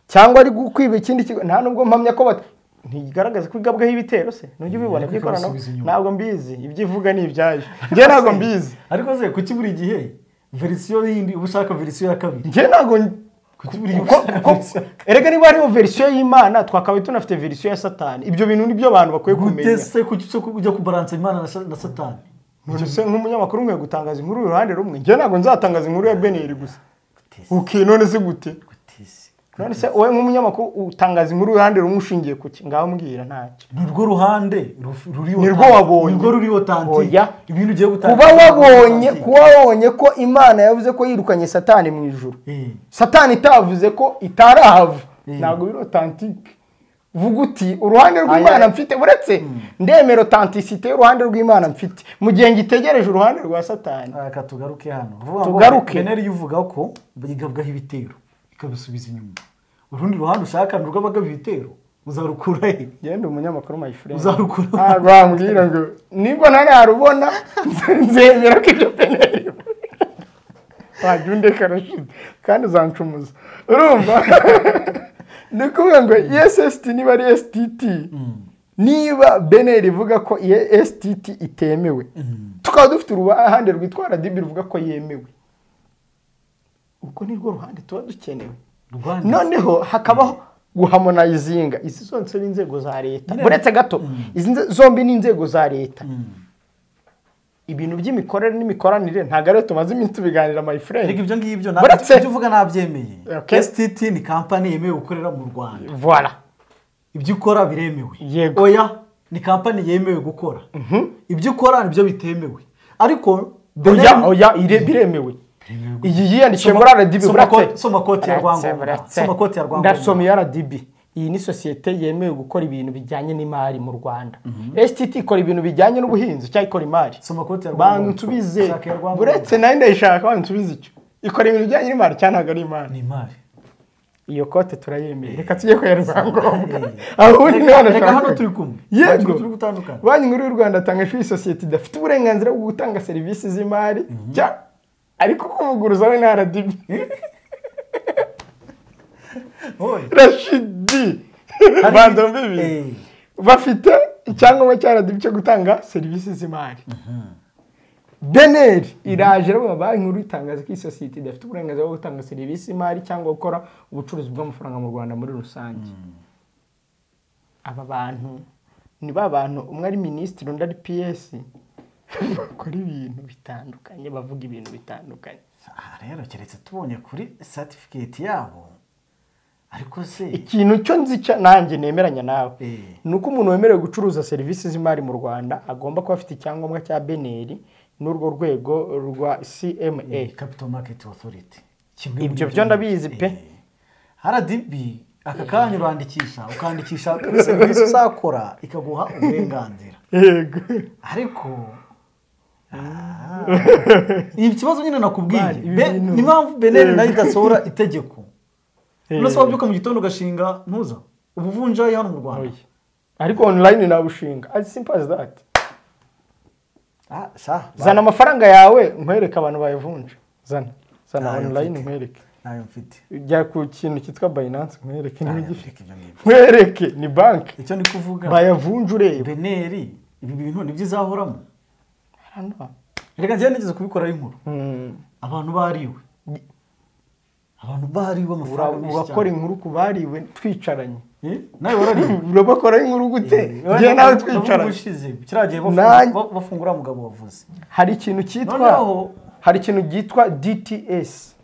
cyangwa ari kwiba ikindi kigo, nta nubwo mpamya ko ntigaragaza ko igabweho ibitero se. Nujya ubibona by'ikoranabuhanga. Ntabwo mbizi, ibyo ivuga ni ibyayo. Njye ntabwo mbizi. Ariko se kuki buri gihe verisiyo yindi uba ushaka verisiyo ya kabiri? Njye ntabwo erega niba hariho verisiyo y'Imana twakabaye tunafite verisiyo ya Satani. Ibyo bintu nibyo abantu bakwiye kumenya. Gute se kuki ujya kubaransa Imana na Satani? None se nk'umunyamakuru nkwiye gutangaza inkuru y'uruhande rumwe? Njye ntabwo nzatangaza inkuru ya BNR gusa. Okay, none se gute? None se wowe nk'umunyamakuru utangaza inkuru uruhande rumwe ushingiye kuki? Ngaho mbwira ntacyo. Ni rwo ruhande ruriho, ni rwo wabonye, ni rwo ruriho tanti. Ibintu ugiye gutanga, kuba wabonye ko Imana yavuze ko yirukanye Satani mu ijuru, Satani itavuze ko itarahava, ntabwo biri authentique. Vuga uti uruhande rw'Imana mfite, uretse ndemera authenticité y'uruhande rw'Imana mfite mu gihe ngitegereje uruhande rwa Satani. Reka tugaruke hano, tugaruke. Beneri yuvuga ko igabwaho ibitero ikabisubiza inyuma. Urundi ruhande ushaka ni urw'abagaba ibitero, uzarukura he? Genda umunyamakuru my friend, uzarukura. Bambwira ngo nibwo ntararubona nzemera ko ibyo Beneri wajya undeka Rashid kandi uzancumuza. Urumva ni ukuvuga ngo ESST niba ari STT, niba Beneri ivuga ko STT itemewe, tukaba dufite uruhande rwitwa RDB ruvuga ko yemewe, ubwo ni rwo ruhande tuba dukenewe. Noneho hakabaho guharmonizinga izi zose ni inzego za leta, uretse gato izi zombi ni inzego za leta. Ibintu by'imikorere n'imikoranire ntabwo ariyo tumaze iminsi tubiganira my friend. Ariko ibyo ngibyo ntabwo uvuga nabyemeye. STT ni kampani yemewe gukorera mu Rwanda. Voilà. Ibyo ukora biremewe. Yego. Oya, ni kampani yemewe gukora. Ibyo ukora nibyo bitemewe. Ariko oya biremewe. Iyi yiyandikiye muri RDB. Soma koti ya Rwangombwa. Soma koti ya Rwangombwa. Ndasoma RDB. Iyi ni sosiyete yemewe gukora ibintu bijyanye n'imari mu Rwanda. STT ikora ibintu bijyanye n'ubuhinzi cyangwa ikora imari. Soma koti ya Rwangombwa. Bansubize. Uretse nayo ndayishaka bansubize icyo. Ikora ibintu bijyanye n'imari cyangwa ntabwo ari imari. Ni imari. Iyo kote turayemeye. Reka tujye ku ya Rwangombwa. Aho ni hano reka hano turi kumwe. Yego. Turi gutandukana. Banki Nkuru y'u Rwanda atanga ishuri sosiyete idafite uburenganzira bwo gutanga serivisi z'imari ariko kuvuguruza we na RDB. Rashidi bandombe ibi bafite icyangombwa cya RDB cyo gutanga serivisi z'imari. Beneri iraje rero Banki Nkuru itangaza ko isosiyete idafite uburenganzira bwo gutanga serivisi z'imari cyangwa gukora ubucuruzi bw'amafaranga mu Rwanda muri rusange. Aba bantu ni ba bantu umwe ari minisitiri undi ari PS bakora ibintu bitandukanye, bavuga ibintu bitandukanye. Aha rero keretse tubonye kuri certificate yabo. Ariko se ikintu cyo nzi nanjye nemeranya nawe ni uko umuntu wemerewe gucuruza serivisi z'imari mu Rwanda agomba kuba afite icyangombwa cya Beneri n'urwo rwego rwa CMA, Capital Market Authority. Ibyo byo ndabizi pe. RDB aka kanya urandikisha ukandikisha kuri serivisi uzakora ikaguha uburenganzira. Yego. Ariko ibi kibazo nyine nakubwiye ni mpamvu Beneri nayo idasohora itegeko. None wabyuka mu gitondo ugashinga ntuza ubuvunjayi hano mu Rwanda. Ariko online nabushinga. As simple as that. Zana amafaranga yawe nkwereke abantu bayavunja. Zana online nkwereke. Nayo mfite. Jya ku kintu cyitwa Binance nkwereke n'ibigifite. Nkwereke ni bank. Icyo ndi kuvuga. Bayavunja ureba. Beneri ibi bintu nibyo izahoramo. Reka njye nigeze kubikora inkuru. Abantu bariwe. Abantu bariwe amafaranga menshi cyane. Urakora inkuru ku bariwe twicaranye. Nawe warariwe. Urabakora inkuru gute? Njye nawe twicaranye. Kiragiye bafungura mugabo wavuze. Hari ikintu cyitwa hari ikintu cyitwa DTS.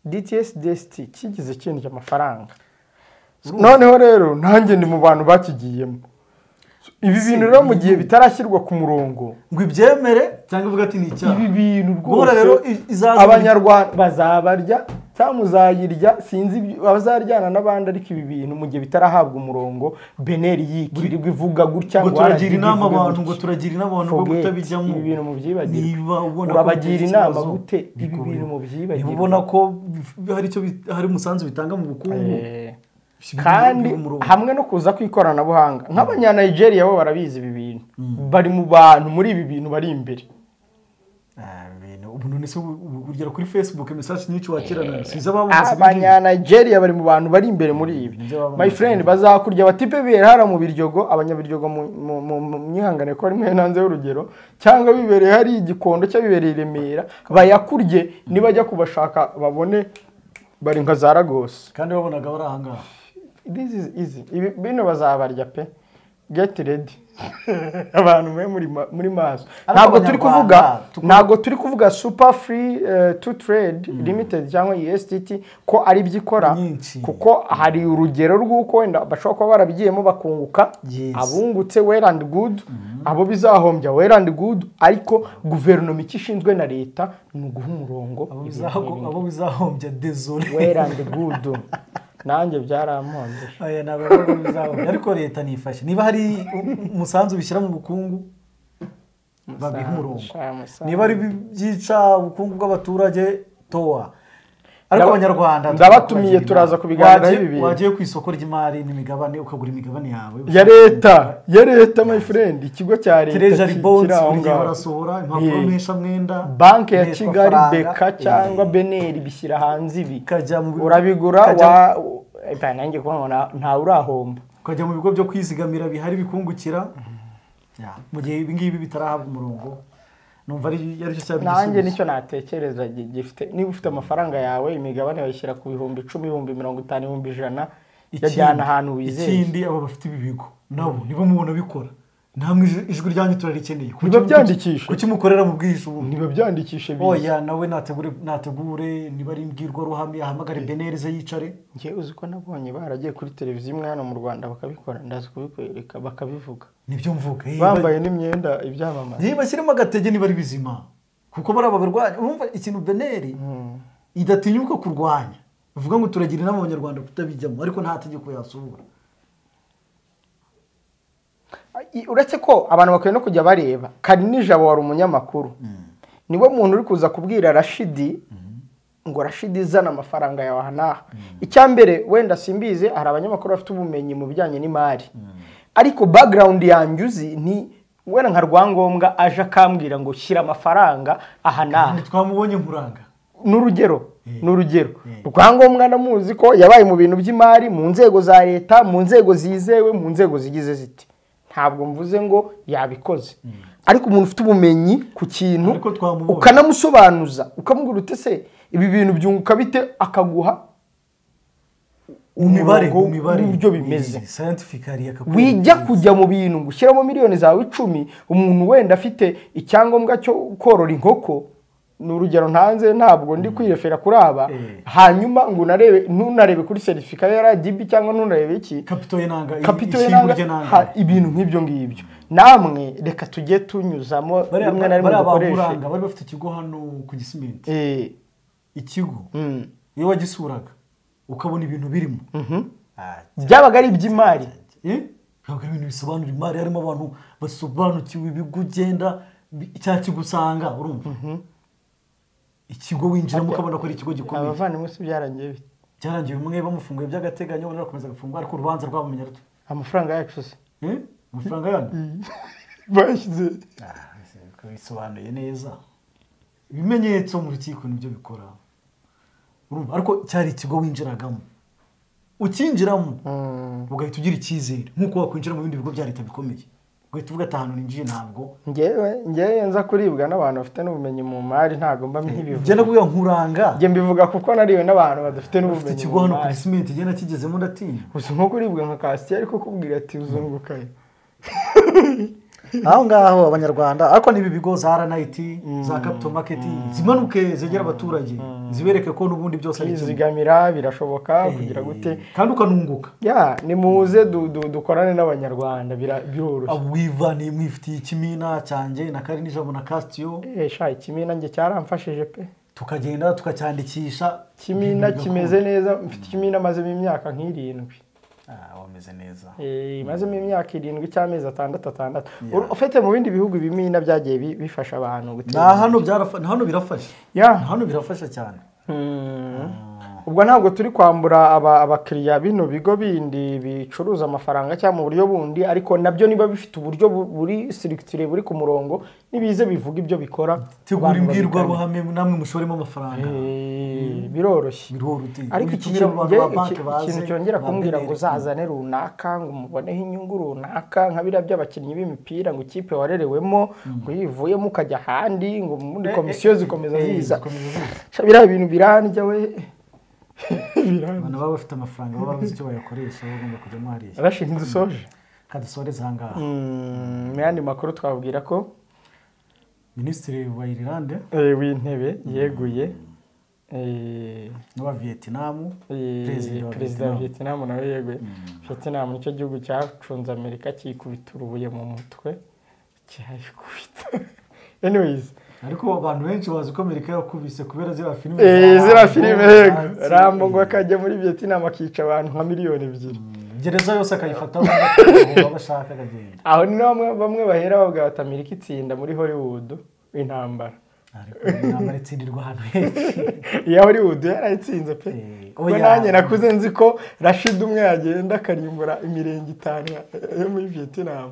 DTS DST kigize ikintu cy'amafaranga. Noneho rero nanjye ndi mu bantu bakigiyemo. Ibi bintu rero mu gihe bitarashyirwa ku murongo ngo ibyemere cyangwa ivuga ati ni icyaha. Ibi bintu rwose Abanyarwanda bazabarya cyangwa muzayirya, sinzi abazaryana n'abandi, ariko ibi bintu mu gihe bitarahabwa umurongo Beneri yikirirwa ivuga gutya ngo turagira inama abantu, ngo turagira inama abantu ngo kutabijyamo. Ibi bintu mubyibagirwe. Urabagira inama gute? Ibi bintu mubyibagirwe. Niba ubona ko hari icyo hari umusanzu bitanga mu bukungu kandi hamwe no kuza kw'ikoranabuhanga nk'abanya Nigeria bo barabizi ibi bintu, bari mu bantu muri ibi bintu bari imbere. Ubu none se ugera kuri Facebook message nyinshi wakirana siza abanya Nigeria bari mu bantu bari imbere muri ibi. My friend bazakurya batipe bihera mu Biryogo, abanyabiryogo mu myihangane ko ari mwe nanze urugero, cyangwa bibereye hari igikondo cyo bibereye Remera, bayakurye nibajya kubashaka babone bari nka za Lagos kandi babonaga bari ahangaha. This is easy. Ibi bino bazabarya pe. Get ready. Abantu mwe muri maso. Ntabwo turi kuvuga Super Free to Trade Limited cyangwa ESTT ko ari byikora, kuko hari urugero rw'uko wenda bashobora kuba barabigiyemo bakunguka, abungutse well and good, abo bizahombya well and good, ariko guverinoma ikishinzwe na leta ni uguha umurongo abo bizahombya désolé well and good. Nanjye byaramponze. Aya nabwo bizahombya, ariko leta nifashe niba hari umusanzu bishyira mu bukungu babiha umurongo, niba ari byica ubukungu bw'abaturage toa. Ariko abanyarwanda ndabatumiye turaza kubiganiraho ibi bintu. Wagiye ku isoko ry'imari n'imigabane ukagura imigabane yawe ya leta my friend, ikigo cya leta Treasury bonds barasohora impapuro mpesha mwenda, banki ya Kigali Beka cyangwa Beneri bishyira hanze ibi urabigura wa nanjye kubona nta urahomba, ukajya mu bigo byo kwizigamira bihari bikungukira. Mu gihe ibi ngibi bitarahabwa umurongo numva ari cyo cyaba igisubizo. Nanjye nicyo natekereza gifite, niba ufite amafaranga yawe imigabane wayishyira ku 10,000, 50,000, 100,000 yajyana ahantu wizeye. Ikindi abo bafite ibi bigo nabo nibo mubona bikora, namwe ijwi ryanyu turarikeneye. Niba byandikishe kuki mukorera mu bwishu ubu? Niba byandikishe bize. Oya nawe nategure niba ari imbwirwa ruhame ahamagare Beneri ze yicare. Ngiye uzi ko nabonye baragiye kuri televiziyo imwe hano mu Rwanda bakabikora, ndazi kubikwereka bakabivuga. Nibyo mvuga. Bambaye n'imyenda ibyamamaza. Niba bashyiremo agatege niba ari bizima. Kuko baraba barwanya. Urumva ikintu Beneri idatinyuka kurwanya. Uvuga ngo turagira inama abanyarwanda kutabijyamo, ariko nta tegeko yasohora. Uretse ko abantu bakwiye no kujya bareba Karinijabo wari umunyamakuru, niwe muntu uri kuza kubwira Rashidi ngo Rashidi zana amafaranga yawe aha n'aha. Icyambere wenda simbize, hari abanyamakuru bafite ubumenyi mu bijyanye n'imari, ariko background yanjye uzi ni wenda nka Rwangombwa aje akambwira ngo shyira amafaranga aha n'aha. Twamubonye nkuranga n'urugero Rwangombwa namuzi ko yabaye mu bintu by'imari, mu nzego za leta, mu nzego zizewe, mu nzego zigize ziti. Ntabwo mvuze ngo yabikoze, ariko umuntu ufite ubumenyi ku kintu ukanamusobanuza ukamubwira uti se ibi bintu byunguka bite, akaguha umibare uburyo bimeze. Wijya kujya mu bintu ngo ushyiramo miliyoni zawe 10, umuntu wenda afite icyangombwa cyo korora inkoko, ni urugero ntanze ntabwo ndi kwirefera kuri aba, hanyuma ngo ntunarebe kuri certificat ya RDB cyangwa ntunarebe iki kapito yenanga, ibintu nk'ibyo ngibyo. Namwe reka tujye tunyuzamo rimwe na rimwe dukoreshe. Bari bafite ikigo hano ku Gisimenti, ikigo iyo wagisuraga ukabona ibintu birimo byabaga ari iby'imari, byabaga ari ibintu bisobanura imari, harimo abantu basobanukiwe ibigo ugenda icyakigusanga, urumva ikigo winjiramo ukabona ko ari ikigo gikomeye. Abavandimwe si byarangiye bite? Byarangiye umwe bamufunguye by'agateganyo, undi arakomeza agafungwa, ariko urubanza rwabamenya ruto. Amafaranga yacu se? Amafaranga yanyu bashyize bisobanuye neza, ibimenyetso mu rukiko nibyo bikora, urumva. Ariko cyari ikigo winjiragamo, ukinjiramo ugahita ugira icyizere nk'uko wakwinjira mu bindi bigo bya leta bikomeye, ugahita uvuga ati ahantu ninjiye ntabwo ngewe nza kuribwa n'abantu bafite n'ubumenyi mu mari, ntabwo mba nkibivuga. Njye ndavuga nkuranga, njye mbivuga kuko nariwe n'abantu badafite n'ubumenyi. Ikigo hano ku Gisimenti njye nakigezemo ndatinya. Uzi nko kuribwa nka Castiel ariko kubwira ati uzungukayo. Aho ngaho abanyarwanda, ariko n'ibi bigo za RNIT, za Capital Market zimanuke zegera abaturage, zibereke ko n'ubundi byose ari kimwe. Kwizigamira birashoboka kugira gute kandi ukanunguka. Ya nimuze dukorane n'abanyarwanda biroroshye. Wivani mwifitiye ikimina cyanjye na Karinijabo na Castio. Sha ikimina nge cyaramfashije pe. Tukagenda tukacyandikisha. Kimina kimeze neza, mfite ikimina mazemo imyaka nk'irindwi. Wameze neza. Mazemo imyaka 7 cy'amezi 6 Ufite mu bindi bihugu ibimina byagiye bifasha abantu gutera. Na hano hano birafasha. Hano birafasha cyane. Ubwo ntabwo turi kwambura abakiriya bino bigo bindi bicuruza amafaranga cyangwa mu buryo bundi, ariko nabyo niba bifite uburyo buri structure buri ku murongo nibize bivuga ibyo bikora. Tegura imbwirwaruhame namwe mushoremo amafaranga. Biroroshye. Ariko ikintu cyongera kumbwira ngo uzazane runaka ngo umuboneho inyungu runaka nka biriya by'abakinnyi b'imipira ngo ikipe warerewemo ngo yivuyemo ukajya ahandi ngo muri komisiyo zikomeza ziza. Biriya bintu birandya we. Abantu baba bafite amafaranga baba bazi icyo bayakoresha bagomba kujya mwariye. Rashid ndusoje. Kadusoreze aha ngaha. Mu yandi makuru twabwira ko Minisitiri wa Ireland w'intebe yeguye, n'uwa Vietnam, perezida wa Vietnam nawe yeguye. Vietnam nicyo gihugu cyacunze Amerika kikubita urubuye mu mutwe, cyayikubita. Anyways, ariko abantu benshi bazi ko Amerika yakubise kubera ziriya filime. Ziriya filime yego. Rambo ngo akajya muri Vietnam akica abantu nka 2 miliyoni. Gereza yose akayifata bashaka akagenda. Aho ni bamwe bahera bavuga bati Amerika itsinda muri Hollywood intambara. Ariko intambara itsindirwa ahantu henshi. Iya Hollywood yarayitsinze pe. Kuko nanjye nakuze nzi ko Rashid umwe yagenda akarimbura imirenge 5 yo muri Vietnam.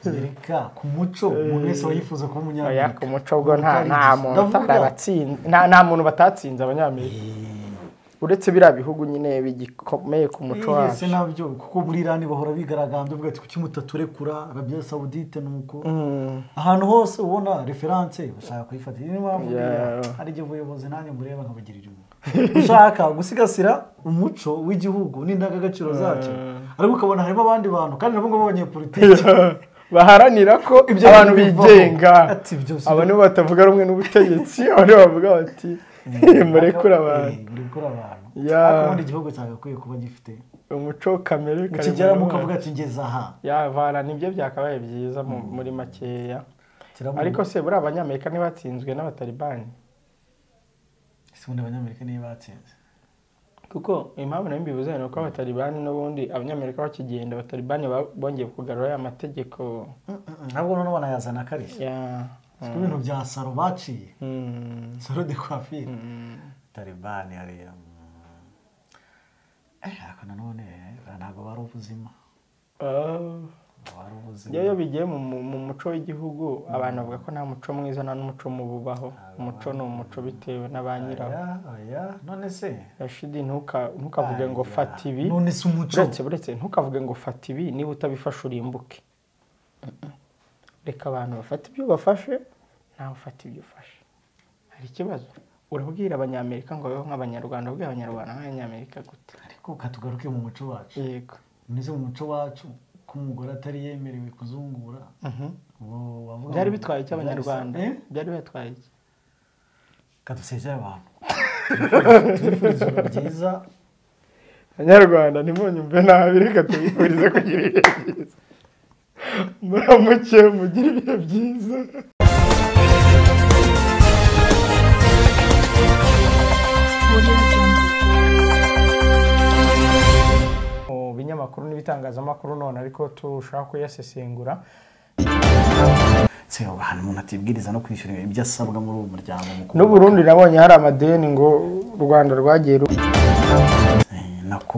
Amerika ku muco umuntu wese yifuza kuba umunyamerika. Ku muco bwo nta muntu utaratsinze, nta muntu batatsinze abanyamerika. Uretse biriya bihugu nyine bigikomeye ku muco wacu. Ese nabyo kuko muri Iran bahora bigaragambye bavuga ati kuki mutaturekura, Arabia Saoudite nuko. Ahantu hose ubona reference bashaka kuyifata. Niyo mpamvu hari igihe ubuyobozi nanjye mureba nkabugirira impuhwe. Ushaka gusigasira umuco w'igihugu n'indangagaciro zacyo, ariko ukabona harimo abandi bantu kandi nabo ngo b'abanyepolitiki baharanira ko abantu bigenga. Abo nibo batavuga rumwe n'ubutegetsi, abo nibo bavuga bati murekure abantu. Murekure abantu. Ariko ubundi igihugu cyagakwiye kuba gifite umuco kamere, ukigeramo ukavuga ati ngeze aha. Yavana nibyo byakabaye byiza muri makeya. Ariko se buriya abanyamerika ntibatsinzwe n'abatalibani? Ese ubundi abanyamerika niyo batsinze? Kuko impamvu nayo mbivuze ni uko abatalibani n'ubundi abanyamerika bakigenda, abatalibani bongeye kugarura ya mategeko. Ntabwo noneho banayazana akarishye. Siko ibintu bya saro baciye. Saro de coiffure. Talibani hariya. Ariko nanone ntabwo bari ubuzima. Iyo bigiye mu muco w'igihugu abantu bavuga ko nta muco mwiza nta n'umuco mububaho. Umuco ni umuco bitewe na ba nyirawo. None se Rashidi ntukavuge ngo fata ibi. None se umuco uretse ntukavuge ngo fata ibi niba utabifashe urimbuke. Reka abantu bafata ibyo bafashe, nawe ufata ibyo ufashe. Hari ikibazo urabwira abanyamerika ngo babeho nk'abanyarwanda, ubwira abanyarwanda nk'abanyamerika gute? Ariko katugaruke mu muco wacu. Yego. None mu muco wacu ko umugore atari yemerewe kuzungura, byari bitwaye iki abanyarwanda? Byari bitwaye iki? Kadusezera abantu. Tubifurize byiza. Abanyarwanda ntimunyumve nabi, reka tubifurize kugira ibihe byiza. Muramuke mugire ibihe byiza. Binyamakuru n'ibitangazamakuru none ariko tushaka kuyasesengura. Se ahantu umuntu atibwiriza no kwishyura ibyo asabwa muri uwo muryango mukuru. N'u Burundi nabonye hari amadeni ngo u Rwanda rwagiye.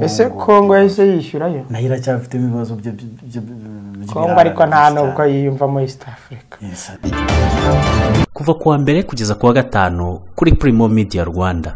Ese Kongo yahise yishyurayo? Nayo iracyafite ibibazo byo Kongo, ariko nta nubwo yiyumvamo East Africa. Kuva kuwa mbere kugeza kuwa gatanu kuri Primo Media Rwanda.